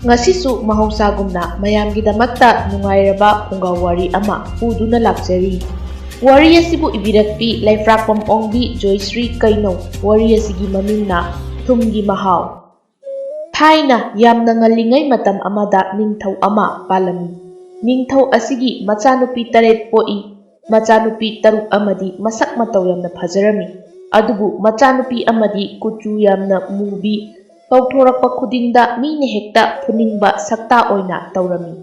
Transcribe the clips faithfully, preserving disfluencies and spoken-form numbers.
ꯉꯁꯤꯁꯨ ꯃꯍꯧꯁꯥꯒꯨꯝꯅ ꯃꯌꯥꯝꯒꯤꯗꯃꯛꯇ ꯅꯨꯡꯉꯥꯏꯔꯕ ꯐꯨꯡꯒꯥ ꯋꯥꯔꯤ ꯑꯃ ꯄꯨꯗꯨꯅ ꯂꯥꯛꯆꯔꯤ꯫ ꯋꯥꯔꯤ ꯑꯁꯤꯕꯨ ꯏꯕꯤꯔꯛꯄꯤ ꯂꯩꯐ꯭ꯔꯥꯛꯄꯝ ꯑꯣꯡꯕꯤ ꯖꯣꯏꯁ꯭ꯔꯤ ꯀꯩꯅꯧ꯫ ꯋꯥꯔꯤ ꯑꯁꯤꯒꯤ ꯃꯃꯤꯡꯅ ꯊꯨꯝꯒꯤ ꯃꯍꯥꯎ꯫ ꯊꯥꯏꯅ ꯌꯥꯝꯅ ꯉꯜꯂꯤꯉꯩ ꯃꯇꯝ ꯑꯃꯗ ꯅꯤꯡꯊꯧ ꯑꯃ ꯄꯥꯜꯂꯝꯃꯤ꯫ ꯅꯤꯡꯊꯧ ꯑꯁꯤꯒꯤ ꯃꯆꯥꯅꯨꯄꯤ ꯇꯔꯦꯠ ꯄꯣꯛꯏ꯫ ꯃꯆꯥꯅꯨꯄꯤ ꯇꯔꯨꯛ ꯑꯃꯗꯤ ꯃꯁꯛ ꯃꯇꯧ ꯌꯥꯝꯅ ꯐꯖꯔꯝꯃꯤ꯫ ꯑꯗꯨꯕꯨ ꯃꯆꯥꯅꯨꯄꯤ ꯑꯃꯗꯤ ꯀꯨꯆꯨ ꯌꯥꯝꯅ ꯃꯨꯕꯤ, ꯀꯧꯊꯣꯔꯛꯄ ꯈꯨꯗꯤꯡꯗ ꯃꯤꯅ ꯍꯦꯛꯇ ꯐꯨꯅꯤꯡꯕ ꯁꯛꯇꯥ ꯑꯣꯏꯅ ꯇꯧꯔꯝꯃꯤ꯫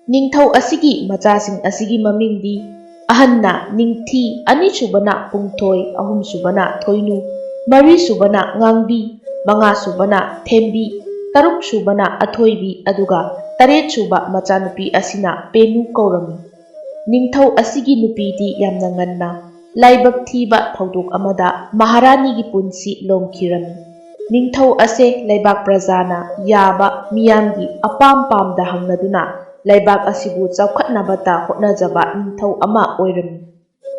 ꯅꯤꯡꯊꯧ ꯑꯁꯤꯒꯤ ꯃꯆꯥꯁꯤꯡ ꯑꯁꯤꯒꯤ ꯃꯃꯤꯡꯗꯤ: ꯑꯍꯟꯅ ꯅꯤꯡꯊꯤ, ꯑꯅꯤꯁꯨꯕꯅ ꯄꯨꯡꯊꯣꯏ, ꯑꯍꯨꯝꯁꯨꯕꯅ ꯊꯣꯏꯅꯨ, ꯃꯔꯤꯁꯨꯕꯅ ꯉꯥꯡꯕꯤ, ꯃꯉꯥꯁꯨꯕꯅ ꯊꯦꯝꯕꯤ, ꯇꯔꯨꯛꯁꯨꯕꯅ ꯑꯊꯣꯏꯕꯤ, ꯑꯗꯨꯒ ꯇꯔꯦꯠꯁꯨꯕ ꯃꯆꯥꯅꯨꯄꯤ ꯑꯁꯤꯅ ꯄꯦꯅꯨ ꯀꯧꯔꯝꯃꯤ꯫ ꯅꯤꯡꯊꯧ ꯑꯁꯤꯒꯤ ꯅꯨꯄꯤꯗꯤ ꯌꯥꯝꯅ ꯉꯟꯅ ꯂꯥꯏꯕꯛ ꯊꯤꯕ ꯊꯧꯗꯣꯛ ꯑꯃꯗ ꯃꯍꯥꯔꯥꯅꯤꯒꯤ ꯄꯨꯟꯁꯤ ꯂꯣꯝꯈꯤꯔꯝꯃꯤ꯫ ꯅꯤꯡꯊꯧ ꯑꯁꯦ ꯂꯩꯕꯥꯛ ꯄ꯭ꯔꯖꯥꯅ ꯌꯥꯕ, ꯃꯤꯌꯥꯝꯒꯤ ꯑꯄꯥꯝ ꯄꯥꯝꯗ ꯍꯪꯅꯗꯨꯅ ꯂꯩꯕꯥꯛ ꯑꯁꯤꯕꯨ ꯆꯥꯎꯈꯠꯅꯕꯇ ꯍꯣꯠꯅꯖꯕ ꯅꯤꯡꯊꯧ ꯑꯃ ꯑꯣꯏꯔꯝꯃꯤ꯫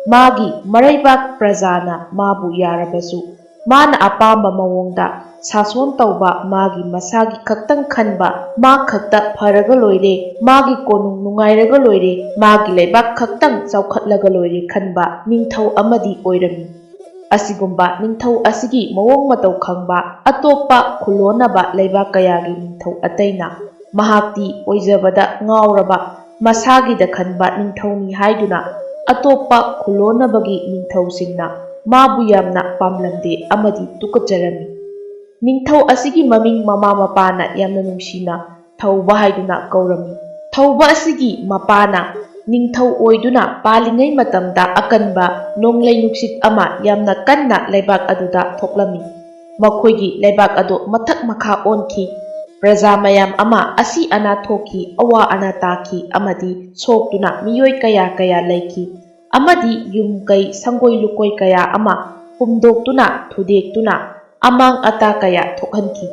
ꯃꯥꯒꯤ ꯃꯔꯩꯕꯥꯛ ꯄ꯭ꯔꯖꯥꯅ ꯃꯥꯕꯨ ꯌꯥꯔꯕꯁꯨ, ꯃꯥꯅ ꯑꯄꯥꯝꯕ ꯃꯑꯣꯡꯗ ꯁꯥꯁꯣꯟ ꯇꯧꯕ, ꯃꯥꯒꯤ ꯃꯁꯥꯒꯤ ꯈꯛꯇꯪ ꯈꯟꯕ, ꯃꯥ ꯈꯛꯇ ꯐꯔꯒ ꯂꯣꯏꯔꯦ, ꯃꯥꯒꯤ ꯀꯣꯅꯨꯡ ꯅꯨꯡꯉꯥꯏꯔꯒ ꯂꯣꯏꯔꯦ, ꯃꯥꯒꯤ ꯂꯩꯕꯥꯛ ꯈꯛꯇꯪ ꯆꯥꯎꯈꯠꯂꯒ ꯂꯣꯏꯔꯦ ꯈꯟꯕ ꯅꯤꯡꯊꯧ ꯑꯃꯗꯤ ꯑꯣꯏꯔꯝꯃꯤ꯫ ꯑꯁꯤꯒꯨꯝꯕ ꯅꯤꯡꯊꯧ ꯑꯁꯤꯒꯤ ꯃꯑꯣꯡ ꯃꯇꯧ ꯈꯪꯕ ꯑꯇꯣꯞꯄ ꯈꯨꯜꯂꯣꯟꯅꯕ ꯂꯩꯕꯥꯛ ꯀꯌꯥꯒꯤ ꯅꯤꯡꯊꯧ ꯑꯇꯩꯅ ꯃꯍꯥꯛꯇꯤ ꯑꯣꯏꯖꯕꯗ ꯉꯥꯎꯔꯕ, ꯃꯁꯥꯒꯤꯗ ꯈꯟꯕ ꯅꯤꯡꯊꯧꯅꯤ ꯍꯥꯏꯗꯨꯅ ꯑꯇꯣꯞꯄ ꯈꯨꯜꯂꯣꯟꯅꯕꯒꯤ ꯅꯤꯡꯊꯧꯁꯤꯡꯅ ꯃꯥꯕꯨ ꯌꯥꯝꯅ ꯄꯥꯝꯂꯝꯗꯦ ꯑꯃꯗꯤ ꯇꯨꯀꯠꯆꯔꯝꯃꯤ꯫ ꯅꯤꯡꯊꯧ ꯑꯁꯤꯒꯤ ꯃꯃꯤꯡ ꯃꯃꯥ ꯃꯄꯥꯅ ꯌꯥꯝꯅ ꯅꯨꯡꯁꯤꯅ ꯊꯧꯕ ꯍꯥꯏꯗꯨꯅ ꯀꯧꯔꯝꯃꯤ꯫ ꯊꯧꯕ ꯑꯁꯤꯒꯤ ꯃꯄꯥꯅ ꯅꯤꯡꯊꯧ ꯑꯣꯏꯗꯨꯅ ꯄꯥꯜꯂꯤꯉꯩ ꯃꯇꯝꯗ ꯑꯀꯟꯕ ꯅꯣꯡꯂꯩ ꯅꯨꯡꯁꯤꯠ ꯑꯃ ꯌꯥꯝꯅ ꯀꯟꯅ ꯂꯩꯕꯥꯛ ꯑꯗꯨꯗ ꯊꯣꯛꯂꯝꯃꯤ꯫ ꯃꯈꯣꯏꯒꯤ ꯂꯩꯕꯥꯛ ꯑꯗꯨ ꯃꯊꯛ ꯃꯈꯥ ꯑꯣꯟꯈꯤ꯫ ꯄ꯭ꯔꯖꯥ ꯃꯌꯥꯝ ꯑꯃ ꯑꯁꯤ ꯑꯅꯥ ꯊꯣꯛꯈꯤ, ꯑꯋꯥ ꯑꯅꯥ ꯇꯥꯈꯤ ꯑꯃꯗꯤ ꯁꯣꯛꯇꯨꯅ ꯃꯤꯑꯣꯏ ꯀꯌꯥ ꯀꯌꯥ ꯂꯩꯈꯤ꯫ ꯑꯃꯗꯤ ꯌꯨꯝ ꯀꯩ, ꯁꯪꯒꯣꯏ ꯂꯨꯀꯣꯏ ꯀꯌꯥ ꯑꯃ ꯍꯨꯝꯗꯣꯛꯇꯨꯅ, ꯊꯨꯗꯦꯛꯇꯨꯅ ꯑꯃꯥꯡ ꯑꯇꯥ ꯀꯌꯥ ꯊꯣꯛꯍꯟꯈꯤ꯫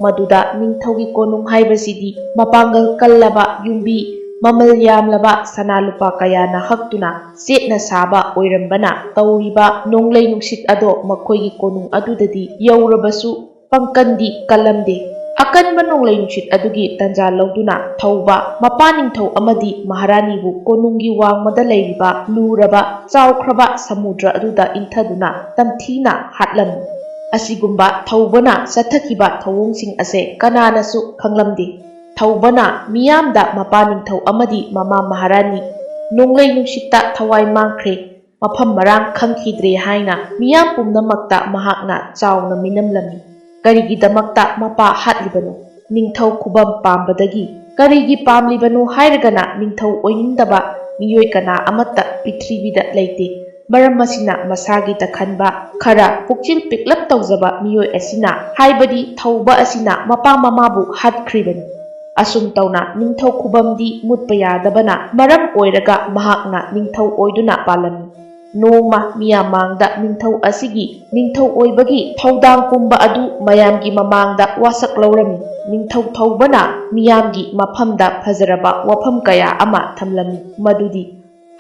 ꯃꯗꯨꯗ ꯅꯤꯡꯊꯧꯒꯤ ꯀꯣꯅꯨꯡ ꯍꯥꯏꯕꯁꯤꯗꯤ ꯃꯄꯥꯡꯒꯜ ꯀꯜꯂꯕ ꯌꯨꯝꯕꯤ, ꯃꯃꯜ ꯌꯥꯝꯂꯕ ꯁꯅꯥ ꯂꯨꯄꯥ ꯀꯌꯥꯅ ꯍꯛꯇꯨꯅ ꯆꯦꯠꯅ ꯁꯥꯕ ꯑꯣꯏꯔꯝꯕꯅ, ꯇꯧꯔꯤꯕ ꯅꯣꯡꯂꯩ ꯅꯨꯡꯁꯤꯠ ꯑꯗꯣ ꯃꯈꯣꯏꯒꯤ ꯀꯣꯅꯨꯡ ꯑꯗꯨꯗꯗꯤ ꯌꯧꯔꯕꯁꯨ ꯄꯥꯡꯀꯟꯗꯤ ꯀꯜꯂꯝꯗꯦ꯫ ꯑꯀꯟꯕ ꯅꯣꯡꯂꯩ ꯅꯨꯡꯁꯤꯠ ꯑꯗꯨꯒꯤ ꯇꯟꯖꯥ ꯂꯧꯗꯨꯅ ꯊꯧꯕ ꯃꯄꯥ ꯅꯤꯡꯊꯧ ꯑꯃꯗꯤ ꯃꯍꯥꯔꯥꯅꯤꯕꯨ ꯀꯣꯅꯨꯡꯒꯤ ꯋꯥꯡꯃꯗ ꯂꯩꯔꯤꯕ ꯂꯨꯔꯕ ꯆꯥꯎꯈ꯭ꯔꯕ ꯁꯃꯨꯗ꯭ꯔ ꯑꯗꯨꯗ ꯏꯟꯊꯗꯨꯅ ꯇꯝꯊꯤꯅ ꯍꯥꯠꯂꯝꯃꯤ꯫ ꯑꯁꯤꯒꯨꯝꯕ ꯊꯧꯕꯅ ꯆꯠꯊꯈꯤꯕ ꯊꯧꯑꯣꯡꯁꯤꯡ ꯑꯁꯦ ꯀꯅꯥꯅꯁꯨ ꯈꯪꯂꯝꯗꯦ꯫ ꯊꯧꯕꯅ ꯃꯤꯌꯥꯝꯗ ꯃꯄꯥ ꯅꯤꯡꯊꯧ ꯑꯃꯗꯤ ꯃꯃꯥ ꯃꯍꯥꯔꯥꯅꯤ ꯅꯣꯡꯂꯩ ꯅꯨꯡꯁꯤꯠꯇ ꯊꯋꯥꯏ ꯃꯥꯡꯈ꯭ꯔꯦ, ꯃꯐꯝ ꯃꯔꯥꯡ ꯈꯪꯈꯤꯗ꯭ꯔꯦ ꯍꯥꯏꯅ ꯃꯤꯌꯥꯝ ꯄꯨꯝꯅꯃꯛꯇ ꯃꯍꯥꯛꯅ ꯆꯥꯎꯅ ꯃꯤꯅꯝꯂꯝꯃꯤ꯫ ꯀꯔꯤꯒꯤꯗꯃꯛꯇ ꯃꯄꯥ ꯍꯥꯠꯂꯤꯕꯅꯣ? ꯅꯤꯡꯊꯧ ꯈꯨꯕꯝ ꯄꯥꯝꯕꯗꯒꯤ꯫ ꯀꯔꯤꯒꯤ ꯄꯥꯝꯂꯤꯕꯅꯣ ꯍꯥꯏꯔꯒꯅ ꯅꯤꯡꯊꯧ ꯑꯣꯏꯅꯤꯡꯗꯕ ꯃꯤꯑꯣꯏ ꯀꯅꯥ ꯑꯃꯠꯇ ꯄ꯭ꯔꯤꯊꯤꯕꯤꯗ ꯂꯩꯇꯦ꯫ ꯃꯔꯝ ꯑꯁꯤꯅ ꯃꯁꯥꯒꯤ ꯇꯈꯟꯕ ꯈꯔ ꯄꯨꯛꯆꯤꯜ ꯄꯤꯛꯂꯞ ꯇꯧꯖꯕ ꯃꯤꯑꯣꯏ ꯑꯁꯤꯅ, ꯍꯥꯏꯕꯗꯤ ꯊꯧꯕ ꯑꯁꯤꯅ ꯃꯄꯥ ꯃꯃꯥꯕꯨ ꯍꯥꯠꯈ꯭ꯔꯤꯕꯅꯤ꯫ ꯑꯁꯨꯝ ꯇꯧꯅ ꯅꯤꯡꯊꯧ ꯈꯨꯕꯝꯗꯤ ꯃꯨꯠꯄ ꯌꯥꯗꯕꯅ ꯃꯔꯝ ꯑꯣꯏꯔꯒ ꯃꯍꯥꯛꯅ ꯅꯤꯡꯊꯧ ꯑꯣꯏꯗꯨꯅ ꯄꯥꯜꯂꯝꯃꯤ꯫ ꯅꯣꯡꯃ ꯃꯤꯌꯥꯝ ꯃꯥꯡꯗ ꯅꯤꯡꯊꯧ ꯑꯁꯤꯒꯤ ꯅꯤꯡꯊꯧ ꯑꯣꯏꯕꯒꯤ ꯊꯧꯗꯥꯡ ꯄꯨꯝꯕ ꯑꯗꯨ ꯃꯌꯥꯝꯒꯤ ꯃꯃꯥꯡꯗ ꯋꯥꯁꯛ ꯂꯧꯔꯝꯃꯤ꯫ ꯅꯤꯡꯊꯧ ꯊꯧꯕꯅ ꯃꯤꯌꯥꯝꯒꯤ ꯃꯐꯝꯗ ꯐꯖꯔꯕ ꯋꯥꯐꯝ ꯀꯌꯥ ꯑꯃ ꯊꯝꯂꯝꯃꯤ, ꯃꯗꯨꯗꯤ,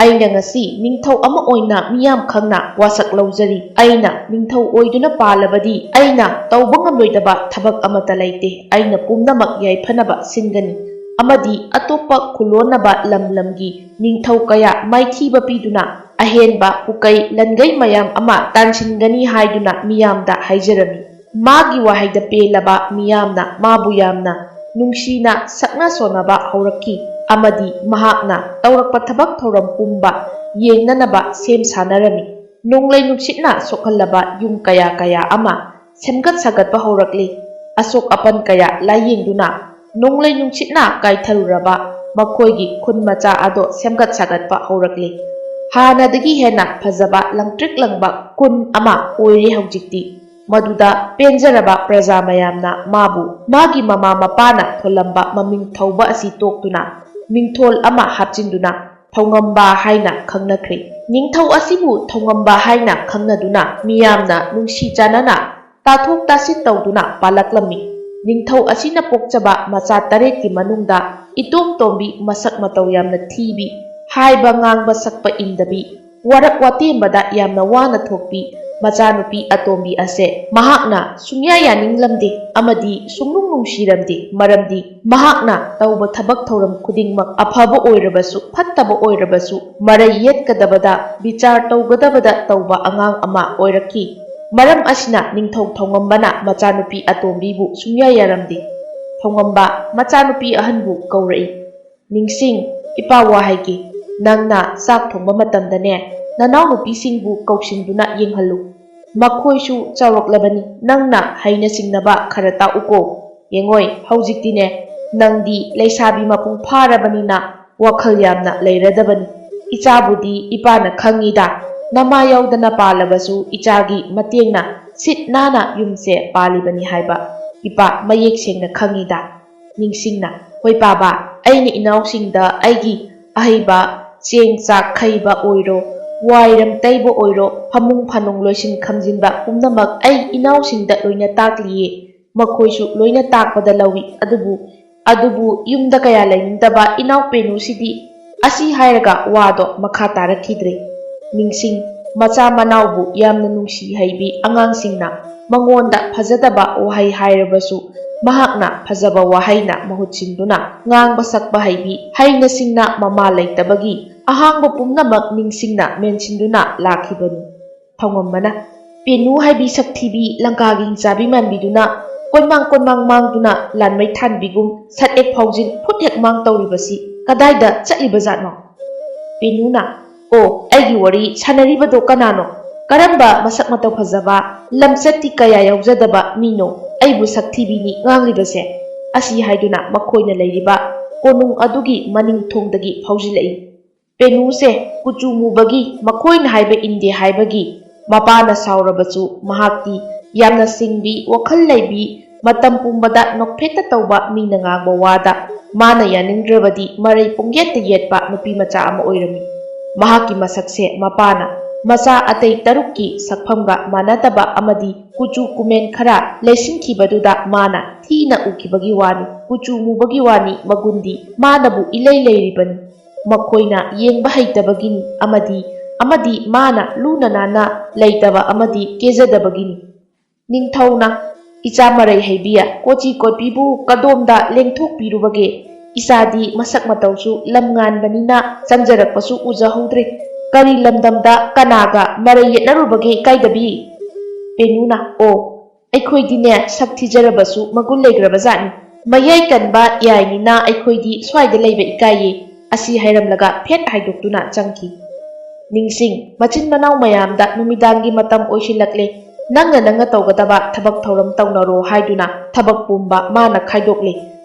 "ꯑꯩꯅ ꯉꯁꯤ ꯅꯤꯡꯊꯧ ꯑꯃ ꯑꯣꯏꯅ ꯃꯤꯌꯥꯝ ꯈꯪꯅ ꯋꯥꯁꯛ ꯂꯧꯖꯔꯤ꯫ ꯑꯩꯅ ꯅꯤꯡꯊꯧ ꯑꯣꯏꯗꯨꯅ ꯄꯥꯜꯂꯕꯗꯤ ꯑꯩꯅ ꯇꯧꯕ ꯉꯝꯂꯣꯏꯗꯕ ꯊꯕꯛ ꯑꯃꯠꯇ ꯂꯩꯇꯦ꯫ ꯑꯩꯅ ꯄꯨꯝꯅꯃꯛ ꯌꯥꯏꯐꯅꯕ ꯁꯤꯟꯒꯅꯤ ꯑꯃꯗꯤ ꯑꯇꯣꯞꯄ ꯈꯨꯂꯣꯟꯅꯕ ꯂꯝ ꯂꯝꯒꯤ ꯅꯤꯡꯊꯧ ꯀꯌꯥ ꯃꯥꯏꯊꯤꯕ ꯄꯤꯗꯨꯅ ꯑꯍꯦꯟꯕ ꯄꯨꯀꯩ ꯂꯟꯒꯩ ꯃꯌꯥꯝ ꯑꯃ ꯇꯥꯟꯁꯤꯟꯒꯅꯤ" ꯍꯥꯏꯗꯨꯅ ꯃꯤꯌꯥꯝꯗ ꯍꯥꯏꯖꯔꯝꯃꯤ꯫ ꯃꯥꯒꯤ ꯋꯥꯍꯩꯗ ꯄꯦꯜꯂꯕ ꯃꯤꯌꯥꯝꯅ ꯃꯥꯕꯨ ꯌꯥꯝꯅ ꯅꯨꯡꯁꯤꯅ ꯁꯛꯅ ꯁꯣꯟꯅꯕ ꯍꯧꯔꯛꯈꯤ ꯑꯃꯗꯤ ꯃꯍꯥꯛꯅ ꯇꯧꯔꯛꯄ ꯊꯕꯛ ꯊꯧꯔꯝ ꯄꯨꯝꯕ ꯌꯦꯡꯅꯅꯕ ꯁꯦꯝ ꯁꯥꯅꯔꯝꯃꯤ꯫ ꯅꯣꯡꯂꯩ ꯅꯨꯡꯁꯤꯠꯅ ꯁꯣꯛꯍꯜꯂꯕ ꯌꯨꯝ ꯀꯌꯥ ꯀꯌꯥ ꯑꯃ ꯁꯦꯝꯒꯠ ꯁꯥꯒꯠꯄ ꯍꯧꯔꯛꯂꯤ꯫ ꯑꯁꯣꯛ ꯑꯄꯟ ꯀꯌꯥ ꯂꯥꯏꯌꯦꯡꯗꯨꯅ ꯅꯣꯡꯂꯩ ꯅꯨꯡꯁꯤꯠꯅ ꯀꯥꯏꯊꯔꯨꯔꯕ ꯃꯈꯣꯏꯒꯤ ꯈꯨꯟ ꯃꯆꯥ ꯑꯗꯣ ꯁꯦꯝꯒꯠ ꯁꯥꯒꯠꯄ ꯍꯧꯔꯛꯂꯤ꯫ ꯍꯥꯟꯅꯗꯒꯤ ꯍꯦꯟꯅ ꯐꯖꯕ ꯂꯪꯇ꯭ꯔꯤꯛ ꯂꯪꯕ ꯈꯨꯟ ꯑꯃ ꯑꯣꯏꯔꯦ ꯍꯧꯖꯤꯛꯇꯤ꯫ ꯃꯗꯨꯗ ꯄꯦꯟꯖꯔꯕ ꯄ꯭ꯔꯖꯥ ꯃꯌꯥꯝꯅ ꯃꯥꯕꯨ ꯃꯥꯒꯤ ꯃꯃꯥ ꯃꯄꯥꯅ ꯊꯣꯜꯂꯝꯕ ꯃꯃꯤꯡ ꯊꯧꯕ ꯑꯁꯤ ꯇꯣꯛꯇꯨꯅ ꯃꯤꯡꯊꯣꯜ ꯑꯃ ꯍꯥꯞꯆꯤꯟꯗꯨꯅ ꯊꯧꯉꯝꯕ ꯍꯥꯏꯅ ꯈꯪꯅꯈ꯭ꯔꯦ꯫ ꯅꯤꯡꯊꯧ ꯑꯁꯤꯕꯨ ꯊꯧꯉꯝꯕ ꯍꯥꯏꯅ ꯈꯪꯅꯗꯨꯅ ꯃꯤꯌꯥꯝꯅ ꯅꯨꯡꯁꯤ ꯆꯥꯟꯅꯅ ꯇꯥꯊꯣꯛ ꯇꯥꯁꯤꯟ ꯇꯧꯗꯨꯅ ꯄꯥꯜꯂꯛꯂꯝꯃꯤ꯫ ꯅꯤꯡꯊꯧ ꯑꯁꯤꯅ ꯄꯣꯛꯆꯕ ꯃꯆꯥ ꯇꯔꯦꯠꯀꯤ ꯃꯅꯨꯡꯗ ꯏꯇꯣꯝ ꯇꯣꯝꯕꯤ, ꯃꯁꯛ ꯃꯇꯧ ꯌꯥꯝꯅ ꯊꯤꯕꯤ, ꯍꯥꯏꯕ ꯉꯥꯡꯕ ꯁꯛꯄ ꯏꯟꯗꯕꯤ, ꯋꯥꯔꯛ ꯋꯥꯇꯦꯝꯕꯗ ꯌꯥꯝꯅ ꯋꯥꯅ ꯊꯣꯛꯄꯤ, ꯃꯆꯥꯅꯨꯄꯤ ꯑꯇꯣꯝꯕꯤ ꯑꯁꯦ ꯃꯍꯥꯛꯅ ꯁꯨꯡꯌꯥ ꯌꯥꯅꯤꯡꯂꯝꯗꯦ ꯑꯃꯗꯤ ꯁꯨꯡꯅꯨꯡ ꯅꯨꯡꯁꯤꯔꯝꯗꯦ, ꯃꯔꯝꯗꯤ ꯃꯍꯥꯛꯅ ꯇꯧꯕ ꯊꯕꯛ ꯊꯧꯔꯝ ꯈꯨꯗꯤꯡꯃꯛ, ꯑꯐꯕ ꯑꯣꯏꯔꯕꯁꯨ ꯐꯠꯇꯕ ꯑꯣꯏꯔꯕꯁꯨ, ꯃꯔꯩ ꯌꯦꯠꯀꯗꯕꯗ, ꯕꯤꯆꯥꯔ ꯇꯧꯒꯗꯕꯗ ꯇꯧꯕ ꯑꯉꯥꯡ ꯑꯃ ꯑꯣꯏꯔꯛꯈꯤ꯫ ꯃꯔꯝ ꯑꯁꯤꯅ ꯅꯤꯡꯊꯧ ꯊꯧꯉꯝꯕꯅ ꯃꯆꯥꯅꯨꯄꯤ ꯑꯇꯣꯝꯕꯤꯕꯨ ꯁꯨꯡꯌꯥ ꯌꯥꯔꯝꯗꯦ꯫ ꯊꯧꯉꯝꯕ ꯃꯆꯥꯅꯨꯄꯤ ꯑꯍꯟꯕꯨ ꯀꯧꯔꯛꯏ꯫ "ꯅꯤꯡꯁꯤꯡ, ꯏꯄꯥ ꯋꯥ ꯍꯥꯏꯒꯦ, ꯅꯪꯅ ꯆꯥꯛ ꯊꯣꯡꯕ ꯃꯇꯝꯗꯅꯦ, ꯅꯅꯥꯎꯅꯨꯄꯤꯁꯤꯡꯕꯨ ꯀꯧꯁꯤꯟꯗꯨꯅ ꯌꯦꯡꯍꯜꯂꯨ꯫ ꯃꯈꯣꯏꯁꯨ ꯆꯥꯎꯔꯛꯂꯕꯅꯤ, ꯅꯪꯅ ꯍꯩꯅ ꯁꯤꯡꯅꯕ ꯈꯔ ꯇꯥꯛꯎꯀꯣ꯫ ꯌꯦꯡꯉꯣꯏ, ꯍꯧꯖꯤꯛꯇꯤꯅꯦ, ꯅꯪꯗꯤ ꯂꯩꯁꯥꯕꯤ ꯃꯄꯨꯡ ꯐꯥꯔꯕꯅꯤꯅ ꯋꯥꯈꯜ ꯌꯥꯝꯅ ꯂꯩꯔꯗꯕꯅꯤ꯫ ꯏꯆꯥꯕꯨꯗꯤ ꯏꯄꯥꯅ ꯈꯪꯉꯤꯗ, ꯅꯃꯥ ꯌꯥꯎꯗꯅ ꯄꯥꯜꯂꯕꯁꯨ ꯏꯆꯥꯒꯤ ꯃꯇꯦꯡꯅ ꯁꯤꯠ ꯅꯥꯟꯅ ꯌꯨꯝꯁꯦ ꯄꯥꯜꯂꯤꯕꯅꯤ ꯍꯥꯏꯕ ꯏꯄꯥ ꯃꯌꯦꯛ ꯁꯦꯡꯅ ꯈꯪꯉꯤꯗ꯫ ꯅꯤꯡꯁꯤꯡꯅ, ꯍꯣꯏ ꯄꯥꯕ, ꯑꯩꯅ ꯏꯅꯥꯎꯁꯤꯡꯗ ꯑꯩꯒꯤ ꯑꯍꯩꯕ, ꯆꯦꯡ ꯆꯥꯛ ꯈꯩꯕ ꯑꯣꯏꯔꯣ, ꯋꯥꯏꯔꯝ ꯇꯩꯕ ꯑꯣꯏꯔꯣ, ꯐꯃꯨꯡ ꯐꯥꯅꯨꯡ ꯂꯣꯏꯁꯤꯟ ꯈꯝꯖꯤꯟꯕ ꯄꯨꯝꯅꯃꯛ ꯑꯩ ꯏꯅꯥꯎꯁꯤꯡꯗ ꯂꯣꯏꯅ ꯇꯥꯛꯂꯤꯌꯦ꯫ ꯃꯈꯣꯏꯁꯨ ꯂꯣꯏꯅ ꯇꯥꯛꯄꯗ ꯂꯧꯏ꯫ ꯑꯗꯨꯕꯨ, ꯑꯗꯨꯕꯨ ꯌꯨꯝꯗ ꯀꯌꯥ ꯂꯩꯅꯤꯡꯗꯕ ꯏꯅꯥꯎ ꯄꯦꯅꯨꯁꯤꯗꯤ ꯑꯁꯤ ꯍꯥꯏꯔꯒ ꯋꯥꯗꯣ ꯃꯈꯥ ꯇꯥꯔꯛꯈꯤꯗ꯭ꯔꯦ꯫ ꯅꯤꯡꯁꯤꯡ, ꯃꯆꯥ ꯃꯅꯥꯎꯕꯨ ꯌꯥꯝꯅ ꯅꯨꯡꯁꯤ ꯍꯩꯕꯤ ꯑꯉꯥꯡꯁꯤꯡꯅ ꯃꯉꯣꯟꯗ ꯐꯖꯗꯕ ꯋꯥꯍꯩ ꯍꯥꯏꯔꯕꯁꯨ ꯃꯍꯥꯛꯅ ꯐꯖꯕ ꯋꯥꯍꯩꯅ ꯃꯍꯨꯠ ꯁꯤꯟꯗꯨꯅ ꯉꯥꯡꯕ ꯁꯛꯄ ꯍꯩꯕꯤ, ꯍꯩꯅ ꯁꯤꯡꯅ ꯃꯃꯥ ꯂꯩꯇꯕꯒꯤ ꯑꯍꯥꯡꯕ ꯄꯨꯝꯅꯃꯛ ꯅꯤꯡꯁꯤꯡꯅ ꯃꯦꯟꯁꯤꯟꯗꯨꯅ ꯂꯥꯛꯈꯤꯕꯅꯤ꯫ ꯊꯧꯉꯝꯕꯅ, "ꯄꯦꯅꯨ ꯍꯥꯏꯕꯤ ꯁꯛꯊꯤꯕꯤ ꯂꯪꯀꯥꯒꯤ ꯍꯤꯡꯆꯥꯕꯤ ꯃꯥꯟꯕꯤꯗꯨꯅ ꯀꯣꯏꯃꯥꯡ ꯀꯣꯏꯃꯥꯡ ꯃꯥꯡꯗꯨꯅ ꯂꯥꯟꯃꯩ ꯊꯥꯟꯕꯤꯒꯨꯝ ꯁꯠ ꯍꯦꯛ ꯐꯥꯎꯖꯤꯟ ꯐꯨꯠ ꯍꯦꯛ ꯃꯥꯡ ꯇꯧꯔꯤꯕꯁꯤ ꯀꯗꯥꯏꯗ ꯆꯠꯂꯤꯕꯖꯥꯠꯅꯣ?" ꯄꯦꯅꯨꯅ, "ꯑꯣ, ꯑꯩꯒꯤ ꯋꯥꯔꯤ ꯁꯥꯟꯅꯔꯤꯕꯗꯣ ꯀꯅꯥꯅꯣ? ꯀꯔꯝꯕ ꯃꯁꯛ ꯃꯇꯧ ꯐꯖꯕ, ꯂꯝꯆꯠꯇꯤ ꯀꯌꯥ ꯌꯥꯎꯖꯗꯕ ꯃꯤꯅꯣ ꯑꯩꯕꯨ ꯁꯛꯊꯤꯕꯤꯅꯤ ꯉꯥꯡꯂꯤꯕꯁꯦ?" ꯑꯁꯤ ꯍꯥꯏꯗꯨꯅ ꯃꯈꯣꯏꯅ ꯂꯩꯔꯤꯕ ꯀꯣꯅꯨꯡ ꯑꯗꯨꯒꯤ ꯃꯅꯤꯡ ꯊꯣꯡꯗꯒꯤ ꯐꯥꯎꯖꯤꯜꯂꯛꯏ꯫ ꯄꯦꯅꯨꯁꯦ ꯀꯨꯆꯨ ꯃꯨꯕꯒꯤ, ꯃꯈꯣꯏꯅ ꯍꯥꯏꯕ ꯏꯟꯗꯦ ꯍꯥꯏꯕꯒꯤ ꯃꯄꯥꯅ ꯁꯥꯎꯔꯕꯁꯨ, ꯃꯍꯥꯛꯇꯤ ꯌꯥꯝꯅ ꯁꯤꯡꯕꯤ, ꯋꯥꯈꯜ ꯂꯩꯕꯤ, ꯃꯇꯝ ꯄꯨꯝꯕꯗ ꯅꯣꯛꯐꯦꯠꯇ ꯇꯧꯕ, ꯃꯤꯅ ꯉꯥꯡꯕ ꯋꯥꯗ ꯃꯥꯅ ꯌꯥꯅꯤꯡꯗ꯭ꯔꯕꯗꯤ ꯃꯔꯩ ꯄꯨꯡꯌꯦꯠꯇ ꯌꯦꯠꯄ ꯅꯨꯄꯤ ꯃꯆꯥ ꯑꯃ ꯑꯣꯏꯔꯝꯃꯤ꯫ ꯃꯍꯥꯛꯀꯤ ꯃꯁꯛꯁꯦ ꯃꯄꯥꯅ ꯃꯆꯥ ꯑꯇꯩ ꯇꯔꯨꯛꯀꯤ ꯁꯛꯐꯝꯒ ꯃꯥꯟꯅꯗꯕ ꯑꯃꯗꯤ ꯀꯨꯆꯨ ꯀꯨꯃꯦꯟ ꯈꯔ ꯂꯩꯁꯤꯟꯈꯤꯕꯗꯨꯗ ꯃꯥꯅ ꯊꯤꯅ ꯎꯈꯤꯕꯒꯤ ꯋꯥꯅꯤ, ꯀꯨꯆꯨ ꯃꯨꯕꯒꯤ ꯋꯥꯅꯤ, ꯃꯒꯨꯟꯗꯤ ꯃꯥꯅꯕꯨ ꯏꯂꯩ ꯂꯩꯔꯤꯕꯅꯤ꯫ ꯃꯈꯣꯏꯅ ꯌꯦꯡꯕ ꯍꯩꯇꯕꯒꯤꯅꯤ ꯑꯃꯗꯤ ꯑꯃꯗꯤ ꯃꯥꯅ ꯂꯨꯅ ꯅꯥꯟꯅ ꯂꯩꯇꯕ ꯑꯃꯗꯤ ꯀꯦꯖꯗꯕꯒꯤꯅꯤ꯫ ꯅꯤꯡꯊꯧꯅ, "ꯏꯆꯥ ꯃꯔꯩ ꯍꯩꯕꯤ, ꯀꯣꯆꯤ ꯀꯣꯠꯄꯤꯕꯨ ꯀꯗꯣꯝꯗ ꯂꯦꯡꯊꯣꯛꯄꯤꯔꯨꯕꯒꯦ? ꯏꯆꯥꯗꯤ ꯃꯁꯛ ꯃꯇꯧꯁꯨ ꯂꯝ ꯉꯥꯟꯕꯅꯤꯅ ꯆꯪꯖꯔꯛꯄꯁꯨ ꯎꯖꯍꯧꯗ꯭ꯔꯦ꯫ ꯀꯔꯤ ꯂꯝꯗꯝꯗ ꯀꯅꯥꯒ ꯃꯔꯩ ꯌꯦꯠꯅꯔꯨꯕꯒꯦ ꯏꯀꯥꯏꯗꯕꯤ?" ꯄꯦꯅꯨꯅ, "ꯑꯣ, ꯑꯩꯈꯣꯏꯗꯤꯅꯦ ꯁꯛ ꯊꯤꯖꯔꯕꯁꯨ ꯃꯒꯨꯟ ꯂꯩꯈ꯭ꯔꯕ ꯖꯥꯠꯅꯤ꯫ ꯃꯌꯥꯏ ꯀꯟꯕ ꯌꯥꯏꯅꯤꯅ ꯑꯩꯈꯣꯏꯗꯤ ꯁ꯭ꯋꯥꯏꯗ ꯂꯩꯕ ꯏꯀꯥꯏꯌꯦ" ꯑꯁꯤ ꯍꯥꯏꯔꯝꯂꯒ ꯐꯦꯠ ꯍꯥꯏꯗꯣꯛꯇꯨꯅ ꯆꯪꯈꯤ꯫ ꯅꯤꯡꯁꯤꯡ, ꯃꯆꯤꯟ ꯃꯅꯥꯎ ꯃꯌꯥꯝꯗ ꯅꯨꯃꯤꯗꯥꯡꯒꯤ ꯃꯇꯝ ꯑꯣꯏꯁꯤꯜꯂꯛꯂꯦ, ꯅꯪꯅ ꯅꯪꯅ ꯇꯧꯒꯗꯕ ꯊꯕꯛ ꯊꯧꯔꯝ ꯇꯧꯅꯔꯣ ꯍꯥꯏꯗꯨꯅ ꯊꯕꯛ ꯄꯨꯝꯕ ꯃꯥꯅ ꯈꯥꯏꯗꯣꯛꯂꯦ꯫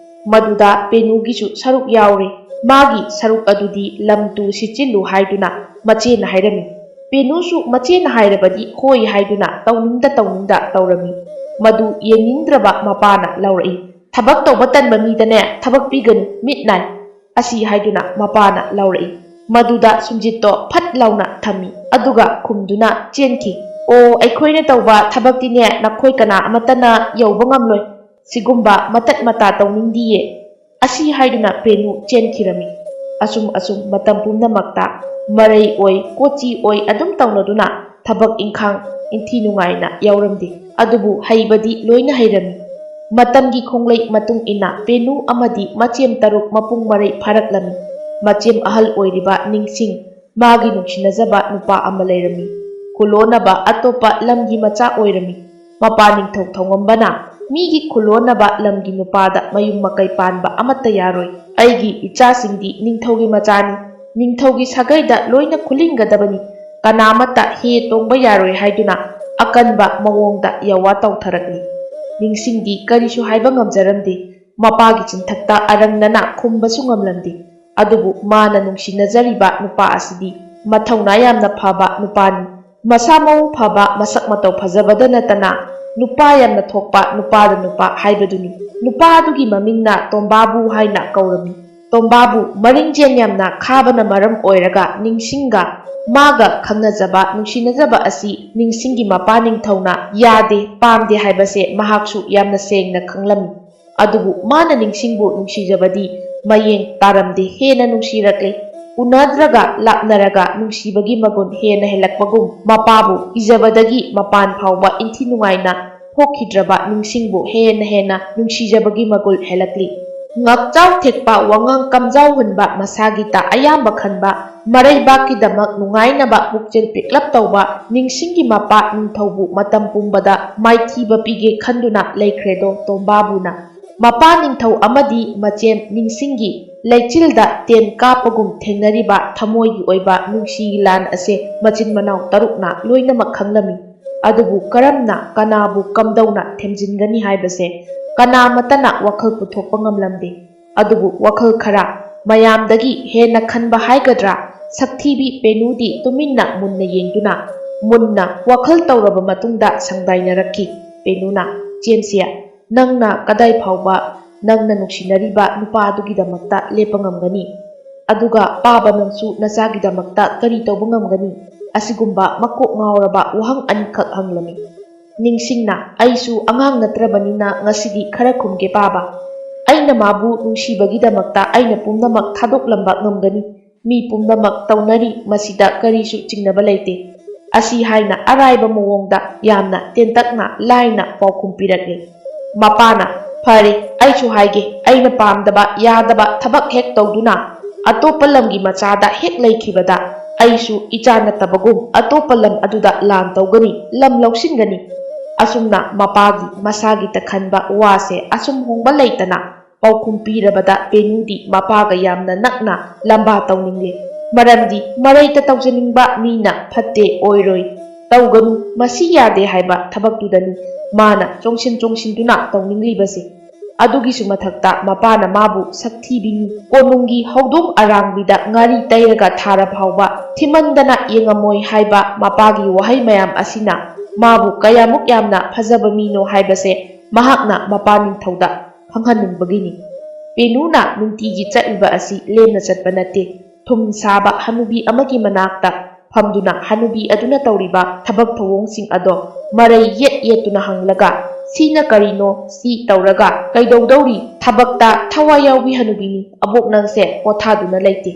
ꯃꯗꯨꯗ ꯄꯦꯅꯨꯒꯤꯁꯨ ꯁꯔꯨꯛ ꯌꯥꯎꯔꯦ꯫ ꯃꯥꯒꯤ ꯁꯔꯨꯛ ꯑꯗꯨꯗꯤ ꯂꯝ ꯇꯨ ꯁꯤꯠꯆꯤꯜꯂꯨ ꯍꯥꯏꯗꯨꯅ ꯃꯆꯦꯅ ꯍꯥꯏꯔꯝꯃꯤ꯫ ꯄꯦꯅꯨꯁꯨ ꯃꯆꯦꯅ ꯍꯥꯏꯔꯕꯗꯤ ꯍꯣꯏ ꯍꯥꯏꯗꯨꯅ ꯇꯧꯅꯤꯡꯗ ꯇꯧꯅꯤꯡꯗ ꯇꯧꯔꯝꯃꯤ꯫ ꯃꯗꯨ ꯌꯦꯡꯅꯤꯡꯗ꯭ꯔꯕ ꯃꯄꯥꯅ ꯂꯥꯎꯔꯛꯏ, "ꯊꯕꯛ ꯇꯧꯕ ꯇꯟꯕ ꯃꯤꯗꯅꯦ ꯊꯕꯛ ꯄꯤꯒꯅꯨ, ꯃꯤꯠ ꯅꯥꯏ" ꯑꯁꯤ ꯍꯥꯏꯗꯨꯅ ꯃꯄꯥꯅ ꯂꯥꯎꯔꯛꯏ꯫ ꯃꯗꯨꯗ ꯁꯨꯝꯖꯤꯠꯇꯣ ꯐꯠ ꯂꯥꯎꯅ ꯊꯝꯃꯤ, ꯑꯗꯨꯒ ꯈꯨꯝꯗꯨꯅ ꯆꯦꯟꯈꯤ꯫ "ꯑꯣ, ꯑꯩꯈꯣꯏꯅ ꯇꯧꯕ ꯊꯕꯛꯇꯤꯅꯦ ꯅꯈꯣꯏ ꯀꯅꯥ ꯑꯃꯠꯇꯅ ꯌꯧꯕ ꯉꯝꯂꯣꯏ꯫ ꯁꯤꯒꯨꯝꯕ ꯃꯇꯠ ꯃꯇꯥ ꯇꯧꯅꯤꯡꯗꯤꯌꯦ" ꯑꯁꯤ ꯍꯥꯏꯗꯨꯅ ꯄꯦꯅꯨ ꯆꯦꯟꯈꯤꯔꯝꯃꯤ꯫ ꯑꯁꯨꯝ ꯑꯁꯨꯝ ꯃꯇꯝ ꯄꯨꯝꯅꯃꯛꯇ ꯃꯔꯩ ꯑꯣꯏ, ꯀꯣꯆꯤ ꯑꯣꯏ ꯑꯗꯨꯝ ꯇꯧꯅꯗꯨꯅ ꯊꯕꯛ ꯏꯪꯈꯥꯡ ꯏꯟꯊꯤ ꯅꯨꯡꯉꯥꯏꯅ ꯌꯥꯎꯔꯝꯗꯦ꯫ ꯑꯗꯨꯕꯨ ꯍꯩꯕꯗꯤ ꯂꯣꯏꯅ ꯍꯩꯔꯝꯃꯤ꯫ ꯃꯇꯝꯒꯤ ꯈꯣꯡꯂꯩ ꯃꯇꯨꯡ ꯏꯟꯅ ꯄꯦꯅꯨ ꯑꯃꯗꯤ ꯃꯆꯦꯝ ꯇꯔꯨꯛ ꯃꯄꯨꯡ ꯃꯔꯩ ꯐꯥꯔꯛꯂꯝꯃꯤ꯫ ꯃꯆꯦꯝ ꯑꯍꯜ ꯑꯣꯏꯔꯤꯕ ꯅꯤꯡꯁꯤꯡ, ꯃꯥꯒꯤ ꯅꯨꯡꯁꯤꯅꯖꯕ ꯅꯨꯄꯥ ꯑꯃ ꯂꯩꯔꯝꯃꯤ꯫ ꯈꯨꯂꯣꯟꯅꯕ ꯑꯇꯣꯞꯄ ꯂꯝꯒꯤ ꯃꯆꯥ ꯑꯣꯏꯔꯝꯃꯤ꯫ ꯃꯄꯥ ꯅꯤꯡꯊꯧ ꯊꯧꯉꯝꯕꯅ, "ꯃꯤꯒꯤ ꯈꯨꯂꯣꯟꯅꯕ ꯂꯝꯒꯤ ꯅꯨꯄꯥꯗ ꯃꯌꯨꯝ ꯃꯀꯩ ꯄꯥꯟꯕ ꯑꯃꯠꯇ ꯌꯥꯔꯣꯏ꯫ ꯑꯩꯒꯤ ꯏꯆꯥꯁꯤꯡꯗꯤ ꯅꯤꯡꯊꯧꯒꯤ ꯃꯆꯥꯅꯤ꯫ ꯅꯤꯡꯊꯧꯒꯤ ꯁꯥꯒꯩꯗ ꯂꯣꯏꯅ ꯈꯨꯂꯤꯡꯒꯗꯕꯅꯤ꯫ ꯀꯅꯥꯃꯠꯇ ꯍꯦ ꯇꯣꯡꯕ ꯌꯥꯔꯣꯏ" ꯍꯥꯏꯗꯨꯅ ꯑꯀꯟꯕ ꯃꯑꯣꯡꯗ ꯌꯥꯋꯥ ꯇꯧꯊꯔꯛꯂꯤ꯫ ꯅꯤꯡꯁꯤꯡꯗꯤ ꯀꯔꯤꯁꯨ ꯍꯥꯏꯕ ꯉꯝꯖꯔꯝꯗꯦ꯫ ꯃꯄꯥꯒꯤ ꯆꯤꯟꯊꯛꯇ ꯑꯔꯪꯅꯅ ꯈꯨꯝꯕꯁꯨ ꯉꯝꯂꯝꯗꯦ꯫ ꯑꯗꯨꯕꯨ ꯃꯥꯅ ꯅꯨꯡꯁꯤꯅꯖꯔꯤꯕ ꯅꯨꯄꯥ ꯑꯁꯤꯗꯤ ꯃꯊꯧꯅꯥ ꯌꯥꯝꯅ ꯐꯕ ꯅꯨꯄꯥꯅꯤ꯫ ꯃꯁꯥ ꯃꯎ ꯐꯕ, ꯃꯁꯛ ꯃꯇꯧ ꯐꯖꯕꯗ ꯅꯠꯇꯅ ꯅꯨꯄꯥ ꯌꯥꯝꯅ ꯊꯣꯛꯄ, ꯅꯨꯄꯥꯗ ꯅꯨꯄꯥ ꯍꯥꯏꯕꯗꯨꯅꯤ꯫ ꯅꯨꯄꯥ ꯑꯗꯨꯒꯤ ꯃꯃꯤꯡꯅ ꯇꯣꯝꯕꯥꯕꯨ ꯍꯥꯏꯅ ꯀꯧꯔꯝꯃꯤ꯫ ꯇꯣꯝꯕꯥꯕꯨ ꯃꯔꯤꯡꯖꯦꯜ ꯌꯥꯝꯅ ꯈꯥꯕꯅ ꯃꯔꯝ ꯑꯣꯏꯔꯒ ꯅꯤꯡꯁꯤꯡꯒ ꯃꯥꯒ ꯈꯪꯅꯖꯕ, ꯅꯨꯡꯁꯤꯅꯖꯕ ꯑꯁꯤ ꯅꯤꯡꯁꯤꯡꯒꯤ ꯃꯄꯥ ꯅꯤꯡꯊꯧꯅ ꯌꯥꯗꯦ, ꯄꯥꯝꯗꯦ ꯍꯥꯏꯕꯁꯦ ꯃꯍꯥꯛꯁꯨ ꯌꯥꯝꯅ ꯁꯦꯡꯅ ꯈꯪꯂꯝꯃꯤ꯫ ꯑꯗꯨꯕꯨ ꯃꯥꯅ ꯅꯤꯡꯁꯤꯡꯕꯨ ꯅꯨꯡꯁꯤꯖꯕꯗꯤ ꯃꯌꯦꯡ ꯇꯥꯔꯝꯗꯦ, ꯍꯦꯟꯅ ꯅꯨꯡꯁꯤꯔꯛꯂꯦ꯫ ꯎꯅꯗ꯭ꯔꯒ ꯂꯥꯞꯅꯔꯒ ꯅꯨꯡꯁꯤꯕꯒꯤ ꯃꯒꯨꯟ ꯍꯦꯟꯅ ꯍꯦꯜꯂꯛꯄꯒꯨꯝ, ꯃꯄꯥꯕꯨ ꯏꯖꯕꯗꯒꯤ ꯃꯄꯥꯟ ꯐꯥꯎꯕ ꯏꯟꯊꯤ ꯅꯨꯡꯉꯥꯏꯅ ꯊꯣꯛꯈꯤꯗ꯭ꯔꯕ ꯅꯤꯡꯁꯤꯡꯕꯨ ꯍꯦꯟꯅ ꯍꯦꯟꯅ ꯅꯨꯡꯁꯤꯖꯕꯒꯤ ꯃꯒꯨꯜ ꯍꯦꯜꯂꯛꯂꯤ꯫ ꯉꯛꯆꯥꯎ ꯊꯦꯛꯄ, ꯋꯥꯉꯥꯡ ꯀꯝꯖꯥꯎ ꯍꯨꯟꯕ, ꯃꯁꯥꯒꯤꯇ ꯑꯌꯥꯝꯕ ꯈꯟꯕ, ꯃꯔꯩꯕꯥꯛꯀꯤꯗꯃꯛ ꯅꯨꯡꯉꯥꯏꯅꯕ ꯄꯨꯛꯆꯦꯜ ꯄꯤꯛꯂꯞ ꯇꯧꯕ, ꯅꯤꯡꯁꯤꯡꯒꯤ ꯃꯄꯥ ꯅꯤꯡꯊꯧꯕꯨ ꯃꯇꯝ ꯄꯨꯝꯕꯗ ꯃꯥꯏꯊꯤꯕ ꯄꯤꯒꯦ ꯈꯟꯗꯨꯅ ꯂꯩꯈ꯭ꯔꯦꯗꯣ ꯇꯣꯝꯕꯥꯕꯨꯅ꯫ ꯃꯄꯥ ꯅꯤꯡꯊꯧ ꯑꯃꯗꯤ ꯃꯆꯦꯝ ꯅꯤꯡꯁꯤꯡꯒꯤ ꯂꯩꯆꯤꯜꯗ ꯇꯦꯟ ꯀꯥꯞꯄꯒꯨꯝ ꯊꯦꯡꯅꯔꯤꯕ ꯊꯃꯣꯏꯒꯤ ꯑꯣꯏꯕ ꯅꯨꯡꯁꯤꯒꯤ ꯂꯥꯟ ꯑꯁꯦ ꯃꯆꯤꯟ ꯃꯅꯥꯎ ꯇꯔꯨꯛꯅ ꯂꯣꯏꯅꯃꯛ ꯈꯪꯂꯝꯃꯤ꯫ ꯑꯗꯨꯕꯨ ꯀꯔꯝꯅ, ꯀꯅꯥꯕꯨ ꯀꯝꯗꯧꯅ ꯊꯦꯝꯖꯤꯟꯒꯅꯤ ꯍꯥꯏꯕꯁꯦ ꯀꯅꯥꯃꯠꯇꯅ ꯋꯥꯈꯜ ꯄꯨꯊꯣꯛꯄ ꯉꯝꯂꯝꯗꯦ꯫ ꯑꯗꯨꯕꯨ ꯋꯥꯈꯜ ꯈꯔ, ꯃꯌꯥꯝꯗꯒꯤ ꯍꯦꯟꯅ ꯈꯟꯕ ꯍꯥꯏꯒꯗ꯭ꯔꯥ, ꯁꯛꯊꯤꯕꯤ ꯄꯦꯅꯨꯗꯤ ꯇꯨꯃꯤꯟꯅ ꯃꯨꯟꯅ ꯌꯦꯡꯗꯨꯅ ꯃꯨꯟꯅ ꯋꯥꯈꯜ ꯇꯧꯔꯕ ꯃꯇꯨꯡꯗ ꯁꯪꯗꯥꯏꯅꯔꯛꯈꯤ꯫ ꯄꯦꯅꯨꯅ, "ꯆꯦꯝꯁꯦ, ꯅꯪꯅ ꯀꯗꯥꯏ ꯐꯥꯎꯕ ꯅꯪꯅ ꯅꯨꯡꯁꯤꯅꯔꯤꯕ ꯅꯨꯄꯥ ꯑꯗꯨꯒꯤꯗꯃꯛꯇ ꯂꯦꯞꯄ ꯉꯝꯒꯅꯤ? ꯑꯗꯨꯒ ꯄꯥꯕ ꯅꯪꯁꯨ ꯅꯆꯥꯒꯤꯗꯃꯛꯇ ꯀꯔꯤ ꯇꯧꯕ ꯉꯝꯒꯅꯤ?" ꯑꯁꯤꯒꯨꯝꯕ ꯃꯀꯣꯛ ꯉꯥꯎꯔꯕ ꯋꯥꯍꯪ ꯑꯅꯤꯈꯛ ꯍꯪꯂꯝꯃꯤ꯫ ꯅꯤꯡꯁꯤꯡꯅ, "ꯑꯩꯁꯨ ꯑꯉꯥꯡ ꯅꯠꯇ꯭ꯔꯕꯅꯤꯅ ꯉꯁꯤꯗꯤ ꯈꯔ ꯈꯨꯝꯒꯦ ꯄꯥꯕ꯫ ꯑꯩꯅ ꯃꯥꯕꯨ ꯅꯨꯡꯁꯤꯕꯒꯤꯗꯃꯛꯇ ꯑꯩꯅ ꯄꯨꯝꯅꯃꯛ ꯊꯥꯗꯣꯛꯂꯝꯕ ꯉꯝꯒꯅꯤ꯫ ꯃꯤ ꯄꯨꯝꯅꯃꯛ ꯇꯧꯅꯔꯤ, ꯃꯁꯤꯗ ꯀꯔꯤꯁꯨ ꯆꯤꯡꯅꯕ ꯂꯩꯇꯦ꯫" ꯑꯁꯤ ꯍꯥꯏꯅ ꯑꯔꯥꯏꯕ ꯃꯑꯣꯡꯗ ꯌꯥꯝꯅ ꯇꯦꯟꯇꯛꯅ ꯂꯥꯏꯅ ꯄꯥꯎꯈꯨꯝ ꯄꯤꯔꯛꯂꯦ꯫ ꯃꯄꯥꯅ, "ꯐꯔꯦ, ꯑꯩꯁꯨ ꯍꯥꯏꯒꯦ, ꯑꯩꯅ ꯄꯥꯝꯗꯕ ꯌꯥꯗꯕ ꯊꯕꯛ ꯍꯦꯛ ꯇꯧꯗꯨꯅ ꯑꯇꯣꯞꯄ ꯂꯝꯒꯤ ꯃꯆꯥꯗ ꯍꯦꯛ ꯂꯩꯈꯤꯕꯗ ꯑꯩꯁꯨ ꯏꯆꯥ ꯅꯠꯇꯕꯒꯨꯝ ꯑꯇꯣꯞꯄ ꯂꯝ ꯑꯗꯨꯗ ꯂꯥꯟ ꯇꯧꯒꯅꯤ, ꯂꯝ ꯂꯧꯁꯤꯟꯒꯅꯤ꯫" ꯑꯁꯨꯝꯅ ꯃꯄꯥꯒꯤ ꯃꯁꯥꯒꯤ ꯇꯈꯟꯕ ꯋꯥꯁꯦ ꯑꯁꯨꯝ ꯍꯣꯡꯕ ꯂꯩꯇꯅ ꯄꯥꯎꯈꯨꯝ ꯄꯤꯔꯕꯗ ꯄꯦꯅꯨꯗꯤ ꯃꯄꯥꯒ ꯌꯥꯝꯅ ꯅꯛꯅ ꯂꯝꯕꯥ ꯇꯧꯅꯤꯡꯂꯦ꯫ ꯃꯔꯝꯗꯤ ꯃꯔꯩꯇ ꯇꯧꯖꯅꯤꯡꯕ ꯃꯤꯅ ꯐꯠꯇꯦ ꯑꯣꯏꯔꯣꯏ, ꯇꯧꯒꯅꯨ, ꯃꯁꯤ ꯌꯥꯗꯦ ꯍꯥꯏꯕ ꯊꯕꯛꯇꯨꯗꯅꯤ ꯃꯥꯅ ꯆꯣꯡꯁꯤꯟ ꯆꯣꯡꯁꯤꯟꯗꯨꯅ ꯇꯧꯅꯤꯡꯂꯤꯕꯁꯦ꯫ ꯑꯗꯨꯒꯤꯁꯨ ꯃꯊꯛꯇ ꯃꯄꯥꯅ ꯃꯥꯕꯨ ꯁꯛꯊꯤꯕꯤꯅꯤ, ꯀꯣꯅꯨꯡꯒꯤ ꯍꯧꯗꯣꯡ ꯑꯔꯥꯡꯕꯤꯗ ꯉꯥꯔꯤ ꯇꯩꯔꯒ ꯊꯥꯔ ꯐꯥꯎꯕ ꯊꯤꯃꯟꯗꯅ ꯌꯦꯡꯉꯝꯃꯣꯏ ꯍꯥꯏꯕ ꯃꯄꯥꯒꯤ ꯋꯥꯍꯩ ꯃꯌꯥꯝ ꯑꯁꯤꯅ ꯃꯥꯕꯨ ꯀꯌꯥꯃꯨꯛ ꯌꯥꯝꯅ ꯐꯖꯕ ꯃꯤꯅꯣ ꯍꯥꯏꯕꯁꯦ ꯃꯍꯥꯛꯅ ꯃꯄꯥ ꯅꯤꯡꯊꯧꯗ ꯈꯪꯍꯟꯅꯤꯡꯕꯒꯤꯅꯤ꯫ ꯄꯦꯅꯨꯅ ꯅꯨꯡꯇꯤꯒꯤ ꯆꯠꯂꯤꯕ ꯑꯁꯤ ꯂꯦꯝꯅ ꯆꯠꯄ ꯅꯠꯇꯦ꯫ ꯊꯨꯝ ꯁꯥꯕ ꯍꯅꯨꯕꯤ ꯑꯃꯒꯤ ꯃꯅꯥꯛꯇ ꯐꯝꯗꯨꯅ ꯍꯅꯨꯕꯤ ꯑꯗꯨꯅ ꯇꯧꯔꯤꯕ ꯊꯕꯛ ꯊꯧꯑꯣꯡꯁꯤꯡ ꯑꯗꯣ ꯃꯔꯩ ꯌꯦꯠ ꯌꯦꯠꯇꯨꯅ ꯍꯪꯂꯒ, "ꯁꯤꯅ ꯀꯔꯤꯅꯣ? ꯁꯤ ꯇꯧꯔꯒ ꯀꯩꯗꯧꯗꯧꯔꯤ?" ꯊꯕꯛꯇ ꯊꯋꯥꯏ ꯌꯥꯎꯕꯤ ꯍꯅꯨꯕꯤꯅꯤ꯫ "ꯑꯕꯣꯛ, ꯅꯪꯁꯦ ꯄꯣꯊꯥꯗꯨꯅ ꯂꯩꯇꯦ꯫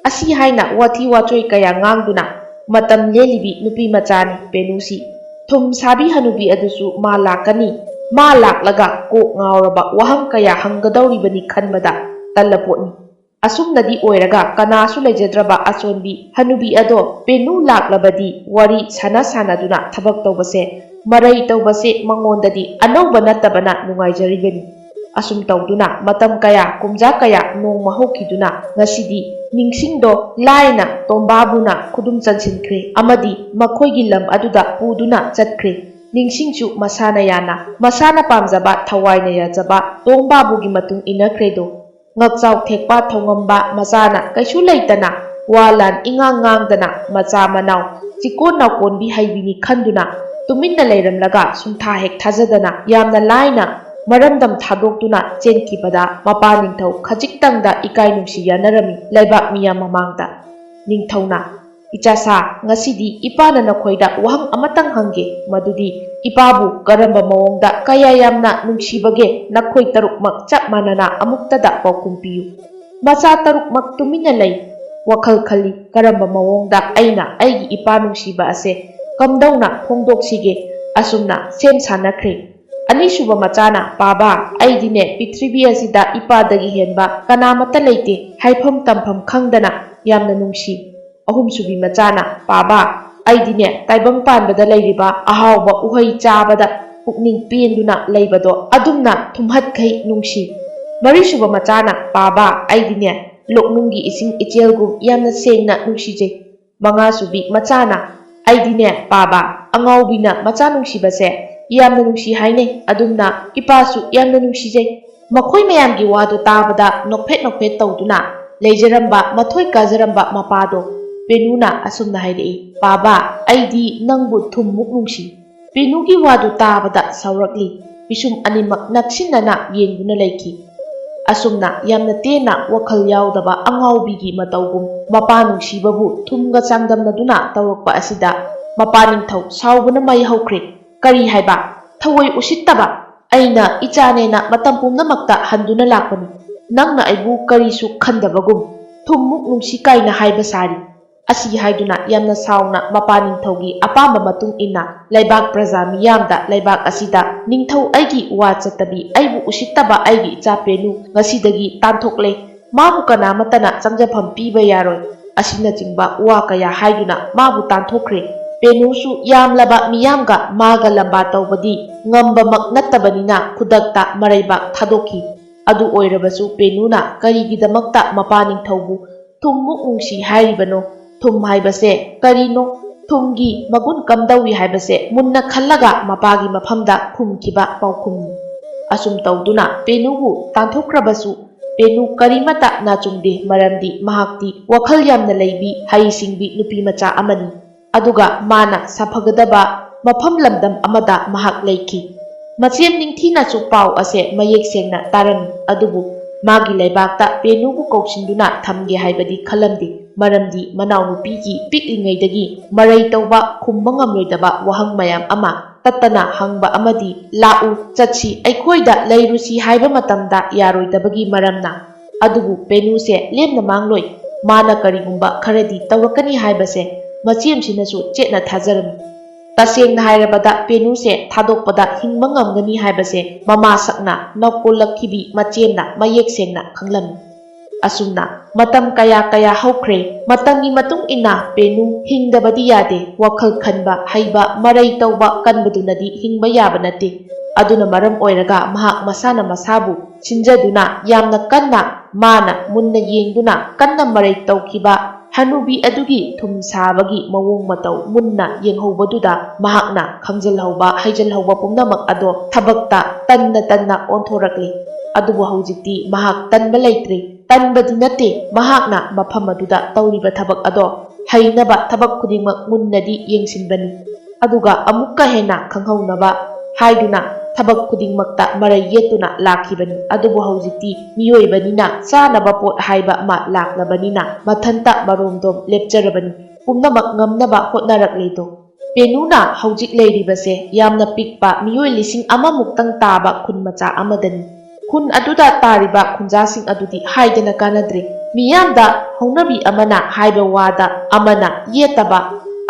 ꯑꯁꯤ ꯍꯥꯏꯅ ꯋꯥꯊꯤ ꯋꯥꯆꯣꯏ ꯀꯌꯥ ꯉꯥꯡꯗꯨꯅ ꯃꯇꯝ ꯂꯦꯜꯂꯤꯕꯤ ꯅꯨꯄꯤ ꯃꯆꯥꯅꯤ ꯄꯦꯅꯨꯁꯤ꯫ ꯊꯨꯝ ꯁꯥꯕꯤ ꯍꯅꯨꯕꯤ ꯑꯗꯨꯁꯨ ꯃꯥ ꯂꯥꯛꯀꯅꯤ, ꯃꯥ ꯂꯥꯛꯂꯒ ꯀꯣꯛ ꯉꯥꯎꯔꯕ ꯋꯥꯍꯪ ꯀꯌꯥ ꯍꯪꯒꯗꯧꯔꯤꯕꯅꯤ ꯈꯟꯕꯗ ꯇꯜꯂꯄꯣꯠꯅꯤ꯫ ꯑꯁꯨꯝꯅꯗꯤ ꯑꯣꯏꯔꯒ ꯀꯅꯥꯁꯨ ꯂꯩꯖꯗ꯭ꯔꯕ ꯑꯆꯣꯟꯕꯤ ꯍꯅꯨꯕꯤ ꯑꯗꯣ ꯄꯦꯅꯨ ꯂꯥꯛꯂꯕꯗꯤ ꯋꯥꯔꯤ ꯁꯥꯟꯅ ꯁꯥꯟꯅꯗꯨꯅ ꯊꯕꯛ ꯇꯧꯕꯁꯦ, ꯃꯔꯩ ꯇꯧꯕꯁꯦ ꯃꯉꯣꯟꯗꯗꯤ ꯑꯅꯧꯕ ꯅꯠꯇꯕꯅ ꯅꯨꯡꯉꯥꯏꯖꯔꯤꯕꯅꯤ꯫ ꯑꯁꯨꯝ ꯇꯧꯗꯨꯅ ꯃꯇꯝ ꯀꯌꯥ, ꯀꯨꯝꯖꯥ ꯀꯌꯥ ꯅꯣꯡꯃ ꯍꯧꯈꯤꯗꯨꯅ ꯉꯁꯤꯗꯤ ꯅꯤꯡꯁꯤꯡꯗꯣ ꯂꯥꯏꯅ ꯇꯣꯝꯕꯥꯕꯨꯅ ꯈꯨꯗꯨꯝ ꯆꯟꯁꯤꯟꯈ꯭ꯔꯦ ꯑꯃꯗꯤ ꯃꯈꯣꯏꯒꯤ ꯂꯝ ꯑꯗꯨꯗ ꯄꯨꯗꯨꯅ ꯆꯠꯈ꯭ꯔꯦ꯫ ꯅꯤꯡꯁꯤꯡꯁꯨ ꯃꯁꯥꯅ ꯌꯥꯅ, ꯃꯁꯥꯅ ꯄꯥꯝꯖꯕ, ꯊꯋꯥꯏꯅ ꯌꯥꯖꯕ ꯇꯣꯝꯕꯥꯕꯨꯒꯤ ꯃꯇꯨꯡ ꯏꯟꯅꯈ꯭ꯔꯦꯗꯣ꯫ ꯉꯛꯆꯥꯎ ꯊꯦꯛꯄ ꯊꯧꯉꯝꯕ ꯃꯆꯥꯅ ꯀꯩꯁꯨ ꯂꯩꯇꯅ, ꯋꯥ ꯂꯥꯟ ꯏꯉꯥꯡ ꯉꯥꯡꯗꯅ, ꯃꯆꯥ ꯃꯅꯥꯎ ꯆꯤꯀꯣꯟ ꯅꯥꯎꯀꯣꯟꯕꯤ ꯍꯩꯕꯤꯅꯤ ꯈꯟꯗꯨꯅ ꯇꯨꯃꯤꯟꯅ ꯂꯩꯔꯝꯂꯒ ꯁꯨꯝꯊꯥ ꯍꯦꯛ ꯊꯥꯖꯗꯅ ꯌꯥꯝꯅ ꯂꯥꯏꯅ ꯃꯔꯝꯗꯝ ꯊꯥꯗꯣꯛꯇꯨꯅ ꯆꯦꯟꯈꯤꯕꯗ ꯃꯄꯥ ꯅꯤꯡꯊꯧ ꯈꯖꯤꯛꯇꯪꯗ ꯏꯀꯥꯏ ꯅꯨꯡꯁꯤ ꯌꯥꯅꯔꯝꯃꯤ ꯂꯩꯕꯥꯛ ꯃꯤꯌꯥꯝ ꯃꯃꯥꯡꯗ꯫ ꯅꯤꯡꯊꯧꯅ, "ꯏꯆꯥꯁꯥ, ꯉꯁꯤꯗꯤ ꯏꯄꯥꯅ ꯅꯈꯣꯏꯗ ꯋꯥꯍꯪ ꯑꯃꯇꯪ ꯍꯪꯒꯦ, ꯃꯗꯨꯗꯤ ꯏꯄꯥꯕꯨ ꯀꯔꯝꯕ ꯃꯑꯣꯡꯗ ꯀꯌꯥ ꯌꯥꯝꯅ ꯅꯨꯡꯁꯤꯕꯒꯦ ꯅꯈꯣꯏ ꯇꯔꯨꯛꯃꯛ ꯆꯞ ꯃꯥꯟꯅꯅ ꯑꯃꯨꯛꯇꯗ ꯄꯥꯎꯈꯨꯝ ꯄꯤꯌꯨ꯫" ꯃꯆꯥ ꯇꯔꯨꯛꯃꯛ ꯇꯨꯃꯤꯟꯅ ꯂꯩ꯫ ꯋꯥꯈꯜ ꯈꯜꯂꯤ, ꯀꯔꯝꯕ ꯃꯑꯣꯡꯗ ꯑꯩꯅ ꯑꯩꯒꯤ ꯏꯄꯥ ꯅꯨꯡꯁꯤꯕ ꯑꯁꯦ ꯀꯝꯗꯧꯅ ꯐꯣꯡꯗꯣꯛꯁꯤꯒꯦ? ꯑꯁꯨꯝꯅ ꯁꯦꯝ ꯁꯥꯅꯈ꯭ꯔꯦ꯫ ꯑꯅꯤꯁꯨꯕ ꯃꯆꯥꯅ, "ꯄꯥꯕꯥ, ꯑꯩꯗꯤꯅꯦ ꯄ꯭ꯔꯤꯊꯤꯕꯤ ꯑꯁꯤꯗ ꯏꯄꯥꯗꯒꯤ ꯍꯦꯟꯕ ꯀꯅꯥꯃꯠꯇ ꯂꯩꯇꯦ, ꯍꯥꯏꯐꯝ ꯇꯝꯐꯝ ꯈꯪꯗꯅ ꯌꯥꯝꯅ ꯅꯨꯡꯁꯤ꯫" ꯑꯍꯨꯝꯁꯨꯕꯤ ꯃꯆꯥꯅ, "ꯄꯥꯕꯥ, ꯑꯩꯗꯤꯅꯦ ꯇꯥꯏꯕꯪ ꯄꯥꯟꯕꯗ ꯂꯩꯔꯤꯕ ꯑꯍꯥꯎꯕ ꯎꯍꯩ ꯆꯥꯕꯗ ꯄꯨꯛꯅꯤꯡ ꯄꯦꯟꯗꯨꯅ ꯂꯩꯕꯗꯣ ꯑꯗꯨꯝꯅ ꯊꯨꯝꯍꯠꯈꯩ ꯅꯨꯡꯁꯤ꯫" ꯃꯔꯤꯁꯨꯕ ꯃꯆꯥꯅ, "ꯄꯥꯕꯥ, ꯑꯩꯗꯤꯅꯦ ꯂꯣꯛꯅꯨꯡꯒꯤ ꯏꯁꯤꯡ ꯏꯆꯦꯜꯒꯨꯝ ꯌꯥꯝꯅ ꯁꯦꯡꯅ ꯅꯨꯡꯁꯤꯖꯩ꯫" ꯃꯉꯥꯁꯨꯕꯤ ꯃꯆꯥꯅ, "ꯑꯩꯗꯤꯅꯦ ꯄꯥꯕ, ꯑꯉꯥꯎꯕꯤꯅ ꯃꯆꯥ ꯅꯨꯡꯁꯤꯕꯁꯦ ꯌꯥꯝꯅ ꯅꯨꯡꯁꯤ ꯍꯥꯏꯅꯩ, ꯑꯗꯨꯝꯅ ꯏꯄꯥꯁꯨ ꯌꯥꯝꯅ ꯅꯨꯡꯁꯤꯖꯩ꯫" ꯃꯈꯣꯏ ꯃꯌꯥꯝꯒꯤ ꯋꯥꯗꯨ ꯇꯥꯕꯗ ꯅꯣꯛꯐꯦꯠ ꯅꯣꯛꯐꯦꯠ ꯇꯧꯗꯨꯅ ꯂꯩꯖꯔꯝꯕ ꯃꯊꯣꯏ ꯀꯥꯖꯔꯝꯕ ꯃꯄꯥꯗꯣ ꯄꯦꯅꯨꯅ ꯑꯁꯨꯝꯅ ꯍꯥꯏꯔꯛꯏ, "ꯄꯥꯕ, ꯑꯩꯗꯤ ꯅꯪꯕꯨ ꯊꯨꯝꯃꯨꯛ ꯅꯨꯡꯁꯤ꯫" ꯄꯦꯅꯨꯒꯤ ꯋꯥꯗꯨ ꯇꯥꯕꯗ ꯁꯥꯎꯔꯛꯂꯤ꯫ ꯄꯤꯁꯨꯝ ꯑꯅꯤꯃꯛ ꯅꯛꯁꯤꯟꯅꯅ ꯌꯦꯡꯗꯨꯅ ꯂꯩꯈꯤ꯫ ꯑꯁꯨꯝꯅ ꯌꯥꯝꯅ ꯇꯦꯟꯅ ꯋꯥꯈꯜ ꯌꯥꯎꯗꯕ ꯑꯉꯥꯎꯕꯤꯒꯤ ꯃꯇꯧꯒꯨꯝ ꯃꯄꯥ ꯅꯨꯡꯁꯤꯕꯕꯨ ꯊꯨꯝꯒ ꯆꯥꯡꯗꯝꯅꯗꯨꯅ ꯇꯧꯔꯛꯄ ꯑꯁꯤꯗ ꯃꯄꯥ ꯅꯤꯡꯊꯧ ꯁꯥꯎꯕꯅ ꯃꯩ ꯍꯧꯈ꯭ꯔꯦ꯫ "ꯀꯔꯤ ꯍꯥꯏꯕ? ꯊꯑꯣꯏ ꯎꯁꯤꯠꯇꯕ! ꯑꯩꯅ ꯏꯆꯥꯅꯦꯅ ꯃꯇꯝ ꯄꯨꯝꯅꯃꯛꯇ ꯍꯟꯗꯨꯅ ꯂꯥꯛꯄꯅꯤ꯫ ꯅꯪꯅ ꯑꯩꯕꯨ ꯀꯔꯤꯁꯨ ꯈꯟꯗꯕꯒꯨꯝ꯫ ꯊꯨꯝꯃꯨꯛ ꯅꯨꯡꯁꯤ ꯀꯥꯏꯅ ꯍꯥꯏꯕ ꯁꯥꯔꯤ꯫ ꯑꯁꯤ ꯍꯥꯏꯗꯨꯅ ꯌꯥꯝꯅ ꯁꯥꯎꯅ ꯃꯄꯥ ꯅꯤꯡꯊꯧꯒꯤ ꯑꯄꯥꯝꯕ ꯃꯇꯨꯡ ꯏꯟꯅ ꯂꯩꯕꯥꯛ ꯄ꯭ꯔꯖꯥ ꯃꯤꯌꯥꯝꯗ ꯂꯩꯕꯥꯛ ꯑꯁꯤꯗ ꯅꯤꯡꯊꯧ ꯑꯩꯒꯤ ꯋꯥ ꯆꯠꯇꯕꯤ, ꯑꯩꯕꯨ ꯎꯁꯤꯠꯇꯕ ꯑꯩꯒꯤ ꯏꯆꯥ ꯄꯦꯅꯨ ꯉꯁꯤꯗꯒꯤ ꯇꯥꯟꯊꯣꯛꯂꯦ꯫ ꯃꯥꯕꯨ ꯀꯅꯥꯃꯠꯇꯅ ꯆꯪꯖꯐꯝ ꯄꯤꯕ ꯌꯥꯔꯣꯏ꯫ ꯑꯁꯤꯅꯆꯤꯡꯕ ꯋꯥ ꯀꯌꯥ ꯍꯥꯏꯗꯨꯅ ꯃꯥꯕꯨ ꯇꯥꯟꯊꯣꯛꯈ꯭ꯔꯦ꯫ ꯄꯦꯅꯨꯁꯨ ꯌꯥꯝꯂꯕ ꯃꯤꯌꯥꯝꯒ ꯃꯥꯒ ꯂꯝꯕꯥ ꯇꯧꯕꯗꯤ ꯉꯝꯕꯃꯛ ꯅꯠꯇꯕꯅꯤꯅ ꯈꯨꯗꯛꯇ ꯃꯔꯩꯕꯥꯛ ꯊꯥꯗꯣꯛꯈꯤ꯫ ꯑꯗꯨ ꯑꯣꯏꯔꯕꯁꯨ ꯄꯦꯅꯨꯅ ꯀꯔꯤꯒꯤꯗꯃꯛꯇ ꯃꯄꯥ ꯅꯤꯡꯊꯧꯕꯨ ꯊꯨꯝꯃꯨꯛ ꯅꯨꯡꯁꯤ ꯍꯥꯏꯔꯤꯕꯅꯣ? ꯊꯨꯝ ꯍꯥꯏꯕꯁꯦ ꯀꯔꯤꯅꯣ? ꯊꯨꯝꯒꯤ ꯃꯒꯨꯟ ꯀꯝꯗꯧꯏ ꯍꯥꯏꯕꯁꯦ ꯃꯨꯟꯅ ꯈꯜꯂꯒ ꯃꯄꯥꯒꯤ ꯃꯐꯝꯗ ꯈꯨꯝꯈꯤꯕ ꯄꯥꯎꯈꯨꯝꯅꯤ꯫ ꯑꯁꯨꯝ ꯇꯧꯗꯨꯅ ꯄꯦꯅꯨꯕꯨ ꯇꯥꯟꯊꯣꯛꯈ꯭ꯔꯕꯁꯨ ꯄꯦꯅꯨ ꯀꯔꯤꯃꯠꯇ ꯅꯥꯆꯨꯡꯗꯦ, ꯃꯔꯝꯗꯤ ꯃꯍꯥꯛꯇꯤ ꯋꯥꯈꯜ ꯌꯥꯝꯅ ꯂꯩꯕꯤ, ꯍꯩ ꯁꯤꯡꯕꯤ ꯅꯨꯄꯤ ꯃꯆꯥ ꯑꯃꯅꯤ꯫ ꯑꯗꯨꯒ ꯃꯥꯅ ꯁꯥꯐꯒꯗꯕ ꯃꯐꯝ ꯂꯝꯗꯝ ꯑꯃꯗ ꯃꯍꯥꯛ ꯂꯩꯈꯤ꯫ ꯃꯆꯦꯝ ꯅꯤꯡꯊꯤꯅꯁꯨ ꯄꯥꯎ ꯑꯁꯦ ꯃꯌꯦꯛ ꯁꯦꯡꯅ ꯇꯥꯔꯝꯃꯤ, ꯑꯗꯨꯕꯨ ꯃꯥꯒꯤ ꯂꯩꯕꯥꯛꯇ ꯄꯦꯅꯨꯕꯨ ꯀꯧꯁꯤꯟꯗꯨꯅ ꯊꯝꯒꯦ ꯍꯥꯏꯕꯗꯤ ꯈꯜꯂꯝꯗꯦ, ꯃꯔꯝꯗꯤ ꯃꯅꯥꯎꯅꯨꯄꯤꯒꯤ ꯄꯤꯛꯂꯤꯉꯩꯗꯒꯤ ꯃꯔꯩ ꯇꯧꯕ, ꯈꯨꯝꯕ ꯉꯝꯂꯣꯏꯗꯕ ꯋꯥꯍꯪ ꯃꯌꯥꯝ ꯑꯃ ꯇꯠꯇꯅ ꯍꯪꯕ ꯑꯃꯗꯤ "ꯂꯥꯛꯎ, ꯆꯠꯁꯤ, ꯑꯩꯈꯣꯏꯗ ꯂꯩꯔꯨꯁꯤ" ꯍꯥꯏꯕ ꯃꯇꯝꯗ ꯌꯥꯔꯣꯏꯗꯕꯒꯤ ꯃꯔꯝꯅ꯫ ꯑꯗꯨꯕꯨ ꯄꯦꯅꯨꯁꯦ ꯂꯦꯝꯅ ꯃꯥꯡꯂꯣꯏ꯫ ꯃꯥꯅ ꯀꯔꯤꯒꯨꯝꯕ ꯈꯔꯗꯤ ꯇꯧꯔꯛꯀꯅꯤ ꯍꯥꯏꯕꯁꯦ ꯃꯆꯦꯝꯁꯤꯅꯁꯨ ꯆꯦꯠꯅ ꯊꯥꯖꯔꯝꯃꯤ꯫ ꯇꯁꯦꯡꯅ ꯍꯥꯏꯔꯕꯗ ꯄꯦꯅꯨꯁꯦ ꯊꯥꯗꯣꯛꯄꯗ ꯍꯤꯡꯕ ꯉꯝꯒꯅꯤ ꯍꯥꯏꯕꯁꯦ ꯃꯃꯥꯁꯛꯅ ꯅꯧꯀꯣꯜꯂꯛꯈꯤꯕꯤ ꯃꯆꯦꯝꯅ ꯃꯌꯦꯛ ꯁꯦꯡꯅ ꯈꯪꯂꯝꯃꯤ꯫ ꯑꯁꯨꯝꯅ ꯃꯇꯝ ꯀꯌꯥ ꯀꯌꯥ ꯍꯧꯈ꯭ꯔꯦ꯫ ꯃꯇꯝꯒꯤ ꯃꯇꯨꯡ ꯏꯟꯅ ꯄꯦꯅꯨ ꯍꯤꯡꯗꯕꯗꯤ ꯌꯥꯗꯦ꯫ ꯋꯥꯈꯜ ꯈꯟꯕ ꯍꯩꯕ, ꯃꯔꯩ ꯇꯧꯕ ꯀꯟꯕꯗꯨꯅꯗꯤ ꯍꯤꯡꯕ ꯌꯥꯕ ꯅꯠꯇꯦ꯫ ꯑꯗꯨꯅ ꯃꯔꯝ ꯑꯣꯏꯔꯒ ꯃꯍꯥꯛ ꯃꯁꯥꯅ ꯃꯁꯥꯕꯨ ꯁꯤꯟꯖꯗꯨꯅ ꯌꯥꯝꯅ ꯀꯟꯅ ꯃꯥꯅ ꯃꯨꯟꯅ ꯌꯦꯡꯗꯨꯅ ꯀꯟꯅ ꯃꯔꯩ ꯇꯧꯈꯤꯕ ꯍꯅꯨꯕꯤ ꯑꯗꯨꯒꯤ ꯊꯨꯝ ꯁꯥꯕꯒꯤ ꯃꯑꯣꯡ ꯃꯇꯧ ꯃꯨꯟꯅ ꯌꯦꯡꯍꯧꯕꯗꯨꯗ ꯃꯍꯥꯛꯅ ꯈꯪꯖꯤꯜꯍꯧꯕ, ꯍꯩꯖꯤꯜꯍꯧꯕ ꯄꯨꯝꯅꯃꯛ ꯑꯗꯣ ꯊꯕꯛꯇ ꯇꯟꯅ ꯇꯟꯅ ꯑꯣꯟꯊꯣꯔꯛꯂꯤ꯫ ꯑꯗꯨꯕꯨ ꯍꯧꯖꯤꯛꯇꯤ ꯃꯍꯥꯛ ꯇꯟꯕ ꯂꯩꯇ꯭ꯔꯦ꯫ ꯇꯟꯕꯗꯤ ꯅꯠꯇꯦ, ꯃꯍꯥꯛꯅ ꯃꯐꯝ ꯑꯗꯨꯗ ꯇꯧꯔꯤꯕ ꯊꯕꯛ ꯑꯗꯣ ꯍꯩꯅꯕ ꯊꯕꯛ ꯈꯨꯗꯤꯡꯃꯛ ꯃꯨꯟꯅꯗꯤ ꯌꯦꯡꯁꯤꯟꯕꯅꯤ꯫ ꯑꯗꯨꯒ ꯑꯃꯨꯛꯀ ꯍꯦꯟꯅ ꯈꯪꯍꯧꯅꯕ ꯍꯥꯏꯗꯨꯅ ꯊꯕꯛ ꯈꯨꯗꯤꯡꯃꯛꯇ ꯃꯔꯩ ꯌꯦꯠꯇꯨꯅ ꯂꯥꯛꯈꯤꯕꯅꯤ꯫ ꯑꯗꯨꯕꯨ ꯍꯧꯖꯤꯛꯇꯤ ꯃꯤꯑꯣꯏꯕꯅꯤꯅ ꯆꯥꯅꯕ ꯄꯣꯠ ꯍꯥꯏꯕ ꯑꯃ ꯂꯥꯛꯂꯕꯅꯤꯅ ꯃꯊꯟꯇ ꯃꯔꯣꯝꯗꯣꯝ ꯂꯦꯞꯆꯔꯕꯅꯤ꯫ ꯄꯨꯝꯅꯃꯛ ꯉꯝꯅꯕ ꯍꯣꯠꯅꯔꯛꯂꯦꯗꯣ꯫ ꯄꯦꯅꯨꯅ ꯍꯧꯖꯤꯛ ꯂꯩꯔꯤꯕꯁꯦ ꯌꯥꯝꯅ ꯄꯤꯛꯄ ꯃꯤꯑꯣꯏ ꯂꯤꯁꯤꯡ ꯑꯃꯃꯨꯛꯇꯪ ꯇꯥꯕ ꯈꯨꯟ ꯃꯆꯥ ꯑꯃꯗꯅꯤ꯫ ꯈꯨꯟ ꯑꯗꯨꯗ ꯇꯥꯔꯤꯕ ꯈꯨꯟꯖꯥꯁꯤꯡ ꯑꯗꯨꯗꯤ ꯍꯥꯏꯗꯅ ꯀꯥꯟꯅꯗ꯭ꯔꯦ꯫ ꯃꯤꯌꯥꯝꯗ ꯍꯧꯅꯕꯤ ꯑꯃꯅ ꯍꯥꯏꯕ ꯋꯥꯗ ꯑꯃꯅ ꯌꯦꯠꯇꯕ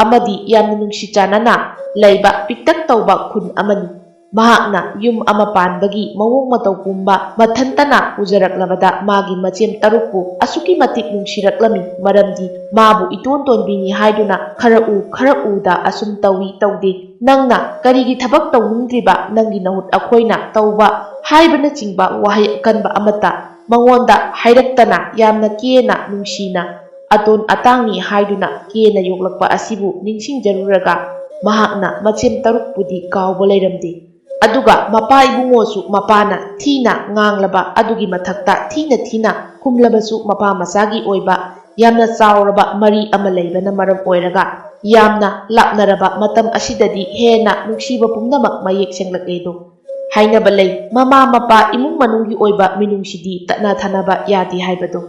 ꯑꯃꯗꯤ ꯌꯥꯝꯅ ꯅꯨꯡꯁꯤ ꯆꯥꯟꯅꯅ ꯂꯩꯕ ꯄꯤꯛꯇꯛ ꯇꯧꯕ ꯈꯨꯟ ꯑꯃꯅꯤ꯫ ꯃꯍꯥꯛꯅ ꯌꯨꯝ ꯑꯃ ꯄꯥꯟꯕꯒꯤ ꯃꯑꯣꯡ ꯃꯇꯧ ꯄꯨꯝꯕ ꯃꯊꯟꯇꯅ ꯎꯖꯔꯛꯂꯕꯗ ꯃꯥꯒꯤ ꯃꯆꯦꯝ ꯇꯔꯨꯛꯄꯨ ꯑꯁꯨꯛꯀꯤ ꯃꯇꯤꯛ ꯅꯨꯡꯁꯤꯔꯛꯂꯝꯃꯤ꯫ ꯃꯔꯝꯗꯤ ꯃꯥꯕꯨ ꯏꯇꯣꯟ ꯇꯣꯟꯕꯤꯅꯤ ꯍꯥꯏꯗꯨꯅ ꯈꯔ ꯎ ꯈꯔ ꯎꯗ ꯑꯁꯨꯝ ꯇꯧꯏ ꯇꯧꯗꯦ, ꯅꯪꯅ ꯀꯔꯤꯒꯤ ꯊꯕꯛ ꯇꯧꯅꯤꯡꯗ꯭ꯔꯤꯕ, ꯅꯪꯒꯤ ꯅꯍꯨꯠ ꯑꯩꯈꯣꯏꯅ ꯇꯧꯕ ꯍꯥꯏꯕꯅꯆꯤꯡꯕ ꯋꯥꯍꯩ ꯑꯀꯟꯕ ꯑꯃꯠꯇ ꯃꯉꯣꯟꯗ ꯍꯥꯏꯔꯛꯇꯅ ꯌꯥꯝꯅ ꯀꯦꯅ ꯅꯨꯡꯁꯤꯅ ꯑꯇꯣꯟ ꯑꯇꯥꯡꯅꯤ ꯍꯥꯏꯗꯨꯅ ꯀꯦꯅ ꯌꯣꯛꯂꯛꯄ ꯑꯁꯤꯕꯨ ꯅꯤꯡꯁꯤꯡꯖꯔꯨꯔꯒ ꯃꯍꯥꯛꯅ ꯃꯆꯦꯝ ꯇꯔꯨꯛꯄꯨꯗꯤ ꯀꯥꯎꯕ ꯂꯩꯔꯝꯗꯦ꯫ ꯑꯗꯨꯒ ꯃꯄꯥ ꯏꯕꯨꯡꯉꯣꯁꯨ ꯃꯄꯥꯅ ꯊꯤꯅ ꯉꯥꯡꯂꯕ ꯑꯗꯨꯒꯤ ꯃꯊꯛꯇ ꯊꯤꯅ ꯊꯤꯅ ꯈꯨꯝꯂꯕꯁꯨ ꯃꯄꯥ ꯃꯆꯥꯒꯤ ꯑꯣꯏꯕ ꯌꯥꯝꯅ ꯆꯥꯎꯔꯕ ꯃꯔꯤ ꯑꯃ ꯂꯩꯕꯅ ꯃꯔꯝ ꯑꯣꯏꯔꯒ ꯌꯥꯝꯅ ꯂꯥꯞꯅꯔꯕ ꯃꯇꯝ ꯑꯁꯤꯗꯗꯤ ꯍꯦꯟꯅ ꯅꯨꯡꯁꯤꯕ ꯄꯨꯝꯅꯃꯛ ꯃꯌꯦꯛ ꯁꯦꯡꯂꯛꯂꯦꯗꯣ꯫ ꯍꯥꯏꯅꯕ ꯂꯩ, ꯃꯃꯥ ꯃꯄꯥ ꯏꯃꯨꯡ ꯃꯅꯨꯡꯒꯤ ꯑꯣꯏꯕ ꯃꯤꯅꯨꯡꯁꯤꯗꯤ ꯇꯠꯅ ꯊꯥꯅꯕ ꯌꯥꯗꯦ ꯍꯥꯏꯕꯗꯣ꯫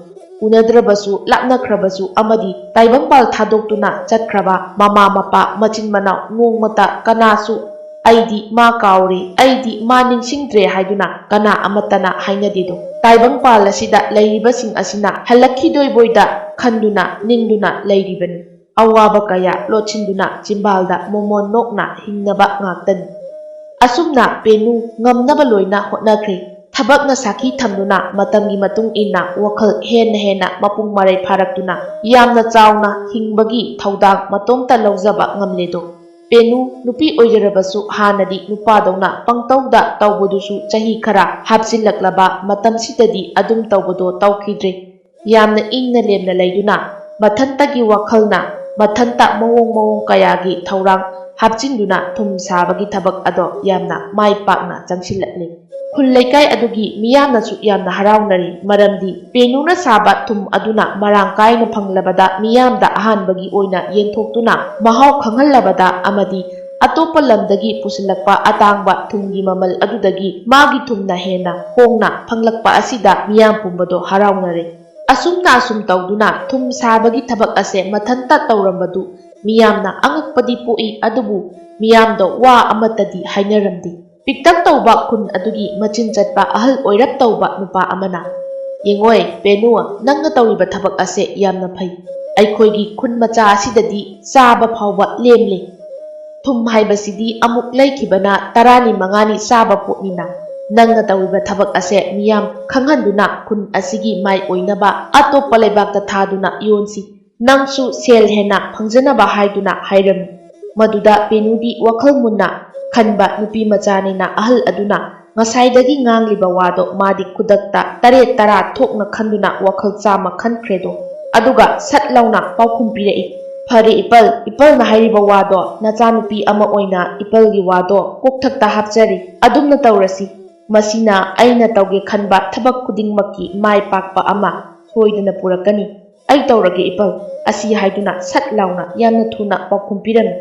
ꯎꯅꯗ꯭ꯔꯕꯁꯨ, ꯂꯥꯞꯅꯈ꯭ꯔꯕꯁꯨ ꯑꯃꯗꯤ ꯇꯥꯏꯕꯪꯄꯥꯜ ꯊꯥꯗꯣꯛꯇꯨꯅ ꯆꯠꯈ꯭ꯔꯕ ꯃꯃꯥ ꯃꯄꯥ ꯃꯆꯤꯟ ꯃꯅꯥꯎ ꯅꯣꯡꯃꯇ ꯀꯅꯥꯁꯨ "ꯑꯩꯗꯤ ꯃꯥ ꯀꯥꯎꯔꯦ, ꯑꯩꯗꯤ ꯃꯥ ꯅꯤꯡꯁꯤꯡꯗ꯭ꯔꯦ" ꯍꯥꯏꯗꯨꯅ ꯀꯅꯥ ꯑꯃꯠꯇꯅ ꯍꯥꯏꯅꯗꯦꯗꯣ꯫ ꯇꯥꯏꯕꯪꯄꯥꯜ ꯑꯁꯤꯗ ꯂꯩꯔꯤꯕꯁꯤꯡ ꯑꯁꯤꯅ ꯍꯜꯂꯛꯈꯤꯗꯣꯏꯕꯣꯏꯗ ꯈꯟꯗꯨꯅ ꯅꯤꯡꯗꯨꯅ ꯂꯩꯔꯤꯕꯅꯤ꯫ ꯑꯋꯥꯕ ꯀꯌꯥ ꯂꯣꯠꯁꯤꯟꯗꯨꯅ ꯆꯤꯝꯕꯥꯜꯗ ꯃꯣꯃꯣꯟ ꯅꯣꯛꯅ ꯍꯤꯡꯅꯕ ꯉꯥꯛꯇꯅꯤ꯫ ꯑꯁꯨꯝꯅ ꯄꯦꯅꯨ ꯉꯝꯅꯕ ꯂꯣꯏꯅ ꯍꯣꯠꯅꯈ꯭ꯔꯦ꯫ ꯊꯕꯛꯅ ꯁꯥꯈꯤ ꯊꯝꯗꯨꯅ ꯃꯇꯝꯒꯤ ꯃꯇꯨꯡ ꯏꯟꯅ ꯋꯥꯈꯜ ꯍꯦꯟꯅ ꯍꯦꯟꯅ ꯃꯄꯨꯡ ꯃꯔꯩ ꯐꯥꯔꯛꯇꯨꯅ ꯌꯥꯝꯅ ꯆꯥꯎꯅ ꯍꯤꯡꯕꯒꯤ ꯊꯧꯗꯥꯡ ꯃꯇꯣꯝꯇ ꯂꯧꯖꯕ ꯉꯝꯂꯦꯗꯣ꯫ ꯄꯦꯅꯨ ꯅꯨꯄꯤ ꯑꯣꯏꯖꯔꯕꯁꯨ ꯍꯥꯟꯅꯗꯤ ꯅꯨꯄꯥꯗꯧꯅ ꯄꯪꯇꯧꯗ ꯇꯧꯕꯗꯨꯁꯨ ꯆꯍꯤ ꯈꯔ ꯍꯥꯞꯆꯤꯜꯂꯛꯂꯕ ꯃꯇꯝꯁꯤꯗꯗꯤ ꯑꯗꯨꯝ ꯇꯧꯕꯗꯣ ꯇꯧꯈꯤꯗ꯭ꯔꯦ꯫ ꯌꯥꯝꯅ ꯏꯪꯅ ꯂꯦꯝꯅ ꯂꯩꯗꯨꯅ ꯃꯊꯟꯇꯒꯤ ꯋꯥꯈꯜꯅ ꯃꯊꯟꯇ ꯃꯑꯣꯡ ꯃꯑꯣꯡ ꯀꯌꯥꯒꯤ ꯊꯧꯔꯥꯡ ꯍꯥꯞꯆꯤꯟꯗꯨꯅ ꯊꯨꯝ ꯁꯥꯕꯒꯤ ꯊꯕꯛ ꯑꯗꯣ ꯌꯥꯝꯅ ꯃꯥꯏ ꯄꯥꯛꯅ ꯆꯪꯁꯤꯜꯂꯛꯂꯤ꯫ ꯈꯨꯜ ꯂꯩꯀꯥꯏ ꯑꯗꯨꯒꯤ ꯃꯤꯌꯥꯝꯅꯁꯨ ꯌꯥꯝꯅ ꯍꯔꯥꯎꯅꯔꯤ, ꯃꯔꯝꯗꯤ ꯄꯦꯅꯨꯅ ꯁꯥꯕ ꯊꯨꯝ ꯑꯗꯨꯅ ꯃꯔꯥꯡ ꯀꯥꯏꯅ ꯐꯪꯂꯕꯗ ꯃꯤꯌꯥꯝꯗ ꯑꯍꯥꯟꯕꯒꯤ ꯑꯣꯏꯅ ꯌꯦꯟꯊꯣꯛꯇꯨꯅ ꯃꯍꯥꯎ ꯈꯪꯍꯜꯂꯕꯗ ꯑꯃꯗꯤ ꯑꯇꯣꯞꯄ ꯂꯝꯗꯒꯤ ꯄꯨꯁꯤꯜꯂꯛꯄ ꯑꯇꯥꯡꯕ ꯊꯨꯝꯒꯤ ꯃꯃꯜ ꯑꯗꯨꯗꯒꯤ ꯃꯥꯒꯤ ꯊꯨꯝꯅ ꯍꯦꯟꯅ ꯍꯣꯡꯅ ꯐꯪꯂꯛꯄ ꯑꯁꯤꯗ ꯃꯤꯌꯥꯝ ꯄꯨꯝꯕꯗꯣ ꯍꯔꯥꯎꯅꯔꯦ꯫ ꯑꯁꯨꯝꯅ ꯑꯁꯨꯝ ꯇꯧꯗꯨꯅ ꯊꯨꯝ ꯁꯥꯕꯒꯤ ꯊꯕꯛ ꯑꯁꯦ ꯃꯊꯟꯇ ꯇꯧꯔꯝꯕꯗꯨ ꯃꯤꯌꯥꯝꯅ ꯑꯉꯛꯄꯗꯤ ꯄꯣꯛꯏ, ꯑꯗꯨꯕꯨ ꯃꯤꯌꯥꯝꯗ ꯋꯥ ꯑꯃꯠꯇꯗꯤ ꯍꯥꯏꯅꯔꯝꯗꯦ꯫ ꯄꯤꯛꯇꯛ ꯇꯧꯕ ꯈꯨꯟ ꯑꯗꯨꯒꯤ ꯃꯆꯤꯟ ꯆꯠꯄ ꯑꯍꯜ ꯑꯣꯏꯔꯞ ꯇꯧꯕ ꯅꯨꯄꯥ ꯑꯃꯅ, "ꯌꯦꯡꯉꯣꯏ, ꯄꯦꯅꯨ, ꯅꯪꯅ ꯇꯧꯔꯤꯕ ꯊꯕꯛ ꯑꯁꯦ ꯌꯥꯝꯅ ꯐꯩ꯫ ꯑꯩꯈꯣꯏꯒꯤ ꯈꯨꯟ ꯃꯆꯥ ꯑꯁꯤꯗꯗꯤ ꯆꯥꯕ ꯐꯥꯎꯕ ꯂꯦꯝꯂꯦ꯫ ꯊꯨꯝ ꯍꯥꯏꯕꯁꯤꯗꯤ ꯑꯃꯨꯛ ꯂꯩꯈꯤꯕꯅ ꯇꯔꯥꯅꯤ ꯃꯉꯥꯅꯤ ꯆꯥꯕ ꯄꯣꯠꯅꯤꯅ, ꯅꯪꯅ ꯇꯧꯔꯤꯕ ꯊꯕꯛ ꯑꯁꯦ ꯃꯤꯌꯥꯝ ꯈꯪꯍꯟꯗꯨꯅ ꯈꯨꯟ ꯑꯁꯤꯒꯤ ꯃꯥꯏ ꯑꯣꯏꯅꯕ ꯑꯇꯣꯞꯄ ꯂꯩꯕꯥꯛꯇ ꯊꯥꯗꯨꯅ ꯌꯣꯟꯁꯤ꯫ ꯅꯪꯁꯨ ꯁꯦꯜ ꯍꯦꯟꯅ ꯐꯪꯖꯅꯕ" ꯍꯥꯏꯗꯨꯅ ꯍꯥꯏꯔꯝꯃꯤ꯫ ꯃꯗꯨꯗ ꯄꯦꯅꯨꯗꯤ ꯋꯥꯈꯜ ꯃꯨꯟꯅ ꯈꯟꯕ ꯅꯨꯄꯤ ꯃꯆꯥꯅꯤꯅ ꯑꯍꯜ ꯑꯗꯨꯅ ꯉꯁꯥꯏꯗꯒꯤ ꯉꯥꯡꯂꯤꯕ ꯋꯥꯗꯣ ꯃꯥꯗꯤ ꯈꯨꯗꯛꯇ ꯇꯔꯦꯠ ꯇꯔꯥ ꯊꯣꯛꯅ ꯈꯟꯗꯨꯅ ꯋꯥꯈꯜ ꯆꯥꯝꯃ ꯈꯟꯈ꯭ꯔꯦꯗꯣ꯫ ꯑꯗꯨꯒ ꯁꯠ ꯂꯥꯎꯅ ꯄꯥꯎꯈꯨꯝ ꯄꯤꯔꯛꯏ, "ꯐꯔꯦ ꯏꯄꯜ, ꯏꯄꯜꯅ ꯍꯥꯏꯔꯤꯕ ꯋꯥꯗꯣ ꯅꯆꯥꯅꯨꯄꯤ ꯑꯃ ꯑꯣꯏꯅ ꯏꯄꯜꯒꯤ ꯋꯥꯗꯣ ꯀꯣꯛꯊꯛꯇ ꯍꯥꯞꯆꯔꯤ꯫ ꯑꯗꯨꯝꯅ ꯇꯧꯔꯁꯤ꯫ ꯃꯁꯤꯅ ꯑꯩꯅ ꯇꯧꯒꯦ ꯈꯟꯕ ꯊꯕꯛ ꯈꯨꯗꯤꯡꯃꯛꯀꯤ ꯃꯥꯏ ꯄꯥꯛꯄ ꯑꯃ ꯁꯣꯏꯗꯅ ꯄꯨꯔꯛꯀꯅꯤ꯫ ꯑꯩ ꯇꯧꯔꯒꯦ ꯏꯄꯜ", ꯑꯁꯤ ꯍꯥꯏꯗꯨꯅ ꯁꯠ ꯂꯥꯎꯅ ꯌꯥꯝꯅ ꯊꯨꯅ ꯄꯥꯎꯈꯨꯝ ꯄꯤꯔꯝꯃꯤ꯫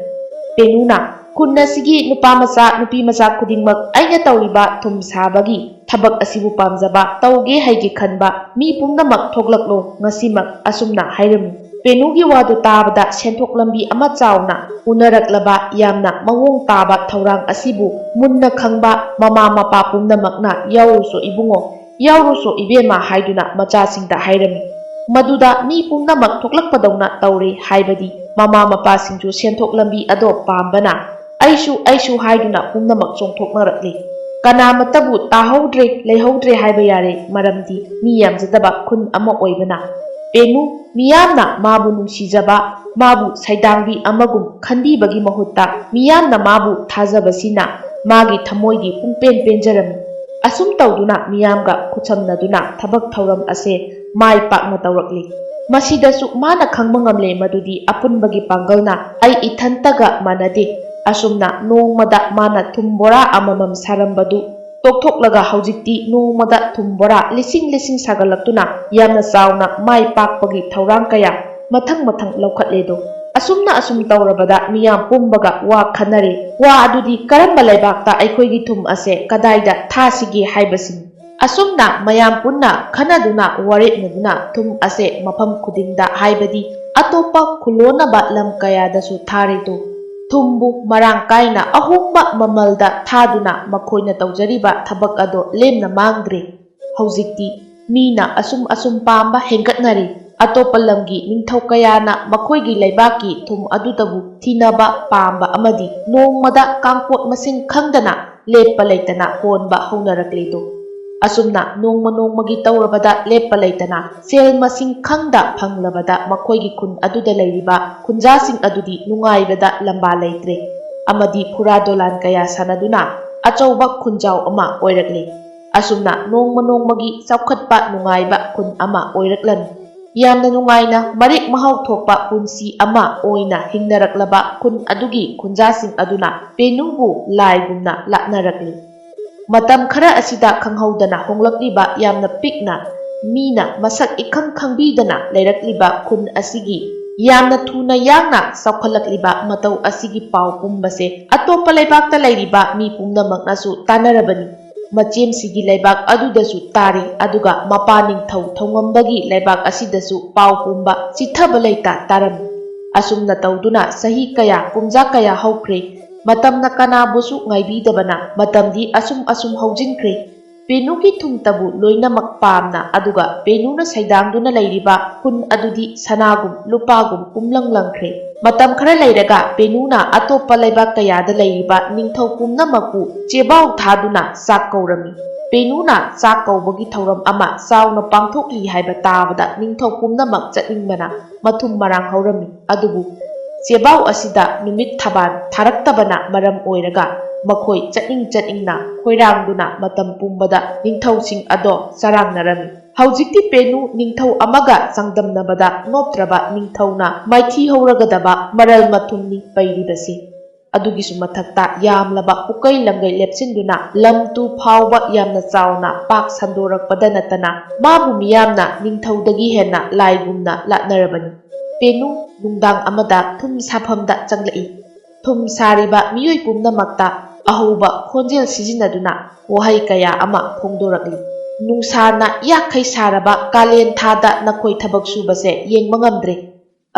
ꯄꯦꯅꯨꯅ, "ꯈꯨꯟ ꯑꯁꯤꯒꯤ ꯅꯨꯄꯥ ꯃꯆꯥ, ꯅꯨꯄꯤ ꯃꯆꯥ ꯈꯨꯗꯤꯡꯃꯛ ꯑꯩꯅ ꯇꯧꯔꯤꯕ ꯊꯨꯝ ꯁꯥꯕꯒꯤ ꯊꯕꯛ ꯑꯁꯤꯕꯨ ꯄꯥꯝꯖꯕ, ꯇꯧꯒꯦ ꯍꯥꯏꯒꯦ ꯈꯟꯕ ꯃꯤ ꯄꯨꯝꯅꯃꯛ ꯊꯣꯛꯂꯛꯂꯣ ꯉꯁꯤꯃꯛ", ꯑꯁꯨꯝꯅ ꯍꯥꯏꯔꯝꯃꯤ꯫ ꯄꯦꯅꯨꯒꯤ ꯋꯥꯗꯨ ꯇꯥꯕꯗ ꯁꯦꯟꯊꯣꯛ ꯂꯝꯕꯤ ꯑꯃ ꯆꯥꯎꯅ ꯎꯅꯔꯛꯂꯕ ꯌꯥꯝꯅ ꯃꯑꯣꯡ ꯇꯥꯕ ꯊꯧꯔꯥꯡ ꯑꯁꯤꯕꯨ ꯃꯨꯟꯅ ꯈꯪꯕ ꯃꯃꯥ ꯃꯄꯥ ꯄꯨꯝꯅꯃꯛꯅ, "ꯌꯥꯎꯔꯨꯁꯣ ꯏꯕꯨꯡꯉꯣ, ꯌꯥꯎꯔꯨꯁꯣ ꯏꯕꯦꯝꯃ" ꯍꯥꯏꯗꯨꯅ ꯃꯆꯥꯁꯤꯡꯗ ꯍꯥꯏꯔꯝꯃꯤ꯫ ꯃꯗꯨꯗ ꯃꯤ ꯄꯨꯝꯅꯃꯛ ꯊꯣꯛꯂꯛꯄꯗꯧꯅ ꯇꯧꯔꯦ, ꯍꯥꯏꯕꯗꯤ ꯃꯃꯥ ꯃꯄꯥꯁꯤꯡꯁꯨ ꯁꯦꯟꯊꯣꯛ ꯂꯝꯕꯤ ꯑꯗꯣ ꯄꯥꯝꯕꯅ "ꯑꯩꯁꯨ, ꯑꯩꯁꯨ" ꯍꯥꯏꯗꯨꯅ ꯄꯨꯝꯅꯃꯛ ꯆꯣꯡꯊꯣꯛꯅꯔꯛꯂꯤ꯫ ꯀꯅꯥꯃꯠꯇꯕꯨ ꯇꯥꯍꯧꯗ꯭ꯔꯦ, ꯂꯩꯍꯧꯗ꯭ꯔꯦ ꯍꯥꯏꯕ ꯌꯥꯔꯦ, ꯃꯔꯝꯗꯤ ꯃꯤ ꯌꯥꯝꯖꯗꯕ ꯈꯨꯟ ꯑꯃ ꯑꯣꯏꯕꯅ꯫ ꯄꯦꯅꯨ, ꯃꯤꯌꯥꯝꯅ ꯃꯥꯕꯨ ꯅꯨꯡꯁꯤꯖꯕ, ꯃꯥꯕꯨ ꯁꯩꯗꯥꯡꯕꯤ ꯑꯃꯒꯨꯝ ꯈꯟꯕꯤꯕꯒꯤ ꯃꯍꯨꯠꯇ ꯃꯤꯌꯥꯝꯅ ꯃꯥꯕꯨ ꯊꯥꯖꯕꯁꯤꯅ ꯃꯥꯒꯤ ꯊꯃꯣꯏꯗꯤ ꯄꯨꯡꯄꯦꯟ ꯄꯦꯟꯖꯔꯝꯃꯤ꯫ ꯑꯁꯨꯝ ꯇꯧꯗꯨꯅ ꯃꯤꯌꯥꯝꯒ ꯈꯨꯠꯁꯝꯅꯗꯨꯅ ꯊꯕꯛ ꯊꯧꯔꯝ ꯑꯁꯦ ꯃꯥꯏ ꯄꯥꯛꯅ ꯇꯧꯔꯛꯂꯤ꯫ ꯃꯁꯤꯗꯁꯨ ꯃꯥꯅ ꯈꯪꯕ ꯉꯝꯂꯦ ꯃꯗꯨꯗꯤ ꯑꯄꯨꯟꯕꯒꯤ ꯄꯥꯡꯒꯜꯅ ꯑꯩ ꯏꯊꯟꯇꯒ ꯃꯥꯟꯅꯗꯦ꯫ ꯑꯁꯨꯝꯅ ꯅꯣꯡꯃꯗ ꯃꯥꯅ ꯊꯨꯝ ꯕꯣꯔꯥ ꯑꯃꯃꯝ ꯁꯥꯔꯝꯕꯗꯨ ꯇꯣꯛꯊꯣꯛꯂꯒ ꯍꯧꯖꯤꯛꯇꯤ ꯅꯣꯡꯃꯗ ꯊꯨꯝ ꯕꯣꯔꯥ ꯂꯤꯁꯤꯡ ꯂꯤꯁꯤꯡ ꯁꯥꯒꯠꯂꯛꯇꯨꯅ ꯌꯥꯝꯅ ꯆꯥꯎꯅ ꯃꯥꯏ ꯄꯥꯛꯄꯒꯤ ꯊꯧꯔꯥꯡ ꯀꯌꯥ ꯃꯊꯪ ꯃꯊꯪ ꯂꯧꯈꯠꯂꯦꯗꯣ꯫ ꯑꯁꯨꯝꯅ ꯑꯁꯨꯝ ꯇꯧꯔꯕꯗ ꯃꯤꯌꯥꯝ ꯄꯨꯝꯕꯒ ꯋꯥ ꯈꯟꯅꯔꯦ꯫ ꯋꯥ ꯑꯗꯨꯗꯤ ꯀꯔꯝꯕ ꯂꯩꯕꯥꯛꯇ ꯑꯩꯈꯣꯏꯒꯤ ꯊꯨꯝ ꯑꯁꯦ ꯀꯗꯥꯏꯗ ꯊꯥꯁꯤꯒꯦ ꯍꯥꯏꯕꯁꯤꯅꯤ꯫ ꯑꯁꯨꯝꯅ ꯃꯌꯥꯝ ꯄꯨꯟꯅ ꯈꯟꯅꯗꯨꯅ ꯋꯥꯔꯦꯞꯅꯗꯨꯅ ꯊꯨꯝ ꯑꯁꯦ ꯃꯐꯝ ꯈꯨꯗꯤꯡꯗ, ꯍꯥꯏꯕꯗꯤ ꯑꯇꯣꯞꯄ ꯈꯨꯜꯂꯣꯟꯅꯕ ꯂꯝ ꯀꯌꯥꯗꯁꯨ ꯊꯥꯔꯦꯗꯣ꯫ ꯊꯨꯝꯕꯨ ꯃꯔꯥꯡ ꯀꯥꯏꯅ ꯑꯍꯣꯡꯕ ꯃꯃꯜꯗ ꯊꯥꯗꯨꯅ ꯃꯈꯣꯏꯅ ꯇꯧꯖꯔꯤꯕ ꯊꯕꯛ ꯑꯗꯣ ꯂꯦꯝꯅ ꯃꯥꯡꯗ꯭ꯔꯦ꯫ ꯍꯧꯖꯤꯛꯇꯤ ꯃꯤꯅ ꯑꯁꯨꯝ ꯑꯁꯨꯝ ꯄꯥꯝꯕ ꯍꯦꯟꯒꯠꯅꯔꯦ꯫ ꯑꯇꯣꯞꯄ ꯂꯝꯒꯤ ꯅꯤꯡꯊꯧ ꯀꯌꯥꯅ ꯃꯈꯣꯏꯒꯤ ꯂꯩꯕꯥꯛꯀꯤ ꯊꯨꯝ ꯑꯗꯨꯗꯕꯨ ꯊꯤꯅꯕ ꯄꯥꯝꯕ ꯑꯃꯗꯤ ꯅꯣꯡꯃꯗ ꯀꯥꯡꯄꯣꯠ ꯃꯁꯤꯡ ꯈꯪꯗꯅ ꯂꯦꯞꯄ ꯂꯩꯇꯅ ꯍꯣꯟꯕ ꯍꯧꯅꯔꯛꯂꯦꯗꯣ꯫ ꯑꯁꯨꯝꯅ ꯅꯣꯡꯃ ꯅꯣꯡꯃꯒꯤ ꯇꯧꯔꯕꯗ ꯂꯦꯞꯄ ꯂꯩꯇꯅ ꯁꯦꯜ ꯃꯁꯤꯡ ꯈꯪꯗ ꯐꯪꯂꯕꯗ ꯃꯈꯣꯏꯒꯤ ꯈꯨꯟ ꯑꯗꯨꯗ ꯂꯩꯔꯤꯕ ꯈꯨꯟꯖꯥꯁꯤꯡ ꯑꯗꯨꯗꯤ ꯅꯨꯡꯉꯥꯏꯕꯗ ꯂꯝꯕꯥ ꯂꯩꯇ꯭ꯔꯦ ꯑꯃꯗꯤ ꯐꯨꯔꯥ ꯗꯣꯂꯥꯟ ꯀꯌꯥ ꯁꯥꯟꯅꯗꯨꯅ ꯑꯆꯧꯕ ꯈꯨꯟꯖꯥꯎ ꯑꯃ ꯑꯣꯏꯔꯛꯂꯦ꯫ ꯑꯁꯨꯝꯅ ꯅꯣꯡꯃ ꯅꯣꯡꯃꯒꯤ ꯆꯥꯎꯈꯠꯄ ꯅꯨꯡꯉꯥꯏꯕ ꯈꯨꯟ ꯑꯃ ꯑꯣꯏꯔꯛꯂꯝꯃꯤ꯫ ꯌꯥꯝꯅ ꯅꯨꯡꯉꯥꯏꯅ ꯃꯔꯦꯛ ꯃꯍꯥꯎ ꯊꯣꯛꯄ ꯄꯨꯟꯁꯤ ꯑꯃ ꯑꯣꯏꯅ ꯍꯤꯡꯅꯔꯛꯂꯕ ꯈꯨꯟ ꯑꯗꯨꯒꯤ ꯈꯨꯟꯖꯥꯁꯤꯡ ꯑꯗꯨꯅ ꯄꯦꯅꯨꯕꯨ ꯂꯥꯏꯒꯨꯝꯅ ꯂꯥꯠꯅꯔꯛꯂꯤ꯫ ꯃꯇꯝ ꯈꯔ ꯑꯁꯤꯗ ꯈꯪꯍꯧꯗꯅ ꯍꯣꯡꯂꯛꯂꯤꯕ, ꯌꯥꯝꯅ ꯄꯤꯛꯅ, ꯃꯤꯅ ꯃꯁꯛ ꯏꯈꯪ ꯈꯪꯕꯤꯗꯅ ꯂꯩꯔꯛꯂꯤꯕ ꯈꯨꯟ ꯑꯁꯤꯒꯤ ꯌꯥꯝꯅ ꯊꯨꯅ ꯌꯥꯡꯅ ꯆꯥꯎꯈꯠꯂꯛꯂꯤꯕ ꯃꯇꯧ ꯑꯁꯤꯒꯤ ꯄꯥꯎ ꯄꯨꯝꯕꯁꯦ ꯑꯇꯣꯞꯄ ꯂꯩꯕꯥꯛꯇ ꯂꯩꯔꯤꯕ ꯃꯤ ꯄꯨꯝꯅꯃꯛꯅꯁꯨ ꯇꯥꯅꯔꯕꯅꯤ꯫ ꯃꯆꯦꯝꯁꯤꯒꯤ ꯂꯩꯕꯥꯛ ꯑꯗꯨꯗꯁꯨ ꯇꯥꯔꯤ, ꯑꯗꯨꯒ ꯃꯄꯥ ꯅꯤꯡꯊꯧ ꯊꯧꯉꯝꯕꯒꯤ ꯂꯩꯕꯥꯛ ꯑꯁꯤꯗꯁꯨ ꯄꯥꯎ ꯄꯨꯝꯕ ꯆꯤꯊꯕ ꯂꯩꯇ ꯇꯥꯔꯝꯃꯤ꯫ ꯑꯁꯨꯝꯅ ꯇꯧꯗꯨꯅ ꯆꯍꯤ ꯀꯌꯥ, ꯀꯨꯝꯖꯥ ꯀꯌꯥ ꯍꯧꯈ꯭ꯔꯦ꯫ ꯃꯇꯝꯅ ꯀꯅꯥꯕꯨꯁꯨ ꯉꯥꯏꯕꯤꯗꯕꯅ ꯃꯇꯝꯗꯤ ꯑꯁꯨꯝ ꯑꯁꯨꯝ ꯍꯧꯖꯤꯟꯈ꯭ꯔꯦ꯫ ꯄꯦꯅꯨꯒꯤ ꯊꯨꯝꯇꯕꯨ ꯂꯣꯏꯅꯃꯛ ꯄꯥꯝꯅ, ꯑꯗꯨꯒ ꯄꯦꯅꯨꯅ ꯁꯩꯗꯥꯡꯗꯨꯅ ꯂꯩꯔꯤꯕ ꯈꯨꯟ ꯑꯗꯨꯗꯤ ꯁꯅꯥꯒꯨꯝ ꯂꯨꯄꯥꯒꯨꯝ ꯄꯨꯝꯂꯪ ꯂꯪꯈ꯭ꯔꯦ꯫ ꯃꯇꯝ ꯈꯔ ꯂꯩꯔꯒ ꯄꯦꯅꯨꯅ ꯑꯇꯣꯞꯄ ꯂꯩꯕꯥꯛ ꯀꯌꯥꯗ ꯂꯩꯔꯤꯕ ꯅꯤꯡꯊꯧ ꯄꯨꯝꯅꯃꯛꯄꯨ ꯆꯦꯕꯥꯎ ꯊꯥꯗꯨꯅ ꯆꯥꯛ ꯀꯧꯔꯝꯃꯤ꯫ ꯄꯦꯅꯨꯅ ꯆꯥꯛ ꯀꯧꯕꯒꯤ ꯊꯧꯔꯝ ꯑꯃ ꯆꯥꯎꯅ ꯄꯥꯡꯊꯣꯛꯂꯤ ꯍꯥꯏꯕ ꯇꯥꯕꯗ ꯅꯤꯡꯊꯧ ꯄꯨꯝꯅꯃꯛ ꯆꯠꯅꯤꯡꯕꯅ ꯃꯊꯨꯝ ꯃꯔꯥꯡ ꯍꯧꯔꯝꯃꯤ꯫ ꯑꯗꯨꯕꯨ ꯆꯦꯕꯥꯎ ꯑꯁꯤꯗ ꯅꯨꯃꯤꯠ ꯊꯕꯥꯟ ꯊꯥꯔꯛꯇꯕꯅ ꯃꯔꯝ ꯑꯣꯏꯔꯒ ꯃꯈꯣꯏ ꯆꯠꯅꯤꯡ ꯆꯠꯅꯤꯡꯅ ꯈꯣꯏꯔꯥꯡꯗꯨꯅ ꯃꯇꯝ ꯄꯨꯝꯕꯗ ꯅꯤꯡꯊꯧꯁꯤꯡ ꯑꯗꯣ ꯆꯔꯥꯡꯅꯔꯝꯃꯤ꯫ ꯍꯧꯖꯤꯛꯇꯤ ꯄꯦꯅꯨ ꯅꯤꯡꯊꯧ ꯑꯃꯒ ꯆꯥꯡꯗꯝꯅꯕꯗ ꯅꯣꯞꯇ꯭ꯔꯕ ꯅꯤꯡꯊꯧꯅ ꯃꯥꯏꯊꯤ ꯍꯧꯔꯒꯗꯕ ꯃꯔꯜ ꯃꯊꯨꯝꯅꯤ ꯄꯩꯔꯤꯕꯁꯤ꯫ ꯑꯗꯨꯒꯤꯁꯨ ꯃꯊꯛꯇ ꯌꯥꯝꯂꯕ ꯄꯨꯀꯩ ꯂꯪꯒꯩ ꯂꯦꯞꯁꯤꯟꯗꯨꯅ ꯂꯝ ꯇꯨ ꯐꯥꯎꯕ ꯌꯥꯝꯅ ꯆꯥꯎꯅ ꯄꯥꯛ ꯁꯟꯗꯣꯔꯛꯄꯗ ꯅꯠꯇꯅ ꯃꯥꯕꯨ ꯃꯤꯌꯥꯝꯅ ꯅꯤꯡꯊꯧꯗꯒꯤ ꯍꯦꯟꯅ ꯂꯥꯏꯒꯨꯝꯅ ꯂꯥꯠꯅꯔꯕꯅꯤ꯫ ꯄꯦꯅꯨ ꯅꯨꯡꯗꯥꯡ ꯑꯃꯗ ꯊꯨꯝ ꯁꯥꯐꯝꯗ ꯆꯪꯂꯛꯏ꯫ ꯊꯨꯝ ꯁꯥꯔꯤꯕ ꯃꯤꯑꯣꯏ ꯄꯨꯝꯅꯃꯛꯇ ꯑꯍꯧꯕ ꯈꯣꯟꯖꯦꯜ ꯁꯤꯖꯤꯟꯅꯗꯨꯅ ꯋꯥꯍꯩ ꯀꯌꯥ ꯑꯃ ꯐꯣꯡꯗꯣꯔꯛꯂꯤ꯫ "ꯅꯨꯡꯁꯥꯅ ꯌꯥꯈꯩ ꯁꯥꯔꯕ ꯀꯥꯂꯦꯟ ꯊꯥꯗ ꯅꯈꯣꯏ ꯊꯕꯛ ꯁꯨꯕꯁꯦ ꯌꯦꯡꯕ ꯉꯝꯗ꯭ꯔꯦ꯫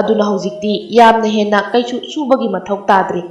ꯑꯗꯨꯅ ꯍꯧꯖꯤꯛꯇꯤ ꯌꯥꯝꯅ ꯍꯦꯟꯅ ꯀꯩꯁꯨ ꯁꯨꯕꯒꯤ ꯃꯊꯧ ꯇꯥꯗ꯭ꯔꯦ꯫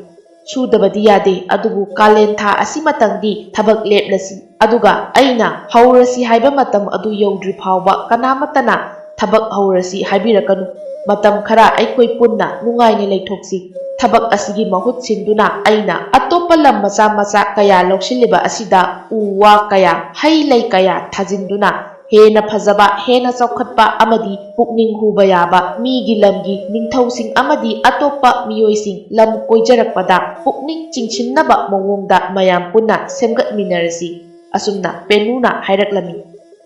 ꯁꯨꯗꯕꯗꯤ ꯌꯥꯗꯦ, ꯑꯗꯨꯕꯨ ꯀꯥꯂꯦꯟ ꯊꯥ ꯑꯁꯤꯃꯇꯪꯗꯤ ꯊꯕꯛ ꯂꯦꯞꯂꯁꯤ, ꯑꯗꯨꯒ ꯑꯩꯅ ꯍꯧꯔꯁꯤ ꯍꯥꯏꯕ ꯃꯇꯝ ꯑꯗꯨ ꯌꯧꯗ꯭ꯔꯤ ꯐꯥꯎꯕ ꯀꯅꯥꯃꯠꯇꯅ ꯊꯕꯛ ꯍꯧꯔꯁꯤ ꯍꯥꯏꯕꯤꯔꯛꯀꯅꯨ꯫ ꯃꯇꯝ ꯈꯔ ꯑꯩꯈꯣꯏ ꯄꯨꯟꯅ ꯅꯨꯡꯉꯥꯏꯅ ꯂꯩꯊꯣꯛꯁꯤ꯫ ꯊꯕꯛ ꯑꯁꯤꯒꯤ ꯃꯍꯨꯠ ꯁꯤꯟꯗꯨꯅ ꯑꯩꯅ ꯑꯇꯣꯞꯄ ꯂꯝ ꯃꯆꯥ ꯃꯆꯥ ꯀꯌꯥ ꯂꯧꯁꯤꯜꯂꯤꯕ ꯑꯁꯤꯗ ꯎ ꯋꯥ ꯀꯌꯥ, ꯍꯩ ꯂꯩ ꯀꯌꯥ ꯊꯥꯖꯤꯟꯗꯨꯅ ꯍꯦꯟꯅ ꯐꯖꯕ, ꯍꯦꯟꯅ ꯆꯥꯎꯈꯠꯄ ꯑꯃꯗꯤ ꯄꯨꯛꯅꯤꯡ ꯍꯨꯕ ꯌꯥꯕ ꯃꯤꯒꯤ ꯂꯝꯒꯤ ꯅꯤꯡꯊꯧꯁꯤꯡ ꯑꯃꯗꯤ ꯑꯇꯣꯞꯄ ꯃꯤꯑꯣꯏꯁꯤꯡ ꯂꯝ ꯀꯣꯏꯖꯔꯛꯄꯗ ꯄꯨꯛꯅꯤꯡ ꯆꯤꯡꯁꯤꯟꯅꯕ ꯃꯑꯣꯡꯗ ꯃꯌꯥꯝ ꯄꯨꯟꯅ ꯁꯦꯝꯒꯠꯃꯤꯟꯅꯔꯁꯤ꯫ ꯑꯁꯨꯝꯅ ꯄꯦꯅꯨꯅ ꯍꯥꯏꯔꯛꯂꯝꯃꯤ꯫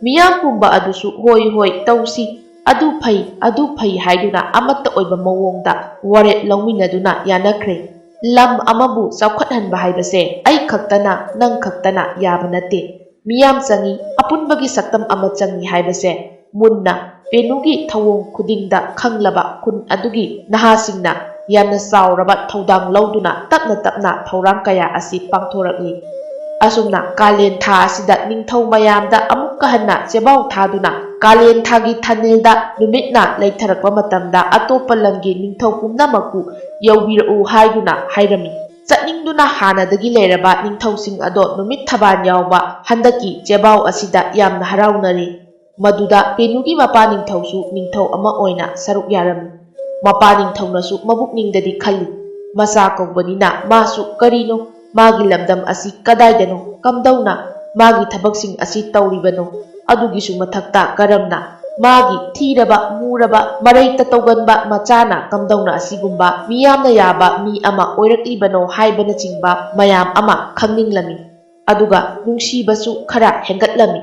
ꯃꯤꯌꯥꯝ ꯄꯨꯝꯕ ꯑꯗꯨꯁꯨ "ꯍꯣꯏ, ꯍꯣꯏ, ꯇꯧꯁꯤ, ꯑꯗꯨ ꯐꯩ, ꯑꯗꯨ ꯐꯩ" ꯍꯥꯏꯗꯨꯅ ꯑꯃꯠꯇ ꯑꯣꯏꯕ ꯃꯑꯣꯡꯗ ꯋꯥꯔꯦꯞ ꯂꯧꯃꯤꯟꯅꯗꯨꯅ ꯌꯥꯅꯈ꯭ꯔꯦ꯫ ꯂꯝ ꯑꯃꯕꯨ ꯆꯥꯎꯈꯠꯍꯟꯕ ꯍꯥꯏꯕꯁꯦ ꯑꯩ ꯈꯛꯇꯅ, ꯅꯪ ꯈꯛꯇꯅ ꯌꯥꯕ ꯅꯠꯇꯦ꯫ ꯃꯤꯌꯥꯝ ꯆꯪꯏ, ꯑꯄꯨꯟꯕꯒꯤ ꯁꯛꯇꯝ ꯑꯃ ꯆꯪꯏ ꯍꯥꯏꯕꯁꯦ ꯃꯨꯟꯅ ꯄꯦꯅꯨꯒꯤ ꯊꯧꯑꯣꯡ ꯈꯨꯗꯤꯡꯗ ꯈꯪꯂꯕ ꯈꯨꯟ ꯑꯗꯨꯒꯤ ꯅꯍꯥꯁꯤꯡꯅ ꯌꯥꯝꯅ ꯆꯥꯎꯔꯕ ꯊꯧꯗꯥꯡ ꯂꯧꯗꯨꯅ ꯇꯞꯅ ꯇꯞꯅ ꯊꯧꯔꯥꯡ ꯀꯌꯥ ꯑꯁꯤ ꯄꯥꯡꯊꯣꯔꯛꯂꯤ꯫ ꯑꯁꯨꯝꯅ ꯀꯥꯂꯦꯟ ꯊꯥ ꯑꯁꯤꯗ ꯅꯤꯡꯊꯧ ꯃꯌꯥꯝꯗ ꯑꯃꯨꯛꯀ ꯍꯟꯅ ꯆꯦꯕꯥꯎ ꯊꯥꯗꯨꯅ ꯀꯥꯂꯦꯟ ꯊꯥꯒꯤ ꯊꯥꯅꯤꯜꯗ ꯅꯨꯃꯤꯠꯅ ꯂꯩꯊꯔꯛꯄ ꯃꯇꯝꯗ ꯑꯇꯣꯞꯄ ꯂꯝꯒꯤ ꯅꯤꯡꯊꯧ ꯄꯨꯝꯅꯃꯛꯄꯨ ꯌꯧꯕꯤꯔꯛꯎ ꯍꯥꯏꯗꯨꯅ ꯍꯥꯏꯔꯝꯃꯤ꯫ ꯆꯠꯅꯤꯡꯗꯨꯅ ꯍꯥꯟꯅꯗꯒꯤ ꯂꯩꯔꯕ ꯅꯤꯡꯊꯧꯁꯤꯡ ꯑꯗꯣ ꯅꯨꯃꯤꯠ ꯊꯕꯥꯟ ꯌꯥꯎꯕ ꯍꯟꯗꯛꯀꯤ ꯆꯦꯕꯥꯎ ꯑꯁꯤꯗ ꯌꯥꯝꯅ ꯍꯔꯥꯎꯅꯔꯤ꯫ ꯃꯗꯨꯗ ꯄꯦꯅꯨꯒꯤ ꯃꯄꯥ ꯅꯤꯡꯊꯧꯁꯨ ꯅꯤꯡꯊꯧ ꯑꯃ ꯑꯣꯏꯅ ꯁꯔꯨꯛ ꯌꯥꯔꯝꯃꯤ꯫ ꯃꯄꯥ ꯅꯤꯡꯊꯧꯅꯁꯨ ꯃꯕꯨꯛꯅꯤꯡꯗꯗꯤ ꯈꯜꯂꯤ, "ꯃꯆꯥ ꯀꯧꯕꯅꯤꯅ ꯃꯥꯁꯨ ꯀꯔꯤꯅꯣ? ꯃꯥꯒꯤ ꯂꯝꯗꯝ ꯑꯁꯤ ꯀꯗꯥꯏꯗꯅꯣ? ꯀꯝꯗꯧꯅ ꯃꯥꯒꯤ ꯊꯕꯛꯁꯤꯡ ꯑꯁꯤ ꯇꯧꯔꯤꯕꯅꯣ? ꯑꯗꯨꯒꯤꯁꯨ ꯃꯊꯛꯇ ꯀꯔꯝꯅ ꯃꯥꯒꯤ ꯊꯤꯔꯕ, ꯃꯨꯔꯕ, ꯃꯔꯩ ꯇꯧꯒꯟꯕ ꯃꯆꯥꯅ ꯀꯝꯗꯧꯅ ꯑꯁꯤꯒꯨꯝꯕ ꯃꯤꯌꯥꯝꯅ ꯌꯥꯕ ꯃꯤ ꯑꯃ ꯑꯣꯏꯔꯛꯂꯤꯕꯅꯣ?" ꯍꯥꯏꯕꯅꯆꯤꯡꯕ ꯃꯌꯥꯝ ꯑꯃ ꯈꯪꯅꯤꯡꯂꯝꯃꯤ꯫ ꯑꯗꯨꯒ ꯅꯨꯡꯁꯤꯕꯁꯨ ꯈꯔ ꯍꯦꯟꯒꯠꯂꯝꯃꯤ꯫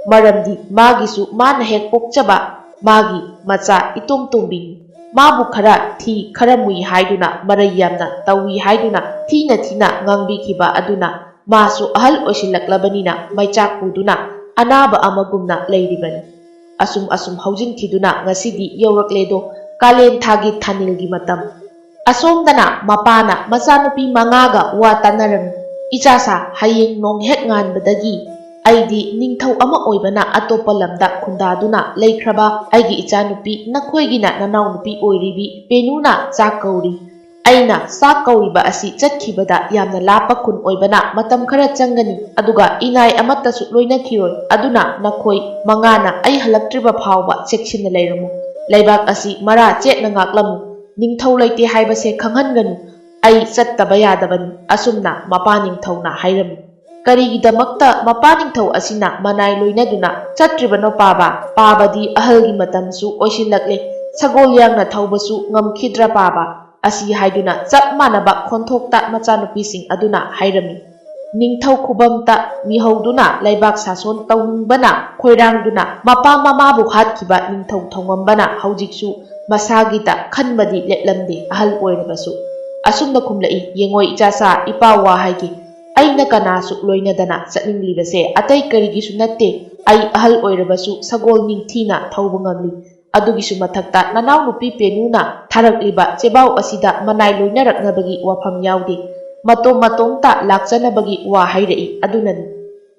ꯃꯔꯝꯗꯤ ꯃꯥꯒꯤꯁꯨ ꯃꯥꯅ ꯍꯦꯛ ꯄꯣꯛꯆꯕ ꯃꯥꯒꯤ ꯃꯆꯥ ꯏꯇꯣꯝ ꯇꯣꯝꯕꯤꯅꯤ꯫ ꯃꯥꯕꯨ ꯈꯔ ꯊꯤ, ꯈꯔ ꯃꯨꯏ ꯍꯥꯏꯗꯨꯅ, ꯃꯔꯩ ꯌꯥꯝꯅ ꯇꯧꯏ ꯍꯥꯏꯗꯨꯅ ꯊꯤꯅ ꯊꯤꯅ ꯉꯥꯡꯕꯤꯈꯤꯕ ꯑꯗꯨꯅ ꯃꯥꯁꯨ ꯑꯍꯜ ꯑꯣꯏꯁꯤꯜꯂꯛꯂꯕꯅꯤꯅ ꯃꯩꯆꯥꯛ ꯄꯨꯗꯨꯅ ꯑꯅꯥꯕ ꯑꯃꯒꯨꯝꯅ ꯂꯩꯔꯤꯕꯅꯤ꯫ ꯑꯁꯨꯝ ꯑꯁꯨꯝ ꯍꯧꯖꯤꯟꯈꯤꯗꯨꯅ ꯉꯁꯤꯗꯤ ꯌꯧꯔꯛꯂꯦꯗꯣ ꯀꯥꯂꯦꯟ ꯊꯥꯒꯤ ꯊꯥꯅꯤꯜꯒꯤ ꯃꯇꯝ꯫ ꯑꯁꯣꯝꯗꯅ ꯃꯄꯥꯅ ꯃꯆꯥꯅꯨꯄꯤ ꯃꯉꯥꯒ ꯋꯥ ꯇꯥꯟꯅꯔꯝꯃꯤ꯫ "ꯏꯆꯥꯁꯥ, ꯍꯌꯦꯡ ꯅꯣꯡ ꯍꯦꯛ ꯉꯥꯟꯕꯗꯒꯤ ꯑꯩꯗꯤ ꯅꯤꯡꯊꯧ ꯑꯃ ꯑꯣꯏꯕꯅ ꯑꯇꯣꯞꯄ ꯂꯝꯗ ꯈꯨꯟꯗꯥꯗꯨꯅ ꯂꯩꯈ꯭ꯔꯕ ꯑꯩꯒꯤ ꯏꯆꯥꯅꯨꯄꯤ, ꯅꯈꯣꯏꯒꯤꯅ ꯅꯅꯥꯎꯅꯨꯄꯤ ꯑꯣꯏꯔꯤꯕꯤ ꯄꯦꯅꯨꯅ ꯆꯥꯛ ꯀꯧꯔꯤ꯫ ꯑꯩꯅ ꯆꯥꯛ ꯀꯧꯔꯤꯕ ꯑꯁꯤ ꯆꯠꯈꯤꯕꯗ ꯌꯥꯝꯅ ꯂꯥꯞꯄ ꯈꯨꯟ ꯑꯣꯏꯕꯅ ꯃꯇꯝ ꯈꯔ ꯆꯪꯒꯅꯤ, ꯑꯗꯨꯒ ꯏꯅꯥꯏ ꯑꯃꯠꯇꯁꯨ ꯂꯣꯏꯅꯈꯤꯔꯣꯏ꯫ ꯑꯗꯨꯅ ꯅꯈꯣꯏ ꯃꯉꯥꯅ ꯑꯩ ꯍꯜꯂꯛꯇ꯭ꯔꯤꯕ ꯐꯥꯎꯕ ꯆꯦꯛꯁꯤꯟꯅ ꯂꯩꯔꯝꯃꯨ꯫ ꯂꯩꯕꯥꯛ ꯑꯁꯤ ꯃꯔꯥ ꯆꯦꯠꯅ ꯉꯥꯛꯂꯝꯃꯨ꯫ ꯅꯤꯡꯊꯧ ꯂꯩꯇꯦ ꯍꯥꯏꯕꯁꯦ ꯈꯪꯍꯟꯒꯅꯨ꯫ ꯑꯩ ꯆꯠꯇꯕ ꯌꯥꯗꯕꯅꯤ," ꯑꯁꯨꯝꯅ ꯃꯄꯥ ꯅꯤꯡꯊꯧꯅ ꯍꯥꯏꯔꯝꯃꯤ꯫ ꯀꯔꯤꯒꯤꯗꯃꯛꯇ ꯃꯄꯥ ꯅꯤꯡꯊꯧ ꯑꯁꯤꯅ ꯃꯅꯥꯏ ꯂꯣꯏꯅꯗꯨꯅ ꯆꯠꯇ꯭ꯔꯤꯕꯅꯣ ꯄꯥꯕ? ꯄꯥꯕꯗꯤ ꯑꯍꯜꯒꯤ ꯃꯇꯝꯁꯨ ꯑꯣꯏꯁꯤꯜꯂꯛꯂꯦ, ꯁꯒꯣꯜ ꯌꯥꯡꯅ ꯊꯧꯕꯁꯨ ꯉꯝꯈꯤꯗ꯭ꯔ ꯄꯥꯕ? ꯑꯁꯤ ꯍꯥꯏꯗꯨꯅ ꯆꯞ ꯃꯥꯟꯅꯕ ꯈꯣꯟꯊꯣꯛꯇ ꯃꯆꯥꯅꯨꯄꯤꯁꯤꯡ ꯑꯗꯨꯅ ꯍꯥꯏꯔꯝꯃꯤ꯫ ꯅꯤꯡꯊꯧ ꯈꯨꯕꯝꯇ ꯃꯤꯍꯧꯗꯨꯅ ꯂꯩꯕꯥꯛ ꯁꯥꯁꯣꯟ ꯇꯧꯅꯤꯡꯕꯅ ꯈꯣꯏꯔꯥꯡꯗꯨꯅ ꯃꯄꯥ ꯃꯃꯥꯕꯨ ꯍꯥꯠꯈꯤꯕ ꯅꯤꯡꯊꯧ ꯊꯧꯉꯝꯕꯅ ꯍꯧꯖꯤꯛꯁꯨ ꯃꯁꯥꯒꯤꯗ ꯈꯟꯕꯗꯤ ꯂꯦꯞꯂꯝꯗꯦ, ꯑꯍꯜ ꯑꯣꯏꯔꯕꯁꯨ꯫ ꯑꯁꯨꯝꯅ ꯈꯨꯝꯂꯛꯏ, "ꯌꯦꯡꯉꯣ ꯏꯆꯥꯁꯥ, ꯏꯄꯥ ꯋꯥ ꯍꯥꯏꯒꯦ꯫ ꯑꯩꯅ ꯀꯅꯥꯁꯨ ꯂꯣꯏꯅꯗꯅ ꯆꯠꯅꯤꯡꯂꯤꯕꯁꯦ ꯑꯇꯩ ꯀꯔꯤꯒꯤꯁꯨ ꯅꯠꯇꯦ꯫ ꯑꯩ ꯑꯍꯜ ꯑꯣꯏꯔꯕꯁꯨ ꯁꯒꯣꯜ ꯅꯤꯡꯊꯤꯅ ꯊꯧꯕ ꯉꯝꯂꯤ꯫ ꯑꯗꯨꯒꯤꯁꯨ ꯃꯊꯛꯇ ꯅꯅꯥꯎꯅꯨꯄꯤ ꯄꯦꯅꯨꯅ ꯊꯥꯔꯛꯂꯤꯕ ꯆꯦꯕꯥꯎ ꯑꯁꯤꯗ ꯃꯅꯥꯏ ꯂꯣꯏꯅꯔꯛꯅꯕꯒꯤ ꯋꯥꯐꯝ ꯌꯥꯎꯗꯦ꯫ ꯃꯇꯣꯝ ꯃꯇꯣꯝꯇ ꯂꯥꯛꯆꯅꯕꯒꯤ ꯋꯥ ꯍꯥꯏꯔꯛꯏ꯫ ꯑꯗꯨꯅꯅꯤ꯫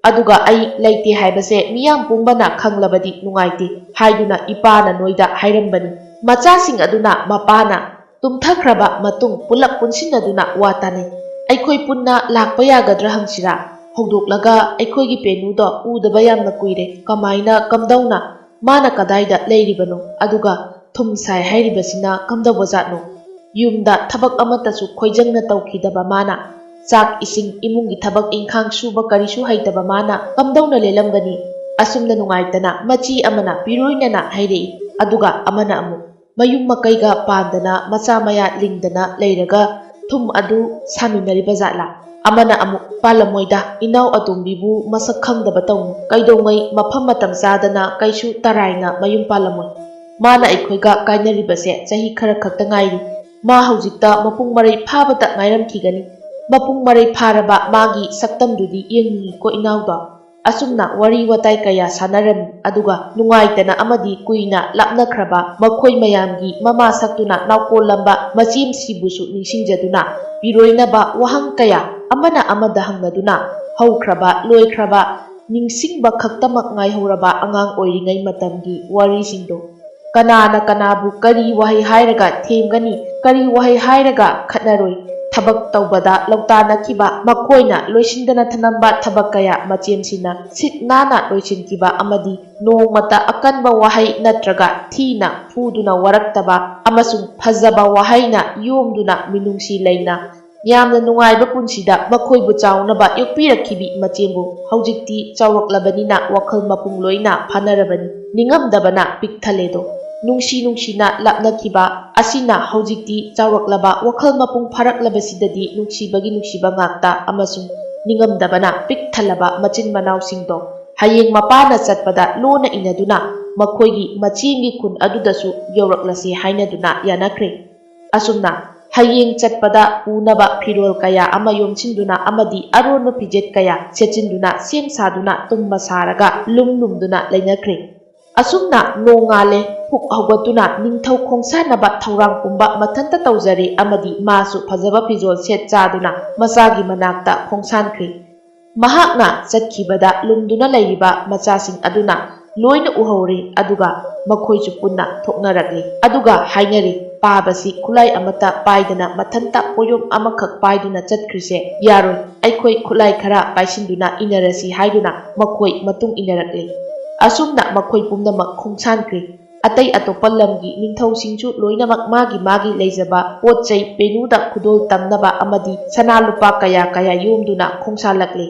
ꯑꯗꯨꯒ ꯑꯩ ꯂꯩꯇꯦ ꯍꯥꯏꯕꯁꯦ ꯃꯤꯌꯥꯝ ꯄꯨꯝꯕꯅ ꯈꯪꯂꯕꯗꯤ ꯅꯨꯡꯉꯥꯏꯇꯦ ꯍꯥꯏꯗꯨꯅ ꯏꯄꯥꯅ ꯅꯣꯏꯗ ꯍꯥꯏꯔꯝꯕꯅꯤ꯫" ꯃꯆꯥꯁꯤꯡ ꯑꯗꯨꯅ ꯃꯄꯥꯅ ꯇꯨꯝꯊꯈ꯭ꯔꯕ ꯃꯇꯨꯡ ꯄꯨꯂꯞ ꯄꯨꯟꯁꯤꯟꯅꯗꯨꯅ ꯋꯥ ꯇꯥꯅꯩ꯫ "ꯑꯩꯈꯣꯏ ꯄꯨꯟꯅ ꯂꯥꯛꯄ ꯌꯥꯒꯗ꯭ꯔꯥ ꯍꯪꯁꯤꯔꯥ? ꯍꯧꯗꯣꯛꯂꯒ ꯑꯩꯈꯣꯏꯒꯤ ꯄꯦꯅꯨꯗꯣ ꯎꯗꯕ ꯌꯥꯝꯅ ꯀꯨꯏꯔꯦ꯫ ꯀꯃꯥꯏꯅ, ꯀꯝꯗꯧꯅ? ꯃꯥꯅ ꯀꯗꯥꯏꯗ ꯂꯩꯔꯤꯕꯅꯣ? ꯑꯗꯨꯒ ꯊꯨꯝ ꯁꯥꯏ ꯍꯥꯏꯔꯤꯕꯁꯤꯅ ꯀꯝꯗꯧꯕ ꯖꯥꯠꯅꯣ? ꯌꯨꯝꯗ ꯊꯕꯛ ꯑꯃꯠꯇꯁꯨ ꯈꯣꯏꯖꯪꯅ ꯇꯧꯈꯤꯗꯕ ꯃꯥꯅ, ꯆꯥꯛ ꯏꯁꯤꯡ, ꯏꯃꯨꯡꯒꯤ ꯊꯕꯛ ꯏꯪꯈꯥꯡ ꯁꯨꯕ ꯀꯔꯤꯁꯨ ꯍꯩꯇꯕ ꯃꯥꯅ ꯀꯝꯗꯧꯅ ꯂꯦꯜꯂꯝꯒꯅꯤ?" ꯑꯁꯨꯝꯅ ꯅꯨꯡꯉꯥꯏꯇꯅ ꯃꯆꯤ ꯑꯃꯅ ꯄꯤꯔꯣꯏꯅꯅ ꯍꯥꯏꯔꯛꯏ, ꯑꯗꯨꯒ ꯑꯃꯅ ꯑꯃꯨꯛ, "ꯃꯌꯨꯝ ꯃꯀꯩꯒ ꯄꯥꯟꯗꯅ ꯃꯆꯥ ꯃꯌꯥ ꯂꯤꯡꯗꯅ ꯂꯩꯔꯒ ꯊꯨꯝ ꯑꯗꯨ ꯁꯥꯃꯤꯟꯅꯔꯤꯕ ꯖꯥꯠꯂꯥ?" ꯑꯃꯅ ꯑꯃꯨꯛ, "ꯄꯥꯜꯂꯝꯃꯣꯏꯗ, ꯏꯅꯥꯎ ꯑꯇꯣꯝꯕꯤꯕꯨ ꯃꯁꯛ ꯈꯪꯗꯕ ꯇꯧꯅꯨ꯫ ꯀꯩꯗꯧꯉꯩ ꯃꯐꯝ ꯃꯇꯝ ꯆꯥꯗꯅ ꯀꯩꯁꯨ ꯇꯔꯥꯏꯅ ꯃꯌꯨꯝ ꯄꯥꯜꯂꯝꯃꯣꯏ꯫ ꯃꯥꯅ ꯑꯩꯈꯣꯏꯒ ꯀꯥꯏꯅꯔꯤꯕꯁꯦ ꯆꯍꯤ ꯈꯔ ꯈꯛꯇ ꯉꯥꯏꯔꯤ꯫ ꯃꯥ ꯍꯧꯖꯤꯛꯇ ꯃꯄꯨꯡ ꯃꯔꯩ ꯐꯥꯕꯇ ꯉꯥꯏꯔꯝꯈꯤꯒꯅꯤ꯫ ꯃꯄꯨꯡ ꯃꯔꯩ ꯐꯥꯔꯕ ꯃꯥꯒꯤ ꯁꯛꯇꯝꯗꯨꯗꯤ ꯌꯦꯡꯅꯤꯡꯉꯤꯀꯣ ꯏꯅꯥꯎꯗꯣ?" ꯑꯁꯨꯝꯅ ꯋꯥꯔꯤ ꯋꯥꯇꯥꯏ ꯀꯌꯥ ꯁꯥꯟꯅꯔꯝꯃꯤ꯫ ꯑꯗꯨꯒ ꯅꯨꯡꯉꯥꯏꯇꯅ ꯑꯃꯗꯤ ꯀꯨꯏꯅ ꯂꯥꯞꯅꯈ꯭ꯔꯕ ꯃꯈꯣꯏ ꯃꯌꯥꯝꯒꯤ ꯃꯃꯥ ꯁꯛꯇꯨꯅ ꯅꯥꯎꯀꯣꯜꯂꯝꯕ ꯃꯆꯦꯝꯁꯤꯕꯨꯁꯨ ꯅꯤꯡꯁꯤꯡꯖꯗꯨꯅ ꯄꯤꯔꯣꯏꯅꯕ ꯋꯥꯍꯪ ꯀꯌꯥ ꯑꯃꯅ ꯑꯃꯗ ꯍꯪꯅꯗꯨꯅ ꯍꯧꯈ꯭ꯔꯕ ꯂꯣꯏꯈ꯭ꯔꯕ ꯅꯤꯡꯁꯤꯡꯕ ꯈꯛꯇꯃꯛ ꯉꯥꯏꯍꯧꯔꯕ ꯑꯉꯥꯡ ꯑꯣꯏꯔꯤꯉꯩ ꯃꯇꯝꯒꯤ ꯋꯥꯔꯤꯁꯤꯡꯗꯣ꯫ ꯀꯅꯥꯅ ꯀꯅꯥꯕꯨ ꯀꯔꯤ ꯋꯥꯍꯩ ꯍꯥꯏꯔꯒ ꯊꯦꯝꯒꯅꯤ, ꯀꯔꯤ ꯋꯥꯍꯩ ꯍꯥꯏꯔꯒ ꯈꯠꯅꯔꯣꯏ? ꯊꯕꯛ ꯇꯧꯕꯗ ꯂꯧꯇꯥꯅꯈꯤꯕ, ꯃꯈꯣꯏꯅ ꯂꯣꯏꯁꯤꯟꯗꯅ ꯊꯅꯝꯕ ꯊꯕꯛ ꯀꯌꯥ ꯃꯆꯦꯝꯁꯤꯅ ꯁꯤꯠ ꯅꯥꯟꯅ ꯂꯣꯏꯁꯤꯟꯈꯤꯕ ꯑꯃꯗꯤ ꯅꯣꯡꯃꯇ ꯑꯀꯟꯕ ꯋꯥꯍꯩ ꯅꯠꯇ꯭ꯔꯒ ꯊꯤꯅ ꯐꯨꯗꯨꯅ ꯋꯥꯔꯛꯇꯕ ꯑꯃꯁꯨꯡ ꯐꯖꯕ ꯋꯥꯍꯩꯅ ꯌꯣꯝꯗꯨꯅ ꯃꯤꯅꯨꯡꯁꯤ ꯂꯩꯅ ꯌꯥꯝꯅ ꯅꯨꯡꯉꯥꯏꯕ ꯄꯨꯟꯁꯤꯗ ꯃꯈꯣꯏꯕꯨ ꯆꯥꯎꯅꯕ ꯌꯣꯛꯄꯤꯔꯛꯈꯤꯕꯤ ꯃꯆꯦꯝꯕꯨ ꯍꯧꯖꯤꯛꯇꯤ ꯆꯥꯎꯔꯛꯂꯕꯅꯤꯅ ꯋꯥꯈꯜ ꯃꯄꯨꯡ ꯂꯣꯏꯅ ꯐꯥꯅꯔꯕꯅꯤ꯫ ꯅꯤꯡꯉꯝꯗꯕꯅ ꯄꯤꯛ ꯊꯜꯂꯦꯗꯣ꯫ ꯅꯨꯡꯁꯤ ꯅꯨꯡꯁꯤꯅ ꯂꯥꯞꯅꯈꯤꯕ ꯑꯁꯤꯅ ꯍꯧꯖꯤꯛꯇꯤ ꯆꯥꯎꯔꯛꯂꯕ ꯋꯥꯈꯜ ꯃꯄꯨꯡ ꯐꯥꯔꯛꯂꯕꯁꯤꯗꯗꯤ ꯅꯨꯡꯁꯤꯕꯒꯤ ꯅꯨꯡꯁꯤꯕ ꯉꯥꯛꯇ ꯑꯃꯁꯨꯡ ꯅꯤꯡꯉꯝꯗꯕꯅ ꯄꯤꯛ ꯊꯜꯂꯕ ꯃꯆꯤꯟ ꯃꯅꯥꯎꯁꯤꯡꯗꯣ ꯍꯌꯦꯡ ꯃꯄꯥꯅ ꯆꯠꯄꯗ ꯂꯣꯟꯅ ꯏꯅꯗꯨꯅ ꯃꯈꯣꯏꯒꯤ ꯃꯆꯦꯝꯒꯤ ꯈꯨꯟ ꯑꯗꯨꯗꯁꯨ ꯌꯧꯔꯛꯂꯁꯤ ꯍꯥꯏꯅꯗꯨꯅ ꯌꯥꯅꯈ꯭ꯔꯦ꯫ ꯑꯁꯨꯝꯅ ꯍꯌꯦꯡ ꯆꯠꯄꯗ ꯄꯨꯅꯕ ꯐꯤꯔꯣꯜ ꯀꯌꯥ ꯑꯃ ꯌꯣꯝꯁꯤꯟꯗꯨꯅ ꯑꯃꯗꯤ ꯑꯔꯣꯟꯕ ꯐꯤꯖꯦꯠ ꯀꯌꯥ ꯁꯦꯠꯆꯤꯟꯗꯨꯅ ꯁꯦꯝ ꯁꯥꯗꯨꯅ ꯇꯨꯝꯕ ꯁꯥꯔꯒ ꯂꯨꯝ ꯂꯨꯝꯗꯨꯅ ꯂꯩꯅꯈ꯭ꯔꯦ꯫ ꯑꯁꯨꯝꯅ ꯅꯣꯡꯉꯥꯜꯂꯦ, ꯐꯨꯛ ꯍꯧꯒꯠꯇꯨꯅ ꯅꯤꯡꯊꯧ ꯈꯣꯡꯁꯥꯟꯅꯕ ꯊꯧꯔꯥꯡ ꯄꯨꯝꯕ ꯃꯊꯟꯇ ꯇꯧꯖꯔꯦ ꯑꯃꯗꯤ ꯃꯥꯁꯨ ꯐꯖꯕ ꯐꯤꯖꯣꯜ ꯁꯦꯠ ꯆꯥꯗꯨꯅ ꯃꯆꯥꯒꯤ ꯃꯅꯥꯛꯇ ꯈꯣꯡꯁꯥꯟꯈ꯭ꯔꯦ꯫ ꯃꯍꯥꯛꯅ ꯆꯠꯈꯤꯕꯗ ꯂꯨꯝꯗꯨꯅ ꯂꯩꯔꯤꯕ ꯃꯆꯥꯁꯤꯡ ꯑꯗꯨꯅ ꯂꯣꯏꯅ ꯎꯍꯧꯔꯦ, ꯑꯗꯨꯒ ꯃꯈꯣꯏꯁꯨ ꯄꯨꯟꯅ ꯊꯣꯛꯅꯔꯛꯂꯦ꯫ ꯑꯗꯨꯒ ꯍꯥꯏꯅꯔꯦ, "ꯄꯥꯕꯁꯤ ꯈꯨꯠꯂꯥꯏ ꯑꯃꯠꯇ ꯄꯥꯏꯗꯅ ꯃꯊꯟꯇ ꯄꯣꯌꯣꯝ ꯑꯃꯈꯛ ꯄꯥꯏꯗꯨꯅ ꯆꯠꯈ꯭ꯔꯤꯁꯦ ꯌꯥꯔꯣꯏ, ꯑꯩꯈꯣꯏ ꯈꯨꯠꯂꯥꯏ ꯈꯔ ꯄꯥꯏꯁꯤꯟꯗꯨꯅ ꯏꯟꯅꯔꯁꯤ" ꯍꯥꯏꯗꯨꯅ ꯃꯈꯣꯏ ꯃꯇꯨꯡ ꯏꯟꯅꯔꯛꯂꯦ꯫ ꯑꯁꯨꯝꯅ ꯃꯈꯣꯏ ꯄꯨꯝꯅꯃꯛ ꯈꯣꯡꯁꯥꯟꯈ꯭ꯔꯦ꯫ ꯑꯇꯩ ꯑꯇꯣꯞꯄ ꯂꯝꯒꯤ ꯅꯤꯡꯊꯧꯁꯤꯡꯁꯨ ꯂꯣꯏꯅꯃꯛ ꯃꯥꯒꯤ ꯃꯥꯒꯤ ꯂꯩꯖꯕ ꯄꯣꯠ ꯆꯩ ꯄꯦꯅꯨꯗ ꯈꯨꯗꯣꯜ ꯇꯝꯅꯕ ꯑꯃꯗꯤ ꯁꯅꯥ ꯂꯨꯄꯥ ꯀꯌꯥ ꯀꯌꯥ ꯌꯣꯝꯗꯨꯅ ꯈꯣꯡꯁꯥꯜꯂꯛꯂꯦ꯫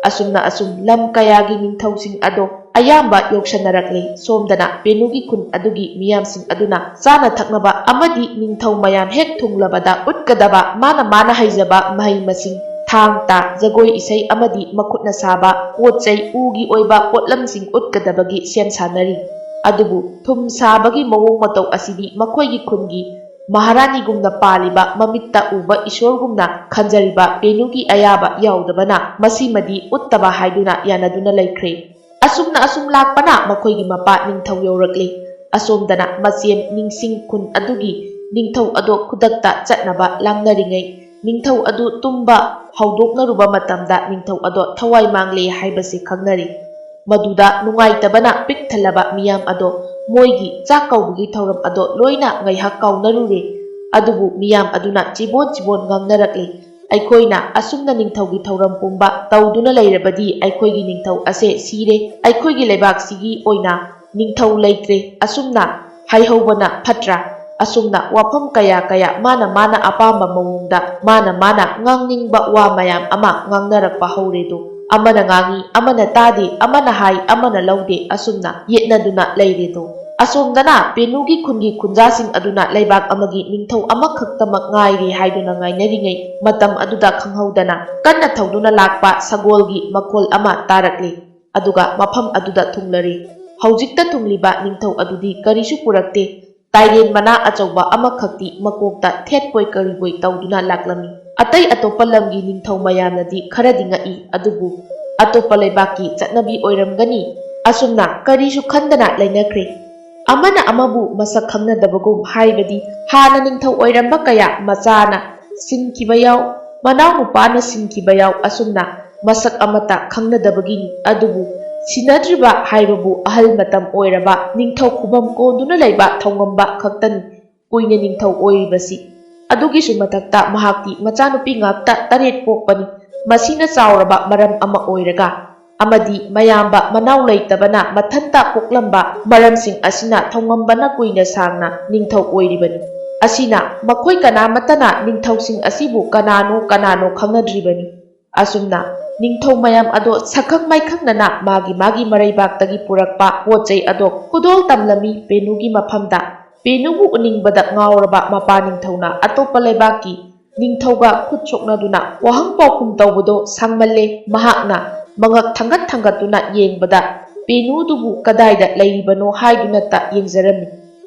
ꯑꯁꯨꯝꯅ ꯑꯁꯨꯝ ꯂꯝ ꯀꯌꯥꯒꯤ ꯅꯤꯡꯊꯧꯁꯤꯡ ꯑꯗꯣ ꯑꯌꯥꯝꯕ ꯌꯧꯁꯟꯅꯔꯛꯂꯦ꯫ ꯁꯣꯝꯗꯅ ꯄꯦꯅꯨꯒꯤ ꯈꯨꯟ ꯑꯗꯨꯒꯤ ꯃꯤꯌꯥꯝꯁꯤꯡ ꯑꯗꯨꯅ ꯆꯥꯅ ꯊꯛꯅꯕ ꯑꯃꯗꯤ ꯅꯤꯡꯊꯧ ꯃꯌꯥꯝ ꯍꯦꯛ ꯊꯨꯡꯂꯕꯗ ꯎꯠꯀꯗꯕ ꯃꯥꯅ ꯃꯥꯅ ꯍꯩꯖꯕ ꯃꯍꯩ ꯃꯁꯤꯡ, ꯊꯥꯡ ꯇꯥ, ꯖꯒꯣꯏ ꯏꯁꯩ ꯑꯃꯗꯤ ꯃꯈꯨꯠꯅ ꯁꯥꯕ ꯄꯣꯠ ꯆꯩ, ꯎꯒꯤ ꯑꯣꯏꯕ ꯄꯣꯠꯂꯝꯁꯤꯡ ꯎꯠꯀꯗꯕꯒꯤ ꯁꯦꯝ ꯁꯥꯅꯔꯤ꯫ ꯑꯗꯨꯕꯨ ꯊꯨꯝ ꯁꯥꯕꯒꯤ ꯃꯑꯣꯡ ꯃꯇꯧ ꯑꯁꯤꯗꯤ ꯃꯈꯣꯏꯒꯤ ꯈꯨꯟꯒꯤ ꯃꯍꯥꯔꯥꯅꯤꯒꯨꯝꯅ ꯄꯥꯜꯂꯤꯕ, ꯃꯃꯤꯠꯇ ꯎꯕ ꯏꯁꯣꯔꯒꯨꯝꯅ ꯈꯟꯖꯔꯤꯕ ꯄꯦꯅꯨꯒꯤ ꯑꯌꯥꯕ ꯌꯥꯎꯗꯕꯅ ꯃꯁꯤꯃꯗꯤ ꯎꯠꯇꯕ ꯍꯥꯏꯗꯨꯅ ꯌꯥꯅꯗꯨꯅ ꯂꯩꯈ꯭ꯔꯦ꯫ ꯑꯁꯨꯝꯅ ꯑꯁꯨꯝ ꯂꯥꯛꯄꯅ ꯃꯈꯣꯏꯒꯤ ꯃꯄꯥ ꯅꯤꯡꯊꯧ ꯌꯧꯔꯛꯂꯦ꯫ ꯑꯁꯣꯝꯗꯅ ꯃꯆꯦꯝ ꯅꯤꯡꯁꯤꯡ ꯈꯨꯟ ꯑꯗꯨꯒꯤ ꯅꯤꯡꯊꯧ ꯑꯗꯣ ꯈꯨꯗꯛꯇ ꯆꯠꯅꯕ ꯂꯥꯡꯅꯔꯤꯉꯩ, ꯅꯤꯡꯊꯧ ꯑꯗꯨ ꯇꯨꯝꯕ ꯍꯧꯗꯣꯛꯅꯔꯨꯕ ꯃꯇꯝꯗ ꯅꯤꯡꯊꯧ ꯑꯗꯣ ꯊꯋꯥꯏ ꯃꯥꯡꯂꯦ ꯍꯥꯏꯕꯁꯤ ꯈꯪꯅꯔꯤ꯫ ꯃꯗꯨꯗ ꯅꯨꯡꯉꯥꯏꯇꯕꯅ ꯄꯤꯛ ꯊꯜꯂꯕ ꯃꯤꯌꯥꯝ ꯑꯗꯣ ꯃꯣꯏꯒꯤ ꯆꯥꯛ ꯀꯧꯕꯒꯤ ꯊꯧꯔꯝ ꯑꯗꯣ ꯂꯣꯏꯅ ꯉꯥꯏꯍꯥꯛ ꯀꯥꯎꯅꯔꯨꯔꯦ꯫ ꯑꯗꯨꯕꯨ ꯃꯤꯌꯥꯝ ꯑꯗꯨꯅ ꯆꯤꯕꯣꯟ ꯆꯤꯕꯣꯟ ꯉꯥꯡꯅꯔꯛꯂꯤ, "ꯑꯩꯈꯣꯏꯅ ꯑꯁꯨꯝꯅ ꯅꯤꯡꯊꯧꯒꯤ ꯊꯧꯔꯝ ꯄꯨꯝꯕ ꯇꯧꯗꯨꯅ ꯂꯩꯔꯕꯗꯤ ꯑꯩꯈꯣꯏꯒꯤ ꯅꯤꯡꯊꯧ ꯑꯁꯦ ꯁꯤꯔꯦ, ꯑꯩꯈꯣꯏꯒꯤ ꯂꯩꯕꯥꯛꯁꯤꯒꯤ ꯑꯣꯏꯅ ꯅꯤꯡꯊꯧ ꯂꯩꯇ꯭ꯔꯦ, ꯑꯁꯨꯝꯅ ꯍꯥꯏꯍꯧꯕꯅ ꯐꯠꯇ꯭ꯔꯥ?" ꯑꯁꯨꯝꯅ ꯋꯥꯐꯝ ꯀꯌꯥ ꯀꯌꯥ ꯃꯥꯅ ꯃꯥꯅ ꯑꯄꯥꯝꯕ ꯃꯑꯣꯡꯗ ꯃꯥꯅ ꯃꯥꯅ ꯉꯥꯡꯅꯤꯡꯕ ꯋꯥ ꯃꯌꯥꯝ ꯑꯃ ꯉꯥꯡꯅꯔꯛꯄ ꯍꯧꯔꯦꯗꯣ꯫ ꯑꯃꯅ ꯉꯥꯡꯏ, ꯑꯃꯅ ꯇꯥꯗꯦ, ꯑꯃꯅ ꯍꯥꯏ, ꯑꯃꯅ ꯂꯧꯗꯦ, ꯑꯁꯨꯝꯅ ꯌꯦꯠꯅꯗꯨꯅ ꯂꯩꯔꯦꯗꯣ꯫ ꯑꯁꯣꯝꯗꯅ ꯄꯦꯅꯨꯒꯤ ꯈꯨꯟꯒꯤ ꯈꯨꯟꯖꯥꯁꯤꯡ ꯑꯗꯨꯅ ꯂꯩꯕꯥꯛ ꯑꯃꯒꯤ ꯅꯤꯡꯊꯧ ꯑꯃꯈꯛꯇꯃꯛ ꯉꯥꯏꯔꯦ ꯍꯥꯏꯗꯨꯅ ꯉꯥꯏꯅꯔꯤꯉꯩ ꯃꯇꯝ ꯑꯗꯨꯗ ꯈꯪꯍꯧꯗꯅ ꯀꯟꯅ ꯊꯧꯗꯨꯅ ꯂꯥꯛꯄ ꯁꯒꯣꯜꯒꯤ ꯃꯈꯣꯜ ꯑꯃ ꯇꯥꯔꯛꯂꯦ꯫ ꯑꯗꯨꯒ ꯃꯐꯝ ꯑꯗꯨꯗ ꯊꯨꯡꯂꯔꯦ꯫ ꯍꯧꯖꯤꯛꯇ ꯊꯨꯡꯂꯤꯕ ꯅꯤꯡꯊꯧ ꯑꯗꯨꯗꯤ ꯀꯔꯤꯁꯨ ꯄꯨꯔꯛꯇꯦ꯫ ꯇꯥꯏꯔꯦꯟ ꯃꯅꯥ ꯑꯆꯧꯕ ꯑꯃꯈꯛꯇꯤ ꯃꯀꯣꯛꯇ ꯊꯦꯠꯄꯣꯏ ꯀꯔꯤꯕꯣꯏ ꯇꯧꯗꯨꯅ ꯂꯥꯛꯂꯝꯃꯤ꯫ ꯑꯇꯩ ꯑꯇꯣꯞꯄ ꯂꯝꯒꯤ ꯅꯤꯡꯊꯧ ꯃꯌꯥꯝꯅꯗꯤ ꯈꯔꯗꯤ ꯉꯛꯏ, ꯑꯗꯨꯕꯨ ꯑꯇꯣꯞꯄ ꯂꯩꯕꯥꯛꯀꯤ ꯆꯠꯅꯕꯤ ꯑꯣꯏꯔꯝꯒꯅꯤ꯫ ꯑꯁꯨꯝꯅ ꯀꯔꯤꯁꯨ ꯈꯟꯗꯅ ꯂꯩꯅꯈ꯭ꯔꯦ꯫ ꯑꯃꯅ ꯑꯃꯕꯨ ꯃꯁꯛ ꯈꯪꯅꯗꯕꯒꯨꯝ, ꯍꯥꯏꯕꯗꯤ ꯍꯥꯟꯅ ꯅꯤꯡꯊꯧ ꯑꯣꯏꯔꯝꯕ ꯀꯌꯥ ꯃꯆꯥꯅ ꯁꯤꯟꯈꯤꯕ ꯌꯥꯎ, ꯃꯅꯥꯎꯅꯨꯄꯥꯅ ꯁꯤꯟꯈꯤꯕ ꯌꯥꯎ, ꯑꯁꯨꯝꯅ ꯃꯁꯛ ꯑꯃꯠꯇ ꯈꯪꯅꯗꯕꯒꯤꯅꯤ꯫ ꯑꯗꯨꯕꯨ ꯁꯤꯟꯅꯗ꯭ꯔꯤꯕ ꯍꯥꯏꯕꯕꯨ ꯑꯍꯜ ꯃꯇꯝ ꯑꯣꯏꯔꯕ ꯅꯤꯡꯊꯧ ꯈꯨꯕꯝ ꯀꯣꯟꯗꯨꯅ ꯂꯩꯕ ꯊꯧꯉꯝꯕ ꯈꯛꯇꯅꯤ ꯀꯨꯏꯅ ꯅꯤꯡꯊꯧ ꯑꯣꯏꯔꯤꯕꯁꯤ꯫ ꯑꯗꯨꯒꯤꯁꯨ ꯃꯊꯛꯇ ꯃꯍꯥꯛꯇꯤ ꯃꯆꯥꯅꯨꯄꯤ ꯉꯥꯛꯇ ꯇꯔꯦꯠ ꯄꯣꯛꯄꯅꯤ꯫ ꯃꯁꯤꯅ ꯆꯥꯎꯔꯕ ꯃꯔꯝ ꯑꯃ ꯑꯣꯏꯔꯒ, ꯑꯃꯗꯤ ꯃꯌꯥꯝꯕ ꯃꯅꯥꯎ ꯂꯩꯇꯕꯅ ꯃꯊꯟꯇ ꯄꯣꯛꯂꯝꯕ ꯃꯔꯝꯁꯤꯡ ꯑꯁꯤꯅ ꯊꯧꯉꯝꯕꯅ ꯀꯨꯏꯅ ꯁꯥꯡꯅ ꯅꯤꯡꯊꯧ ꯑꯣꯏꯔꯤꯕꯅꯤ꯫ ꯑꯁꯤꯅ ꯃꯈꯣꯏ ꯀꯅꯥꯃꯠꯇꯅ ꯅꯤꯡꯊꯧꯁꯤꯡ ꯑꯁꯤꯕꯨ ꯀꯅꯥꯅꯣ ꯀꯅꯥꯅꯣ ꯈꯪꯅꯗ꯭ꯔꯤꯕꯅꯤ꯫ ꯑꯁꯨꯝꯅ ꯅꯤꯡꯊꯧ ꯃꯌꯥꯝ ꯑꯗꯣ ꯁꯛꯈꯪ ꯃꯥꯏꯈꯪꯅꯅ ꯃꯥꯒꯤ ꯃꯥꯒꯤ ꯃꯔꯩꯕꯥꯛꯇꯒꯤ ꯄꯨꯔꯛꯄ ꯄꯣꯠ ꯆꯩ ꯑꯗꯣ ꯈꯨꯗꯣꯜ ꯇꯝꯂꯝꯃꯤ ꯄꯦꯅꯨꯒꯤ ꯃꯐꯝꯗ꯫ ꯄꯦꯅꯨꯕꯨ ꯎꯅꯤꯡꯕꯗ ꯉꯥꯎꯔꯕ ꯃꯄꯥ ꯅꯤꯡꯊꯧꯅ ꯑꯇꯣꯞꯄ ꯂꯩꯕꯥꯛꯀꯤ ꯅꯤꯡꯊꯧꯒ ꯈꯨꯠ ꯁꯣꯛꯅꯗꯨꯅ ꯋꯥꯍꯪ ꯄꯥꯎꯈꯨꯝ ꯇꯧꯕꯗꯣ ꯁꯥꯡꯃꯜꯂꯦ꯫ ꯃꯍꯥꯛꯅ ꯃꯉꯛ ꯊꯥꯡꯒꯠ ꯊꯥꯡꯒꯠꯇꯨꯅ ꯌꯦꯡꯕꯗ ꯄꯦꯅꯨꯗꯨꯕꯨ ꯀꯗꯥꯏꯗ ꯂꯩꯔꯤꯕꯅꯣ ꯍꯥꯏꯗꯨꯅꯇ ꯌꯦꯡꯖꯔꯝꯃꯤ꯫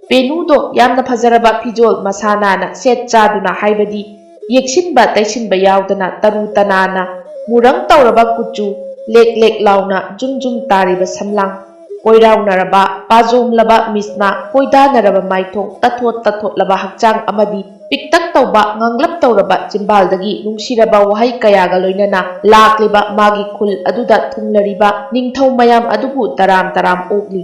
ꯄꯦꯅꯨꯗꯣ ꯌꯥꯝꯅ ꯐꯖꯔꯕ ꯐꯤꯖꯣꯜ ꯃꯁꯥ ꯅꯥꯟꯅ ꯁꯦꯠ ꯆꯥꯗꯨꯅ, ꯍꯥꯏꯕꯗꯤ ꯌꯦꯛꯁꯤꯟꯕ ꯇꯩꯁꯤꯟꯕ ꯌꯥꯎꯗꯅ, ꯇꯔꯨ ꯇꯅꯥꯟꯅ, ꯃꯨꯔꯪ ꯇꯧꯔꯕ ꯀꯨꯆꯨ, ꯂꯦꯛ ꯂꯦꯛ ꯂꯥꯎꯅ ꯖꯨꯝ ꯖꯨꯝ ꯇꯥꯔꯤꯕ ꯁꯝꯂꯥꯡ, ꯀꯣꯏꯔꯥꯎꯅꯔꯕ, ꯄꯥꯖꯣꯝꯂꯕ ꯃꯤꯠꯁꯅꯥ, ꯀꯣꯏꯗꯥꯅꯔꯕ ꯃꯥꯏꯊꯣꯡ, ꯇꯠꯊꯣꯠ ꯇꯠꯊꯣꯠꯂꯕ ꯍꯛꯆꯥꯡ ꯑꯃꯗꯤ ꯄꯤꯛꯇꯛ ꯇꯧꯕ, ꯉꯥꯡꯂꯞ ꯇꯧꯔꯕ ꯆꯤꯝꯕꯥꯜꯗꯒꯤ ꯅꯨꯡꯁꯤꯔꯕ ꯋꯥꯍꯩ ꯀꯌꯥꯒ ꯂꯣꯏꯅꯅ ꯂꯥꯛꯂꯤꯕ ꯃꯥꯒꯤ ꯈꯨꯜ ꯑꯗꯨꯗ ꯊꯨꯡꯂꯔꯤꯕ ꯅꯤꯡꯊꯧ ꯃꯌꯥꯝ ꯑꯗꯨꯕꯨ ꯇꯔꯥꯝ ꯇꯔꯥꯝ ꯑꯣꯛꯂꯤ꯫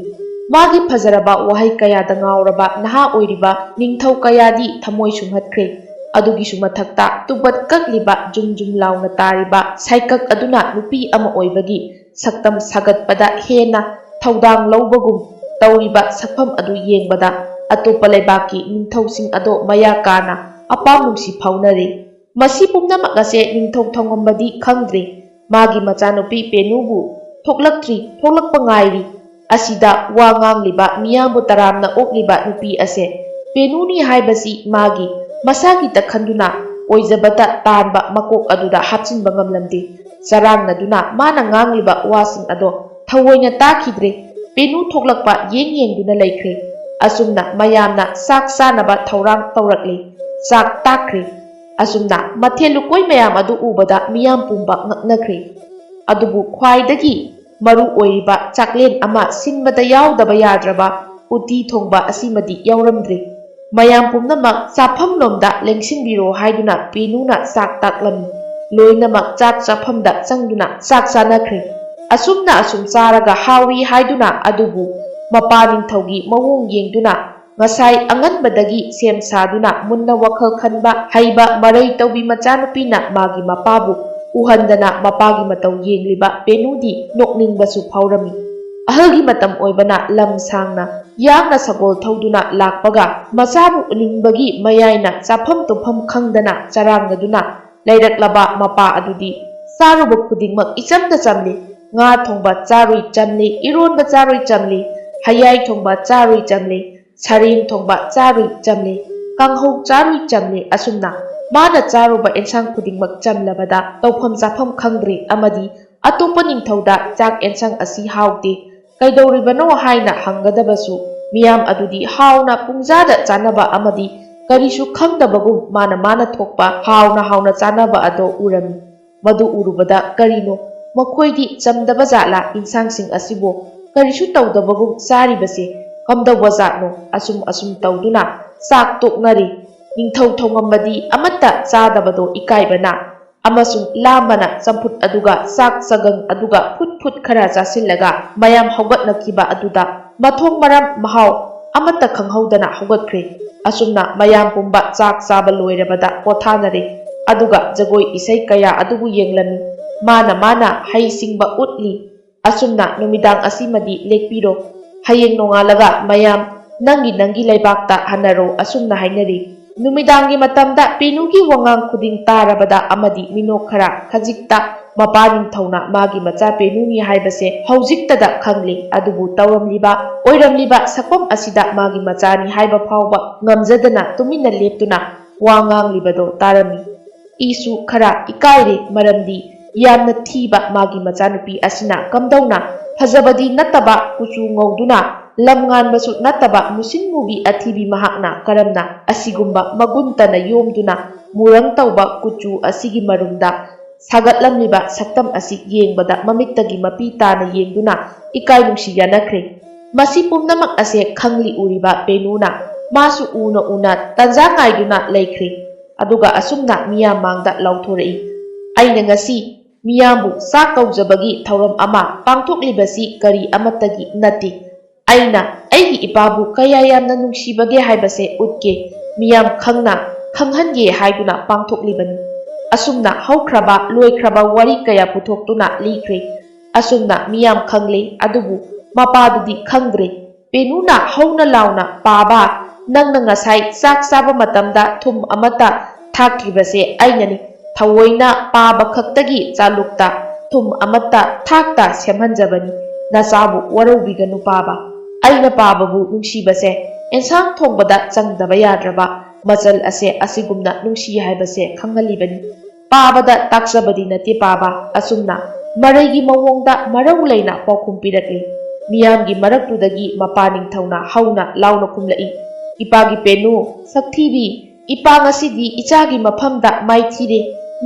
ꯃꯥꯒꯤ ꯐꯖꯔꯕ ꯋꯥꯍꯩ ꯀꯌꯥꯗ ꯉꯥꯎꯔꯕ ꯅꯍꯥ ꯑꯣꯏꯔꯤꯕ ꯅꯤꯡꯊꯧ ꯀꯌꯥꯗꯤ ꯊꯃꯣꯏ ꯁꯨꯝꯍꯠꯈ꯭ꯔꯦ꯫ ꯑꯗꯨꯒꯤꯁꯨ ꯃꯊꯛꯇ ꯇꯨꯕꯠ ꯀꯛꯂꯤꯕ ꯖꯨꯝ ꯖꯨꯝ ꯂꯥꯎꯅ ꯇꯥꯔꯤꯕ ꯁꯥꯏꯀꯛ ꯑꯗꯨꯅ ꯅꯨꯄꯤ ꯑꯃ ꯑꯣꯏꯕꯒꯤ ꯁꯛꯇꯝ ꯁꯥꯒꯠꯄꯗ ꯍꯦꯟꯅ ꯊꯧꯗꯥꯡ ꯂꯧꯕꯒꯨꯝ ꯇꯧꯔꯤꯕ ꯁꯛꯐꯝ ꯑꯗꯨ ꯌꯦꯡꯕꯗ ꯑꯇꯣꯞꯄ ꯂꯩꯕꯥꯛꯀꯤ ꯅꯤꯡꯊꯧꯁꯤꯡ ꯑꯗꯣ ꯃꯌꯥ ꯀꯥꯅ ꯑꯄꯥꯝ ꯅꯨꯡꯁꯤ ꯐꯥꯎꯅꯔꯦ꯫ ꯃꯁꯤ ꯄꯨꯝꯅꯃꯛ ꯑꯁꯦ ꯅꯤꯡꯊꯧ ꯊꯧꯉꯝꯕꯗꯤ ꯈꯪꯗ꯭ꯔꯦ꯫ ꯃꯥꯒꯤ ꯃꯆꯥꯅꯨꯄꯤ ꯄꯦꯅꯨꯕꯨ ꯊꯣꯛꯂꯛꯇ꯭ꯔꯤ, ꯊꯣꯛꯂꯛꯄ ꯉꯥꯏꯔꯤ꯫ ꯑꯁꯤꯗ ꯋꯥ ꯉꯥꯡꯂꯤꯕ ꯃꯤꯌꯥꯝꯕꯨ ꯇꯔꯥꯝꯅ ꯑꯣꯛꯂꯤꯕ ꯅꯨꯄꯤ ꯑꯁꯦ ꯄꯦꯅꯨꯅꯤ ꯍꯥꯏꯕꯁꯤ ꯃꯥꯒꯤ ꯃꯁꯥꯒꯤꯇ ꯈꯟꯗꯨꯅ ꯑꯣꯏꯖꯕꯇ ꯇꯥꯟꯕ ꯃꯀꯣꯛ ꯑꯗꯨꯗ ꯍꯥꯞꯆꯤꯟꯕ ꯉꯝꯂꯝꯗꯦ꯫ ꯆꯔꯥꯡꯅꯗꯨꯅ ꯃꯥꯅ ꯉꯥꯡꯂꯤꯕ ꯋꯥꯁꯤꯡ ꯑꯗꯣ ꯊꯑꯣꯏꯅ ꯇꯥꯈꯤꯗ꯭ꯔꯦ꯫ ꯄꯦꯅꯨ ꯊꯣꯛꯂꯛꯄ ꯌꯦꯡ ꯌꯦꯡꯗꯨꯅ ꯂꯩꯈ꯭ꯔꯦ꯫ ꯑꯁꯨꯝꯅ ꯃꯌꯥꯝꯅ ꯆꯥꯛ ꯆꯥꯅꯕ ꯊꯧꯔꯥꯡ ꯇꯧꯔꯛꯂꯦ꯫ ꯆꯥꯛ ꯇꯥꯛꯈ꯭ꯔꯦ꯫ ꯑꯁꯨꯝꯅ ꯃꯊꯦꯜ ꯂꯨꯀꯣꯏ ꯃꯌꯥꯝ ꯑꯗꯨ ꯎꯕꯗ ꯃꯤꯌꯥꯝ ꯄꯨꯝꯕ ꯉꯛꯅꯈ꯭ꯔꯦ꯫ ꯑꯗꯨꯕꯨ ꯈ꯭ꯋꯥꯏꯗꯒꯤ ꯃꯔꯨ ꯑꯣꯏꯔꯤꯕ ꯆꯥꯛꯂꯦꯟ ꯑꯃ ꯁꯤꯟꯕꯗ ꯌꯥꯎꯗꯕ ꯌꯥꯗ꯭ꯔꯕ ꯎꯇꯤ ꯊꯣꯡꯕ ꯑꯁꯤꯃꯗꯤ ꯌꯥꯎꯔꯝꯗ꯭ꯔꯦ꯫ ꯃꯌꯥꯝ ꯄꯨꯝꯅꯃꯛ ꯆꯥꯐꯝꯂꯣꯝꯗ ꯂꯦꯡꯁꯤꯟꯕꯤꯔꯣ ꯍꯥꯏꯗꯨꯅ ꯄꯦꯅꯨꯅ ꯆꯥꯛ ꯇꯥꯛꯂꯝꯃꯤ꯫ ꯂꯣꯏꯅꯃꯛ ꯆꯥꯛ ꯆꯥꯐꯝꯗ ꯆꯪꯗꯨꯅ ꯆꯥꯛ ꯆꯥꯅꯈ꯭ꯔꯦ꯫ ꯑꯁꯨꯝꯅ ꯑꯁꯨꯝ ꯆꯥꯔꯒ ꯍꯥꯎꯏ ꯍꯥꯏꯗꯨꯅ, ꯑꯗꯨꯕꯨ ꯃꯄꯥ ꯅꯤꯡꯊꯧꯒꯤ ꯃꯑꯣꯡ ꯌꯦꯡꯗꯨꯅ ꯉꯁꯥꯏ ꯑꯉꯟꯕꯗꯒꯤ ꯁꯦꯝ ꯁꯥꯗꯨꯅ ꯃꯨꯟꯅ ꯋꯥꯈꯜ ꯈꯟꯕ ꯍꯩꯕ ꯃꯔꯩ ꯇꯧꯕꯤ ꯃꯆꯥꯅꯨꯄꯤꯅ ꯃꯥꯒꯤ ꯃꯄꯥꯕꯨ ꯎꯍꯟꯗꯅ ꯃꯄꯥꯒꯤ ꯃꯇꯧ ꯌꯦꯡꯂꯤꯕ ꯄꯦꯅꯨꯗꯤ ꯅꯣꯛꯅꯤꯡꯕꯁꯨ ꯐꯥꯎꯔꯝꯃꯤ꯫ ꯑꯍꯜꯒꯤ ꯃꯇꯝ ꯑꯣꯏꯕꯅ ꯂꯝ ꯁꯥꯡꯅ ꯌꯥꯡꯅ ꯁꯒꯣꯜ ꯊꯧꯗꯨꯅ ꯂꯥꯛꯄꯒ ꯃꯆꯥꯕꯨ ꯎꯅꯤꯡꯕꯒꯤ ꯃꯌꯥꯏꯅ ꯆꯥꯐꯝ ꯇꯨꯝꯐꯝ ꯈꯪꯗꯅ ꯆꯔꯥꯡꯅꯗꯨꯅ ꯂꯩꯔꯛꯂꯕ ꯃꯄꯥ ꯑꯗꯨꯗꯤ ꯆꯥꯔꯨꯕ ꯈꯨꯗꯤꯡꯃꯛ ꯏꯆꯝꯗ ꯆꯝꯂꯤ꯫ ꯉꯥ ꯊꯣꯡꯕ ꯆꯥꯔꯨꯏ ꯆꯝꯂꯤ, ꯏꯔꯣꯟꯕ ꯆꯥꯔꯨꯏ ꯆꯝꯂꯤ, ꯍꯌꯥꯏ ꯊꯣꯡꯕ ꯆꯥꯔꯨꯏ ꯆꯝꯂꯤ, ꯁꯔꯦꯡ ꯊꯣꯡꯕ ꯆꯥꯔꯨꯏ ꯆꯝꯂꯤ, ꯀꯥꯡꯍꯧ ꯆꯥꯔꯨꯏ ꯆꯝꯂꯤ꯫ ꯑꯁꯨꯝꯅ ꯃꯥꯅ ꯆꯥꯔꯨꯕ ꯑꯦꯟꯁꯥꯡ ꯈꯨꯗꯤꯡꯃꯛ ꯆꯝꯂꯕꯗ ꯇꯧꯐꯝ ꯆꯥꯐꯝ ꯈꯪꯗ꯭ꯔꯦ ꯑꯃꯗꯤ ꯑꯇꯣꯞꯄ ꯅꯤꯡꯊꯧꯗ ꯆꯥꯛ ꯑꯦꯟꯁꯥꯡ ꯑꯁꯤ ꯍꯥꯎꯇꯦ, ꯀꯩꯗꯧꯔꯤꯕꯅꯣ ꯍꯥꯏꯅ ꯍꯪꯒꯗꯕꯁꯨ ꯃꯤꯌꯥꯝ ꯑꯗꯨꯗꯤ ꯍꯥꯎꯅ ꯄꯨꯡꯖꯥꯗ ꯆꯥꯅꯕ ꯑꯃꯗꯤ ꯀꯔꯤꯁꯨ ꯈꯪꯗꯕꯒꯨꯝ ꯃꯥꯅ ꯃꯥꯅ ꯊꯣꯛꯄ ꯍꯥꯎꯅ ꯍꯥꯎꯅ ꯆꯥꯅꯕ ꯑꯗꯣ ꯎꯔꯝꯃꯤ꯫ ꯃꯗꯨ ꯎꯔꯨꯕꯗ ꯀꯔꯤꯅꯣ ꯃꯈꯣꯏꯗꯤ ꯆꯝꯗꯕ ꯖꯥꯠꯂꯥ ꯏꯟꯁꯥꯡꯁꯤꯡ ꯑꯁꯤꯕꯨ ꯀꯔꯤꯁꯨ ꯇꯧꯗꯕꯒꯨꯝ ꯆꯥꯔꯤꯕꯁꯦ ꯀꯝꯗꯧꯕ ꯖꯥꯠꯅꯣ? ꯑꯁꯨꯝ ꯑꯁꯨꯝ ꯇꯧꯗꯨꯅ ꯆꯥꯛ ꯇꯣꯛꯅꯔꯤ꯫ ꯅꯤꯡꯊꯧ ꯊꯣꯡꯉꯝꯕꯗꯤ ꯑꯃꯠꯇ ꯆꯥꯗꯕꯗꯣ ꯏꯀꯥꯏꯕꯅ ꯑꯃꯁꯨꯡ ꯂꯥꯝꯕꯅ ꯆꯝꯐꯨꯠ ꯑꯗꯨꯒ ꯆꯥꯛ ꯆꯒꯪ ꯑꯗꯨꯒ ꯐꯨꯠ ꯐꯨꯠ ꯈꯔ ꯆꯥꯁꯤꯜꯂꯒ ꯃꯌꯥꯝ ꯍꯧꯒꯠꯅꯈꯤꯕ ꯑꯗꯨꯗ ꯃꯊꯣꯡ ꯃꯔꯝ ꯃꯍꯥꯎ ꯑꯃꯠꯇ ꯈꯪꯍꯧꯗꯅ ꯍꯧꯒꯠꯈ꯭ꯔꯦ꯫ ꯑꯁꯨꯝꯅ ꯃꯌꯥꯝ ꯄꯨꯝꯕ ꯆꯥꯛ ꯆꯥꯕ ꯂꯣꯏꯔꯕꯗ ꯄꯣꯊꯥꯅꯔꯦ꯫ ꯑꯗꯨꯒ ꯖꯒꯣꯏ ꯏꯁꯩ ꯀꯌꯥ ꯑꯗꯨꯕꯨ ꯌꯦꯡꯂꯝꯃꯤ꯫ ꯃꯥꯅ ꯃꯥꯅ ꯍꯩ ꯁꯤꯡꯕ ꯎꯠꯂꯤ꯫ ꯑꯁꯨꯝꯅ ꯅꯨꯃꯤꯗꯥꯡ ꯑꯁꯤꯃꯗꯤ ꯂꯦꯛꯄꯤꯔꯣ꯫ ꯍꯌꯦꯡ ꯅꯣꯡꯉꯥꯜꯂꯒ ꯃꯌꯥꯝ ꯅꯪꯒꯤ ꯅꯪꯒꯤ ꯂꯩꯕꯥꯛꯇ ꯍꯟꯅꯔꯣ ꯑꯁꯨꯝꯅ ꯍꯥꯏꯅꯔꯤ꯫ ꯅꯨꯃꯤꯗꯥꯡꯒꯤ ꯃꯇꯝꯗ ꯄꯦꯅꯨꯒꯤ ꯋꯥꯉꯥꯡ ꯈꯨꯗꯤꯡ ꯇꯥꯔꯕꯗ ꯑꯃꯗꯤ ꯃꯤꯅꯣꯛ ꯈꯔ ꯈꯖꯤꯛꯇ ꯃꯄꯥ ꯅꯤꯡꯊꯧꯅ ꯃꯥꯒꯤ ꯃꯆꯥ ꯄꯦꯅꯨꯅꯤ ꯍꯥꯏꯕꯁꯦ ꯍꯧꯖꯤꯛꯇꯗ ꯈꯪꯂꯤ꯫ ꯑꯗꯨꯕꯨ ꯇꯧꯔꯝꯂꯤꯕ ꯑꯣꯏꯔꯝꯂꯤꯕ ꯁꯛꯐꯝ ꯑꯁꯤꯗ ꯃꯥꯒꯤ ꯃꯆꯥꯅꯤ ꯍꯥꯏꯕ ꯐꯥꯎꯕ ꯉꯝꯖꯗꯅ ꯇꯨꯃꯤꯟꯅ ꯂꯦꯞꯇꯨꯅ ꯋꯥ ꯉꯥꯡꯂꯤꯕꯗꯣ ꯇꯥꯔꯝꯃꯤ꯫ ꯏꯁꯨ ꯈꯔ ꯏꯀꯥꯏꯔꯦ, ꯃꯔꯝꯗꯤ ꯌꯥꯝꯅ ꯊꯤꯕ ꯃꯥꯒꯤ ꯃꯆꯥꯅꯨꯄꯤ ꯑꯁꯤꯅ ꯀꯝꯗꯧꯅ ꯐꯖꯕꯗꯤ ꯅꯠꯇꯕ ꯀꯨꯆꯨ ꯉꯧꯗꯨꯅ ꯂꯝ ꯉꯥꯟꯕꯁꯨ ꯅꯠꯇꯕ ꯃꯨꯁꯤꯟ ꯃꯨꯕꯤ ꯑꯊꯤꯕꯤ ꯃꯍꯥꯛꯅ ꯀꯔꯝꯅ ꯑꯁꯤꯒꯨꯝꯕ ꯃꯒꯨꯟ ꯇꯅ ꯌꯣꯝꯗꯨꯅ ꯃꯨꯔꯪ ꯇꯧꯕ ꯀꯨꯆꯨ ꯑꯁꯤꯒꯤ ꯃꯔꯨꯝꯗ ꯁꯥꯒꯠꯂꯝꯂꯤꯕ ꯁꯛꯇꯝ ꯑꯁꯤ ꯌꯦꯡꯕꯗ ꯃꯃꯤꯠꯇꯒꯤ ꯃꯄꯤ ꯇꯥꯅ ꯌꯦꯡꯗꯨꯅ ꯏꯀꯥꯏ ꯅꯨꯡꯁꯤ ꯌꯥꯅꯈ꯭ꯔꯦ꯫ ꯃꯁꯤ ꯄꯨꯝꯅꯃꯛ ꯑꯁꯦ ꯈꯪꯂꯤ ꯎꯔꯤꯕ ꯄꯦꯅꯨꯅ ꯃꯥꯁꯨ ꯎꯅ ꯎꯅ ꯇꯟꯖꯥ ꯉꯥꯏꯗꯨꯅ ꯂꯩꯈ꯭ꯔꯦ꯫ ꯑꯗꯨꯒ ꯑꯁꯨꯝꯅ ꯃꯤꯌꯥꯝ ꯃꯥꯡꯗ ꯂꯥꯎꯊꯣꯔꯛꯏ, "ꯑꯩꯅ ꯉꯁꯤ ꯃꯤꯌꯥꯝꯕꯨ ꯆꯥꯛ ꯀꯧꯖꯕꯒꯤ ꯊꯧꯔꯝ ꯑꯃ ꯄꯥꯡꯊꯣꯛꯂꯤꯕꯁꯤ ꯀꯔꯤ ꯑꯃꯠꯇꯒꯤ ꯅꯠꯇꯦ꯫ ꯑꯩꯅ ꯑꯩꯒꯤ ꯏꯄꯥꯕꯨ ꯀꯌꯥ ꯌꯥꯝꯅ ꯅꯨꯡꯁꯤꯕꯒꯦ ꯍꯥꯏꯕꯁꯦ ꯎꯠꯀꯦ, ꯃꯤꯌꯥꯝ ꯈꯪꯅ ꯈꯪꯍꯟꯒꯦ ꯍꯥꯏꯗꯨꯅ ꯄꯥꯡꯊꯣꯛꯂꯤꯕꯅꯤ꯫" ꯑꯁꯨꯝꯅ ꯍꯧꯈ꯭ꯔꯕ ꯂꯣꯏꯈ꯭ꯔꯕ ꯋꯥꯔꯤ ꯀꯌꯥ ꯄꯨꯊꯣꯛꯇꯨꯅ ꯂꯤꯈ꯭ꯔꯦ꯫ ꯑꯁꯨꯝꯅ ꯃꯤꯌꯥꯝ ꯈꯪꯂꯦ, ꯑꯗꯨꯕꯨ ꯃꯄꯥꯗꯨꯗꯤ ꯈꯪꯗ꯭ꯔꯦ꯫ ꯄꯦꯅꯨꯅ ꯍꯧꯅ ꯂꯥꯎꯅ, "ꯄꯥꯕ, ꯅꯪꯅ ꯉꯁꯥꯏ ꯆꯥꯛ ꯆꯥꯕ ꯃꯇꯝꯗ ꯊꯨꯝ ꯑꯃꯠꯇ ꯊꯥꯛꯇ꯭ꯔꯤꯕꯁꯦ ꯑꯩꯅꯅꯤ꯫ ꯊꯑꯣꯏꯅ ꯄꯥꯕ ꯈꯛꯇꯒꯤ ꯆꯥꯂꯨꯛꯇ ꯊꯨꯝ ꯑꯃꯠꯇ ꯊꯥꯛꯇ ꯁꯦꯝꯍꯟꯖꯕꯅꯤ꯫ ꯅꯆꯥꯕꯨ ꯋꯥꯔꯧꯕꯤꯒꯅꯨ ꯄꯥꯕ꯫ ꯑꯩꯅ ꯄꯥꯕꯕꯨ ꯅꯨꯡꯁꯤꯕꯁꯦ ꯑꯦꯟꯁꯥꯡ ꯊꯣꯡꯕꯗ ꯆꯪꯗꯕ ꯌꯥꯗ꯭ꯔꯕ ꯃꯆꯜ ꯑꯁꯦ ꯑꯁꯤꯒꯨꯝꯅ ꯅꯨꯡꯁꯤ ꯍꯥꯏꯕꯁꯦ ꯈꯪꯍꯜꯂꯤꯕꯅꯤ꯫" ꯄꯥꯕꯗ ꯇꯥꯛꯆꯕꯗꯤ ꯅꯠꯇꯦ ꯄꯥꯕ꯫ ꯑꯁꯨꯝꯅ ꯃꯔꯩꯒꯤ ꯃꯑꯣꯡꯗ ꯃꯔꯧ ꯂꯩꯅ ꯄꯥꯎꯈꯨꯝ ꯄꯤꯔꯛꯂꯤ꯫ ꯃꯤꯌꯥꯝꯒꯤ ꯃꯔꯛꯇꯨꯗꯒꯤ ꯃꯄꯥ ꯅꯤꯡꯊꯧꯅ ꯍꯧꯅ ꯂꯥꯎꯅ ꯈꯨꯝꯂꯛꯏ, "ꯏꯄꯥꯒꯤ ꯄꯦꯅꯨ, ꯁꯛꯊꯤꯕꯤ, ꯏꯄꯥ ꯉꯁꯤꯗꯤ ꯏꯆꯥꯒꯤ ꯃꯐꯝꯗ ꯃꯥꯏꯊꯤꯔꯦ꯫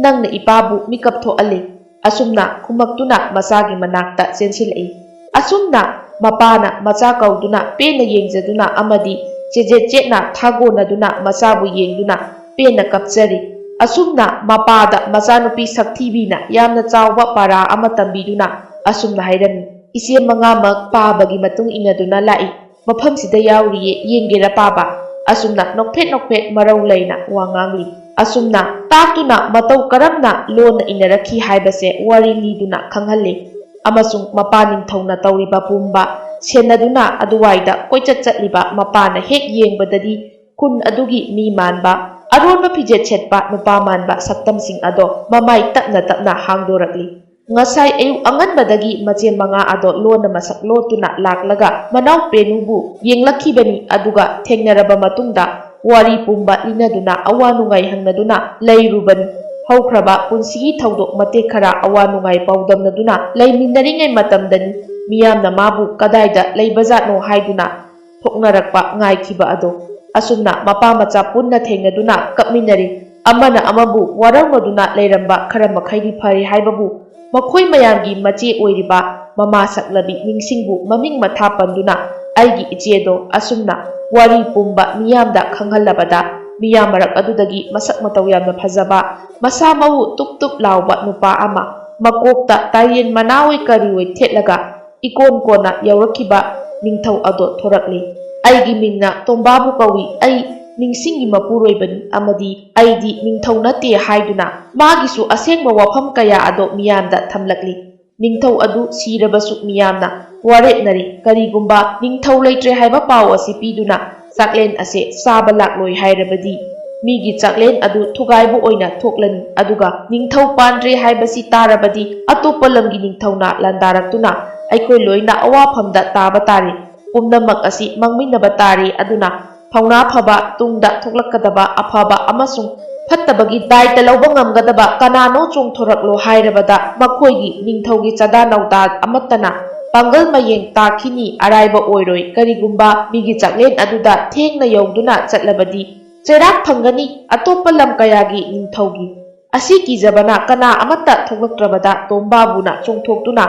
ꯅꯪꯅ ꯏꯄꯥꯕꯨ ꯃꯤꯀꯞ ꯊꯣꯛꯍꯜꯂꯦ꯫" ꯑꯁꯨꯝꯅ ꯈꯨꯝꯃꯛꯇꯨꯅ ꯃꯆꯥꯒꯤ ꯃꯅꯥꯛꯇ ꯆꯦꯟꯁꯤꯜꯂꯛꯏ꯫ ꯑꯁꯨꯝꯅ ꯃꯄꯥꯅ ꯃꯆꯥ ꯀꯧꯗꯨꯅ ꯄꯦꯟꯅ ꯌꯦꯡꯖꯗꯨꯅ ꯑꯃꯗꯤ ꯆꯦꯖꯦꯠ ꯆꯦꯠꯅ ꯊꯥꯒꯣꯟꯅꯗꯨꯅ ꯃꯆꯥꯕꯨ ꯌꯦꯡꯗꯨꯅ ꯄꯦꯟꯅ ꯀꯞꯆꯔꯤ꯫ ꯑꯁꯨꯝꯅ ꯃꯄꯥꯗ ꯃꯆꯥꯅꯨꯄꯤ ꯁꯛꯊꯤꯕꯤꯅ ꯌꯥꯝꯅ ꯆꯥꯎꯕ ꯄꯥꯔꯥ ꯑꯃ ꯇꯝꯕꯤꯗꯨꯅ ꯑꯁꯨꯝꯅ ꯍꯥꯏꯔꯝꯃꯤ, "ꯏꯆꯦ ꯃꯉꯥꯃꯛ ꯄꯥꯕꯒꯤ ꯃꯇꯨꯡ ꯏꯟꯅꯗꯨꯅ ꯂꯥꯛꯏ꯫ ꯃꯐꯝꯁꯤꯗ ꯌꯥꯎꯔꯤꯌꯦ, ꯌꯦꯡꯒꯦꯔꯥ ꯄꯥꯕ?" ꯑꯁꯨꯝꯅ ꯅꯣꯛꯐꯦꯠ ꯅꯣꯛꯐꯦꯠ ꯃꯔꯧ ꯂꯩꯅ ꯋꯥ ꯉꯥꯡꯂꯤ꯫ ꯑꯁꯨꯝꯅ ꯇꯥꯛꯇꯨꯅ ꯃꯇꯧ ꯀꯔꯝꯅ ꯂꯣꯟꯅ ꯏꯟꯅꯔꯛꯈꯤ ꯍꯥꯏꯕꯁꯦ ꯋꯥꯔꯤ ꯂꯤꯗꯨꯅ ꯈꯪꯍꯜꯂꯤ꯫ ꯑꯃꯁꯨꯡ ꯃꯄꯥ ꯅꯤꯡꯊꯧꯅ ꯇꯧꯔꯤꯕ ꯄꯨꯝꯕ ꯁꯦꯟꯅꯗꯨꯅ ꯑꯗꯨꯋꯥꯏꯗ ꯀꯣꯏꯆꯠ ꯆꯠꯂꯤꯕ ꯃꯄꯥꯅ ꯍꯦꯛ ꯌꯦꯡꯕꯗꯗꯤ ꯈꯨꯟ ꯑꯗꯨꯒꯤ ꯃꯤ ꯃꯥꯟꯕ, ꯑꯔꯣꯟꯕ ꯐꯤꯖꯦꯠ ꯁꯦꯠꯄ ꯅꯨꯄꯥ ꯃꯥꯟꯕ ꯁꯛꯇꯝꯁꯤꯡ ꯑꯗꯣ ꯃꯃꯥꯏ ꯇꯞꯅ ꯇꯞꯅ ꯍꯥꯡꯗꯣꯔꯛꯂꯤ꯫ ꯉꯁꯥꯏ ꯑꯌꯨꯛ ꯑꯉꯟꯕꯗꯒꯤ ꯃꯆꯦ ꯃꯉꯥ ꯑꯗꯣ ꯂꯣꯟꯅ ꯃꯁꯛ ꯂꯣꯠꯇꯨꯅ ꯂꯥꯛꯂꯒ ꯃꯅꯥꯎ ꯄꯦꯅꯨꯕꯨ ꯌꯦꯡꯂꯛꯈꯤꯕꯅꯤ, ꯑꯗꯨꯒ ꯊꯦꯡꯅꯔꯕ ꯃꯇꯨꯡꯗ ꯋꯥꯔꯤ ꯄꯨꯝꯕ ꯂꯤꯅꯗꯨꯅ ꯑꯋꯥ ꯅꯨꯡꯉꯥꯏ ꯍꯪꯅꯗꯨꯅ ꯂꯩꯔꯨꯕꯅꯤ꯫ ꯍꯧꯈ꯭ꯔꯕ ꯄꯨꯟꯁꯤꯒꯤ ꯊꯧꯗꯣꯛ ꯃꯇꯦꯛ ꯈꯔ ꯑꯋꯥ ꯅꯨꯡꯉꯥꯏ ꯄꯥꯎꯗꯝꯅꯗꯨꯅ ꯂꯩꯃꯤꯟꯅꯔꯤꯉꯩ ꯃꯇꯝꯗꯅꯤ ꯃꯤꯌꯥꯝꯅ ꯃꯥꯕꯨ ꯀꯗꯥꯏꯗ ꯂꯩꯕꯖꯥꯠꯅꯣ ꯍꯥꯏꯗꯨꯅ ꯊꯣꯛꯅꯔꯛꯄ ꯉꯥꯏꯈꯤꯕ ꯑꯗꯣ꯫ ꯑꯁꯨꯝꯅ ꯃꯄꯥ ꯃꯆꯥ ꯄꯨꯟꯅ ꯊꯦꯡꯅꯗꯨꯅ ꯀꯞꯃꯤꯟꯅꯔꯤ꯫ ꯑꯃꯅ ꯑꯃꯕꯨ ꯋꯥꯔꯧꯅꯗꯨꯅ ꯂꯩꯔꯝꯕ ꯈꯔ ꯃꯈꯩꯗꯤ ꯐꯔꯦ ꯍꯥꯏꯕꯕꯨ, ꯃꯈꯣꯏ ꯃꯌꯥꯝꯒꯤ ꯃꯆꯦ ꯑꯣꯏꯔꯤꯕ ꯃꯃꯥ ꯁꯛꯂꯕꯤ ꯅꯤꯡꯁꯤꯡꯕꯨ ꯃꯃꯤꯡ ꯃꯊꯥ ꯄꯟꯗꯨꯅ ꯑꯩꯒꯤ ꯏꯆꯦꯗꯣ ꯑꯁꯨꯝꯅ ꯋꯥꯔꯤ ꯄꯨꯝꯕ ꯃꯤꯌꯥꯝꯗ ꯈꯪꯍꯜꯂꯕꯗ, ꯃꯤꯌꯥꯝ ꯃꯔꯛ ꯑꯗꯨꯗꯒꯤ ꯃꯁꯛ ꯃꯇꯧ ꯌꯥꯝꯅ ꯐꯖꯕ, ꯃꯁꯥ ꯃꯎ ꯇꯨꯞ ꯇꯨꯞ ꯂꯥꯎꯕ ꯅꯨꯄꯥ ꯑꯃ, ꯃꯀꯣꯛꯇ ꯇꯥꯏꯔꯦꯟ ꯃꯅꯥ ꯑꯣꯏ ꯀꯔꯤ ꯑꯣꯏ ꯊꯦꯠꯂꯒ, ꯏꯀꯣꯟ ꯀꯣꯟꯅ ꯌꯧꯔꯛꯈꯤꯕ ꯅꯤꯡꯊꯧ ꯑꯗꯣ ꯊꯣꯔꯛꯂꯤ꯫ "ꯑꯩꯒꯤ ꯃꯤꯡꯅ ꯇꯣꯝꯕꯥꯕꯨ ꯀꯧꯏ, ꯑꯩ ꯅꯤꯡꯁꯤꯡꯒꯤ ꯃꯄꯨꯔꯣꯏꯕꯅꯤ ꯑꯃꯗꯤ ꯑꯩꯗꯤ ꯅꯤꯡꯊꯧ ꯅꯠꯇꯦ" ꯍꯥꯏꯗꯨꯅ ꯃꯥꯒꯤꯁꯨ ꯑꯁꯦꯡꯕ ꯋꯥꯐꯝ ꯀꯌꯥ ꯑꯗꯣ ꯃꯤꯌꯥꯝꯗ ꯊꯝꯂꯛꯂꯤ꯫ ꯅꯤꯡꯊꯧ ꯑꯗꯨ ꯁꯤꯔꯕꯁꯨ ꯃꯤꯌꯥꯝꯅ ꯋꯥꯔꯦꯞꯅꯔꯤ꯫ ꯀꯔꯤꯒꯨꯝꯕ ꯅꯤꯡꯊꯧ ꯂꯩꯇ꯭ꯔꯦ ꯍꯥꯏꯕ ꯄꯥꯎ ꯑꯁꯤ ꯄꯤꯗꯨꯅ ꯆꯥꯛꯂꯦꯟ ꯑꯁꯦ ꯆꯥꯕ ꯂꯥꯛꯂꯣꯏ ꯍꯥꯏꯔꯕꯗꯤ, ꯃꯤꯒꯤ ꯆꯥꯛꯂꯦꯟ ꯑꯗꯨ ꯊꯨꯒꯥꯏꯕ ꯑꯣꯏꯅ ꯊꯣꯛꯂꯅꯤ꯫ ꯑꯗꯨꯒ ꯅꯤꯡꯊꯧ ꯄꯥꯟꯗ꯭ꯔꯦ ꯍꯥꯏꯕꯁꯤ ꯇꯥꯔꯕꯗꯤ, ꯑꯇꯣꯞꯄ ꯂꯝꯒꯤ ꯅꯤꯡꯊꯧꯅ ꯂꯥꯟꯗꯥꯔꯛꯇꯨꯅ ꯑꯩꯈꯣꯏ ꯂꯣꯏꯅ ꯑꯋꯥꯐꯝꯗ ꯇꯥꯕ ꯇꯥꯔꯦ꯫ ꯄꯨꯝꯅꯃꯛ ꯑꯁꯤ ꯃꯥꯡꯃꯤꯟꯅꯕ ꯇꯥꯔꯦ꯫ ꯑꯗꯨꯅ ꯊꯧꯅꯥ ꯐꯕ, ꯇꯨꯡꯗ ꯊꯣꯛꯂꯛꯀꯗꯕ ꯑꯐꯕ ꯑꯃꯁꯨꯡ ꯐꯠꯇꯕꯒꯤ ꯗꯥꯏꯇ ꯂꯧꯕ ꯉꯝꯒꯗꯕ ꯀꯅꯥꯅꯣ ꯆꯣꯡꯊꯣꯔꯛꯂꯣ ꯍꯥꯏꯔꯕꯗ, ꯃꯈꯣꯏꯒꯤ ꯅꯤꯡꯊꯧꯒꯤ ꯆꯥꯗꯥ ꯅꯧꯗꯥ ꯑꯃꯠꯇꯅ ꯄꯥꯡꯒꯜ ꯃꯌꯦꯡ ꯇꯥꯈꯤꯅꯤ꯫ ꯑꯔꯥꯏꯕ ꯑꯣꯏꯔꯣꯏ꯫ ꯀꯔꯤꯒꯨꯝꯕ ꯃꯤꯒꯤ ꯆꯥꯛꯂꯦꯟ ꯑꯗꯨꯗ ꯊꯦꯡꯅ ꯌꯧꯗꯨꯅ ꯆꯠꯂꯕꯗꯤ, ꯆꯩꯔꯥꯛ ꯐꯪꯒꯅꯤ꯫ ꯑꯇꯣꯞꯄ ꯂꯝ ꯀꯌꯥꯒꯤ ꯅꯤꯡꯊꯧꯒꯤ ꯑꯁꯤ ꯀꯤꯖꯕꯅ ꯀꯅꯥ ꯑꯃꯠꯇ ꯊꯣꯛꯂꯛꯇ꯭ꯔꯕꯗ ꯇꯣꯝꯕꯥꯕꯨꯅ ꯆꯣꯡꯊꯣꯛꯇꯨꯅ,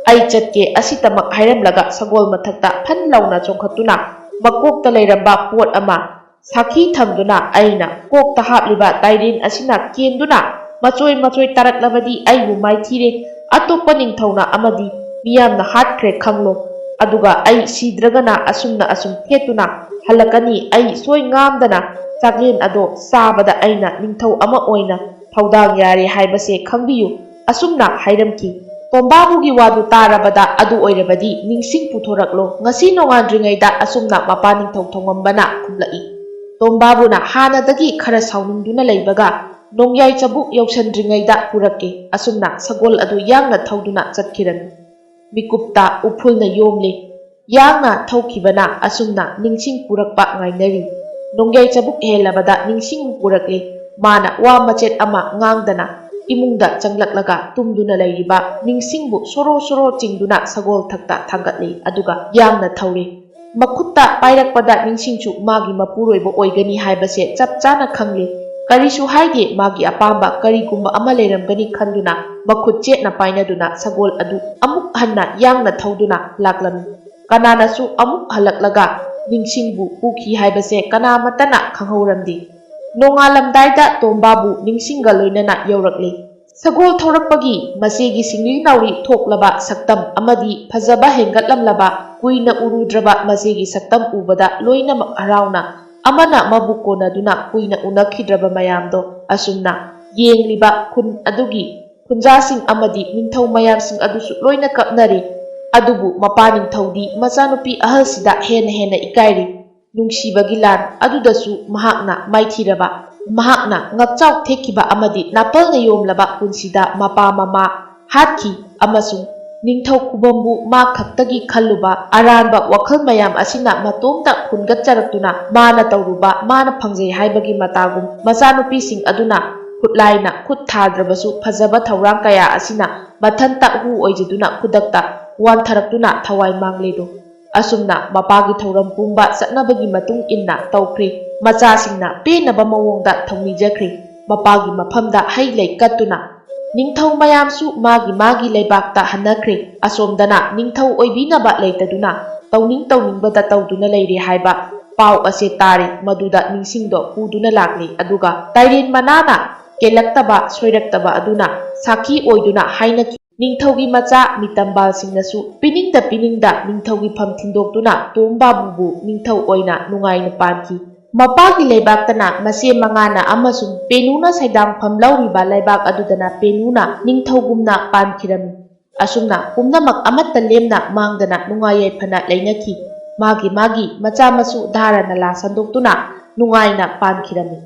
"ꯑꯩ ꯆꯠꯀꯦ" ꯑꯁꯤꯇꯃꯛ ꯍꯥꯏꯔꯝꯂꯒ ꯁꯒꯣꯜ ꯃꯊꯛꯇ ꯐꯟ ꯂꯥꯎꯅ ꯆꯣꯡꯈꯠꯇꯨꯅ ꯃꯀꯣꯛꯇ ꯂꯩꯔꯝꯕ ꯄꯣꯠ ꯑꯃ ꯁꯥꯈꯤ ꯊꯝꯗꯨꯅ, "ꯑꯩꯅ ꯀꯣꯛꯇ ꯍꯥꯞꯂꯤꯕ ꯇꯥꯏꯔꯦꯟ ꯑꯁꯤꯅ ꯀꯦꯟꯗꯨꯅ ꯃꯆꯣꯏ ꯃꯆꯣꯏ ꯇꯥꯔꯛꯂꯕꯗꯤ ꯑꯩꯕꯨ ꯃꯥꯏꯊꯤꯔꯦ꯫ ꯑꯇꯣꯞꯄ ꯅꯤꯡꯊꯧꯅ ꯑꯃꯗꯤ ꯃꯤꯌꯥꯝꯅ ꯍꯥꯠꯈ꯭ꯔꯦ ꯈꯪꯂꯣ꯫ ꯑꯗꯨꯒ ꯑꯩ ꯁꯤꯗ꯭ꯔꯒꯅ ꯑꯁꯨꯝꯅ ꯑꯁꯨꯝ ꯊꯦꯠꯇꯨꯅ ꯍꯜꯂꯛꯀꯅꯤ꯫ ꯑꯩ ꯁꯣꯏ ꯉꯥꯝꯗꯅ ꯆꯥꯛꯂꯦꯟ ꯑꯗꯣ ꯆꯥꯕꯗ ꯑꯩꯅ ꯅꯤꯡꯊꯧ ꯑꯃ ꯑꯣꯏꯅ ꯊꯧꯗꯥꯡ ꯌꯥꯔꯦ ꯍꯥꯏꯕꯁꯦ ꯈꯪꯕꯤꯌꯨ" ꯑꯁꯨꯝꯅ ꯍꯥꯏꯔꯝꯈꯤ꯫ ꯇꯣꯝꯕꯥꯕꯨꯒꯤ ꯋꯥꯗꯨ ꯇꯥꯔꯕꯗ, "ꯑꯗꯨ ꯑꯣꯏꯔꯕꯗꯤ ꯅꯤꯡꯁꯤꯡ ꯄꯨꯊꯣꯔꯛꯂꯣ"꯫ ꯉꯁꯤ ꯅꯣꯡꯉꯥꯟꯗ꯭ꯔꯤꯉꯩꯗ ꯑꯁꯨꯝꯅ ꯃꯄꯥ ꯅꯤꯡꯊꯧ ꯊꯣꯡꯉꯝꯕꯅ ꯈꯨꯝꯂꯛꯏ꯫ ꯇꯣꯝꯕꯥꯕꯨꯅ ꯍꯥꯟꯅꯗꯒꯤ ꯈꯔ ꯁꯥꯎꯅꯤꯡꯗꯨꯅ ꯂꯩꯕꯒ, "ꯅꯣꯡꯌꯥꯏ ꯆꯕꯨꯛ ꯌꯧꯁꯟꯗ꯭ꯔꯤꯉꯩꯗ ꯄꯨꯔꯛꯀꯦ"꯫ ꯑꯁꯨꯝꯅ ꯁꯒꯣꯜ ꯑꯗꯨ ꯌꯥꯡꯅ ꯊꯧꯗꯨꯅ ꯆꯠꯈꯤꯔꯝꯃꯤ꯫ ꯃꯤꯀꯨꯞꯇ ꯎꯐꯨꯜꯅ ꯌꯣꯝꯂꯦ꯫ ꯌꯥꯡꯅ ꯊꯧꯈꯤꯕꯅ ꯑꯁꯨꯝꯅ ꯅꯤꯡꯁꯤꯡ ꯄꯨꯔꯛꯄ ꯉꯥꯏꯅꯔꯤ꯫ ꯅꯣꯡꯌꯥꯏ ꯆꯕꯨꯛ ꯍꯦꯜꯂꯕꯗ ꯅꯤꯡꯁꯤꯡꯕꯨ ꯄꯨꯔꯛꯂꯦ꯫ ꯃꯥꯅ ꯋꯥ ꯃꯆꯦꯠ ꯑꯃ ꯉꯥꯡꯗꯅ ꯏꯃꯨꯡꯗ ꯆꯪꯂꯛꯂꯒ ꯇꯨꯝꯗꯨꯅ ꯂꯩꯔꯤꯕ ꯅꯤꯡꯁꯤꯡꯕꯨ ꯁꯣꯔꯣ ꯁꯣꯔꯣ ꯆꯤꯡꯗꯨꯅ ꯁꯒꯣꯜ ꯊꯛꯇ ꯊꯥꯡꯒꯠꯂꯤ, ꯑꯗꯨꯒ ꯌꯥꯡꯅ ꯊꯧꯔꯤ꯫ ꯃꯈꯨꯠꯇ ꯄꯥꯏꯔꯛꯄꯗ ꯅꯤꯡꯁꯤꯡꯁꯨ ꯃꯥꯒꯤ ꯃꯄꯨꯔꯣꯏꯕ ꯑꯣꯏꯒꯅꯤ ꯍꯥꯏꯕꯁꯦ ꯆꯞ ꯆꯥꯅ ꯈꯪꯂꯤ꯫ ꯀꯔꯤꯁꯨ ꯍꯥꯏꯗꯦ, ꯃꯥꯒꯤ ꯑꯄꯥꯝꯕ ꯀꯔꯤꯒꯨꯝꯕ ꯑꯃ ꯂꯩꯔꯝꯒꯅꯤ ꯈꯟꯗꯨꯅ ꯃꯈꯨꯠ ꯆꯦꯠꯅ ꯄꯥꯏꯅꯗꯨꯅ ꯁꯒꯣꯜ ꯑꯗꯨ ꯑꯃꯨꯛ ꯍꯟꯅ ꯌꯥꯡꯅ ꯊꯧꯗꯨꯅ ꯂꯥꯛꯂꯝꯃꯤ꯫ ꯀꯅꯥꯅꯁꯨ ꯑꯃꯨꯛ ꯍꯜꯂꯛꯂꯒ ꯅꯤꯡꯁꯤꯡꯕꯨ ꯄꯨꯈꯤ ꯍꯥꯏꯕꯁꯦ ꯀꯅꯥꯃꯠꯇꯅ ꯈꯪꯍꯧꯔꯝꯗꯦ꯫ ꯅꯣꯡꯉꯥꯜꯂꯝꯗꯥꯏꯗ ꯇꯣꯝꯕꯥꯕꯨ ꯅꯤꯡꯁꯤꯡꯒ ꯂꯣꯏꯅꯅ ꯌꯧꯔꯛꯂꯤ꯫ ꯁꯒꯣꯜ ꯊꯧꯔꯛꯄꯒꯤ ꯃꯆꯦꯒꯤ ꯁꯤꯡꯂꯤ ꯅꯥꯎꯔꯤ ꯊꯣꯛꯂꯕ ꯁꯛꯇꯝ ꯑꯃꯗꯤ ꯐꯖꯕ ꯍꯦꯟꯒꯠꯂꯝꯂꯕ ꯀꯨꯏꯅ ꯎꯔꯨꯗ꯭ꯔꯕ ꯃꯆꯦꯒꯤ ꯁꯛꯇꯝ ꯎꯕꯗ ꯂꯣꯏꯅꯃꯛ ꯍꯔꯥꯎꯅ, ꯑꯃꯅ ꯑꯃꯕꯨ ꯀꯣꯟꯅꯗꯨꯅ ꯀꯨꯏꯅ ꯎꯅꯈꯤꯗ꯭ꯔꯕ ꯃꯌꯥꯝꯗꯣ ꯑꯁꯨꯝꯅ ꯌꯦꯡꯂꯤꯕ ꯈꯨꯟ ꯑꯗꯨꯒꯤ ꯈꯨꯟꯖꯥꯁꯤꯡ ꯑꯃꯗꯤ ꯅꯤꯡꯊꯧ ꯃꯌꯥꯝꯁꯤꯡ ꯑꯗꯨꯁꯨ ꯂꯣꯏꯅ ꯀꯞꯅꯔꯤ꯫ ꯑꯗꯨꯕꯨ ꯃꯄꯥ ꯅꯤꯡꯊꯧꯗꯤ ꯃꯆꯥꯅꯨꯄꯤ ꯑꯍꯜꯁꯤꯗ ꯍꯦꯟꯅ ꯍꯦꯟꯅ ꯏꯀꯥꯏꯔꯤ꯫ ꯅꯨꯡꯁꯤꯕꯒꯤ ꯂꯥꯟ ꯑꯗꯨꯗꯁꯨ ꯃꯍꯥꯛꯅ ꯃꯥꯏꯊꯤꯔꯕ, ꯃꯍꯥꯛꯅ ꯉꯛꯆꯥꯎ ꯊꯦꯛꯈꯤꯕ ꯑꯃꯗꯤ ꯅꯥꯄꯜꯅ ꯌꯣꯝꯂꯕ ꯄꯨꯟꯁꯤꯗ ꯃꯄꯥ ꯃꯃꯥ ꯍꯥꯠꯈꯤ, ꯑꯃꯁꯨꯡ ꯅꯤꯡꯊꯧ ꯈꯨꯕꯝꯕꯨ ꯃꯥ ꯈꯛꯇꯒꯤ ꯈꯜꯂꯨꯕ ꯑꯔꯥꯟꯕ ꯋꯥꯈꯜ ꯃꯌꯥꯝ ꯑꯁꯤꯅ ꯃꯇꯣꯝꯇ ꯍꯨꯟꯒꯠꯆꯔꯛꯇꯨꯅ ꯃꯥꯅ ꯇꯧꯔꯨꯕ, ꯃꯥꯅ ꯐꯪꯖꯩ ꯍꯥꯏꯕꯒꯤ ꯃꯇꯥꯒꯨꯝ ꯃꯆꯥꯅꯨꯄꯤꯁꯤꯡ ꯑꯗꯨꯅ ꯈꯨꯠꯂꯥꯏꯅ ꯈꯨꯠ ꯊꯥꯗ꯭ꯔꯕꯁꯨ ꯐꯖꯕ ꯊꯧꯔꯥꯡ ꯀꯌꯥ ꯑꯁꯤꯅ ꯃꯊꯟꯇ ꯍꯨ ꯑꯣꯏꯖꯗꯨꯅ ꯈꯨꯗꯛꯇ ꯋꯥꯟꯊꯔꯛꯇꯨꯅ ꯊꯋꯥꯏ ꯃꯥꯡꯂꯦꯗꯣ꯫ ꯑꯁꯨꯝꯅ ꯃꯄꯥꯒꯤ ꯊꯧꯔꯝ ꯄꯨꯝꯕ ꯆꯠꯅꯕꯒꯤ ꯃꯇꯨꯡ ꯏꯟꯅ ꯇꯧꯈ꯭ꯔꯤ꯫ ꯃꯆꯥꯁꯤꯡꯅ ꯄꯦꯟꯅꯕ ꯃꯑꯣꯡꯗ ꯊꯧꯅꯤꯖꯈ꯭ꯔꯤ꯫ ꯃꯄꯥꯒꯤ ꯃꯐꯝꯗ ꯍꯩ ꯂꯩ ꯀꯠꯇꯨꯅ ꯅꯤꯡꯊꯧ ꯃꯌꯥꯝꯁꯨ ꯃꯥꯒꯤ ꯃꯥꯒꯤ ꯂꯩꯕꯥꯛꯇ ꯍꯟꯅꯈ꯭ꯔꯦ꯫ ꯑꯁꯣꯝꯗꯅ ꯅꯤꯡꯊꯧ ꯑꯣꯏꯕꯤꯅꯕ ꯂꯩꯇꯗꯨꯅ ꯇꯧꯅꯤꯡ ꯇꯧꯅꯤꯡꯕꯗ ꯇꯧꯗꯨꯅ ꯂꯩꯔꯦ ꯍꯥꯏꯕ ꯄꯥꯎ ꯑꯁꯦ ꯇꯥꯔꯦ꯫ ꯃꯗꯨꯗ ꯅꯤꯡꯁꯤꯡꯗꯣ ꯄꯨꯗꯨꯅ ꯂꯥꯛꯂꯦ꯫ ꯑꯗꯨꯒ ꯇꯥꯏꯔꯦꯟ ꯃꯅꯥꯅ ꯀꯦꯜꯂꯛꯇꯕ ꯁꯣꯏꯔꯛꯇꯕ ꯑꯗꯨꯅ ꯁꯥꯈꯤ ꯑꯣꯏꯗꯨꯅ ꯍꯥꯏꯅꯈꯤ, ꯅꯤꯡꯊꯧꯒꯤ ꯃꯆꯥ ꯃꯤꯇꯝꯕꯥꯜꯁꯤꯡꯅꯁꯨ ꯄꯤꯅꯤꯡꯗ ꯄꯤꯅꯤꯡꯗ ꯅꯤꯡꯊꯧꯒꯤ ꯐꯝ ꯊꯤꯟꯗꯣꯛꯇꯨꯅ ꯇꯣꯝꯕꯥꯕꯨꯕꯨ ꯅꯤꯡꯊꯧ ꯑꯣꯏꯅ ꯅꯨꯡꯉꯥꯏꯅ ꯄꯥꯟꯈꯤ꯫ ꯃꯄꯥꯒꯤ ꯂꯩꯕꯥꯛꯇꯅ ꯃꯆꯦ ꯃꯉꯥꯅ ꯑꯃꯁꯨꯡ ꯄꯦꯅꯨꯅ ꯁꯩꯗꯥꯡꯐꯝ ꯂꯧꯔꯤꯕ ꯂꯩꯕꯥꯛ ꯑꯗꯨꯗꯅ ꯄꯦꯅꯨꯅ ꯅꯤꯡꯊꯧꯒꯨꯝꯅ ꯄꯥꯟꯈꯤꯔꯝꯃꯤ꯫ ꯑꯁꯨꯝꯅ ꯄꯨꯝꯅꯃꯛ ꯑꯃꯠꯇ ꯂꯦꯝꯅ ꯃꯥꯡꯗꯅ ꯅꯨꯡꯉꯥꯏ ꯌꯥꯏꯐꯅ ꯂꯩꯅꯈꯤ꯫ ꯃꯥꯒꯤ ꯃꯥꯒꯤ ꯃꯆꯥ ꯃꯁꯨ ꯙꯥꯔꯥ ꯅꯂꯥ ꯁꯟꯗꯣꯛꯇꯨꯅ ꯅꯨꯡꯉꯥꯏꯅ ꯄꯥꯟꯈꯤꯔꯝꯃꯤ꯫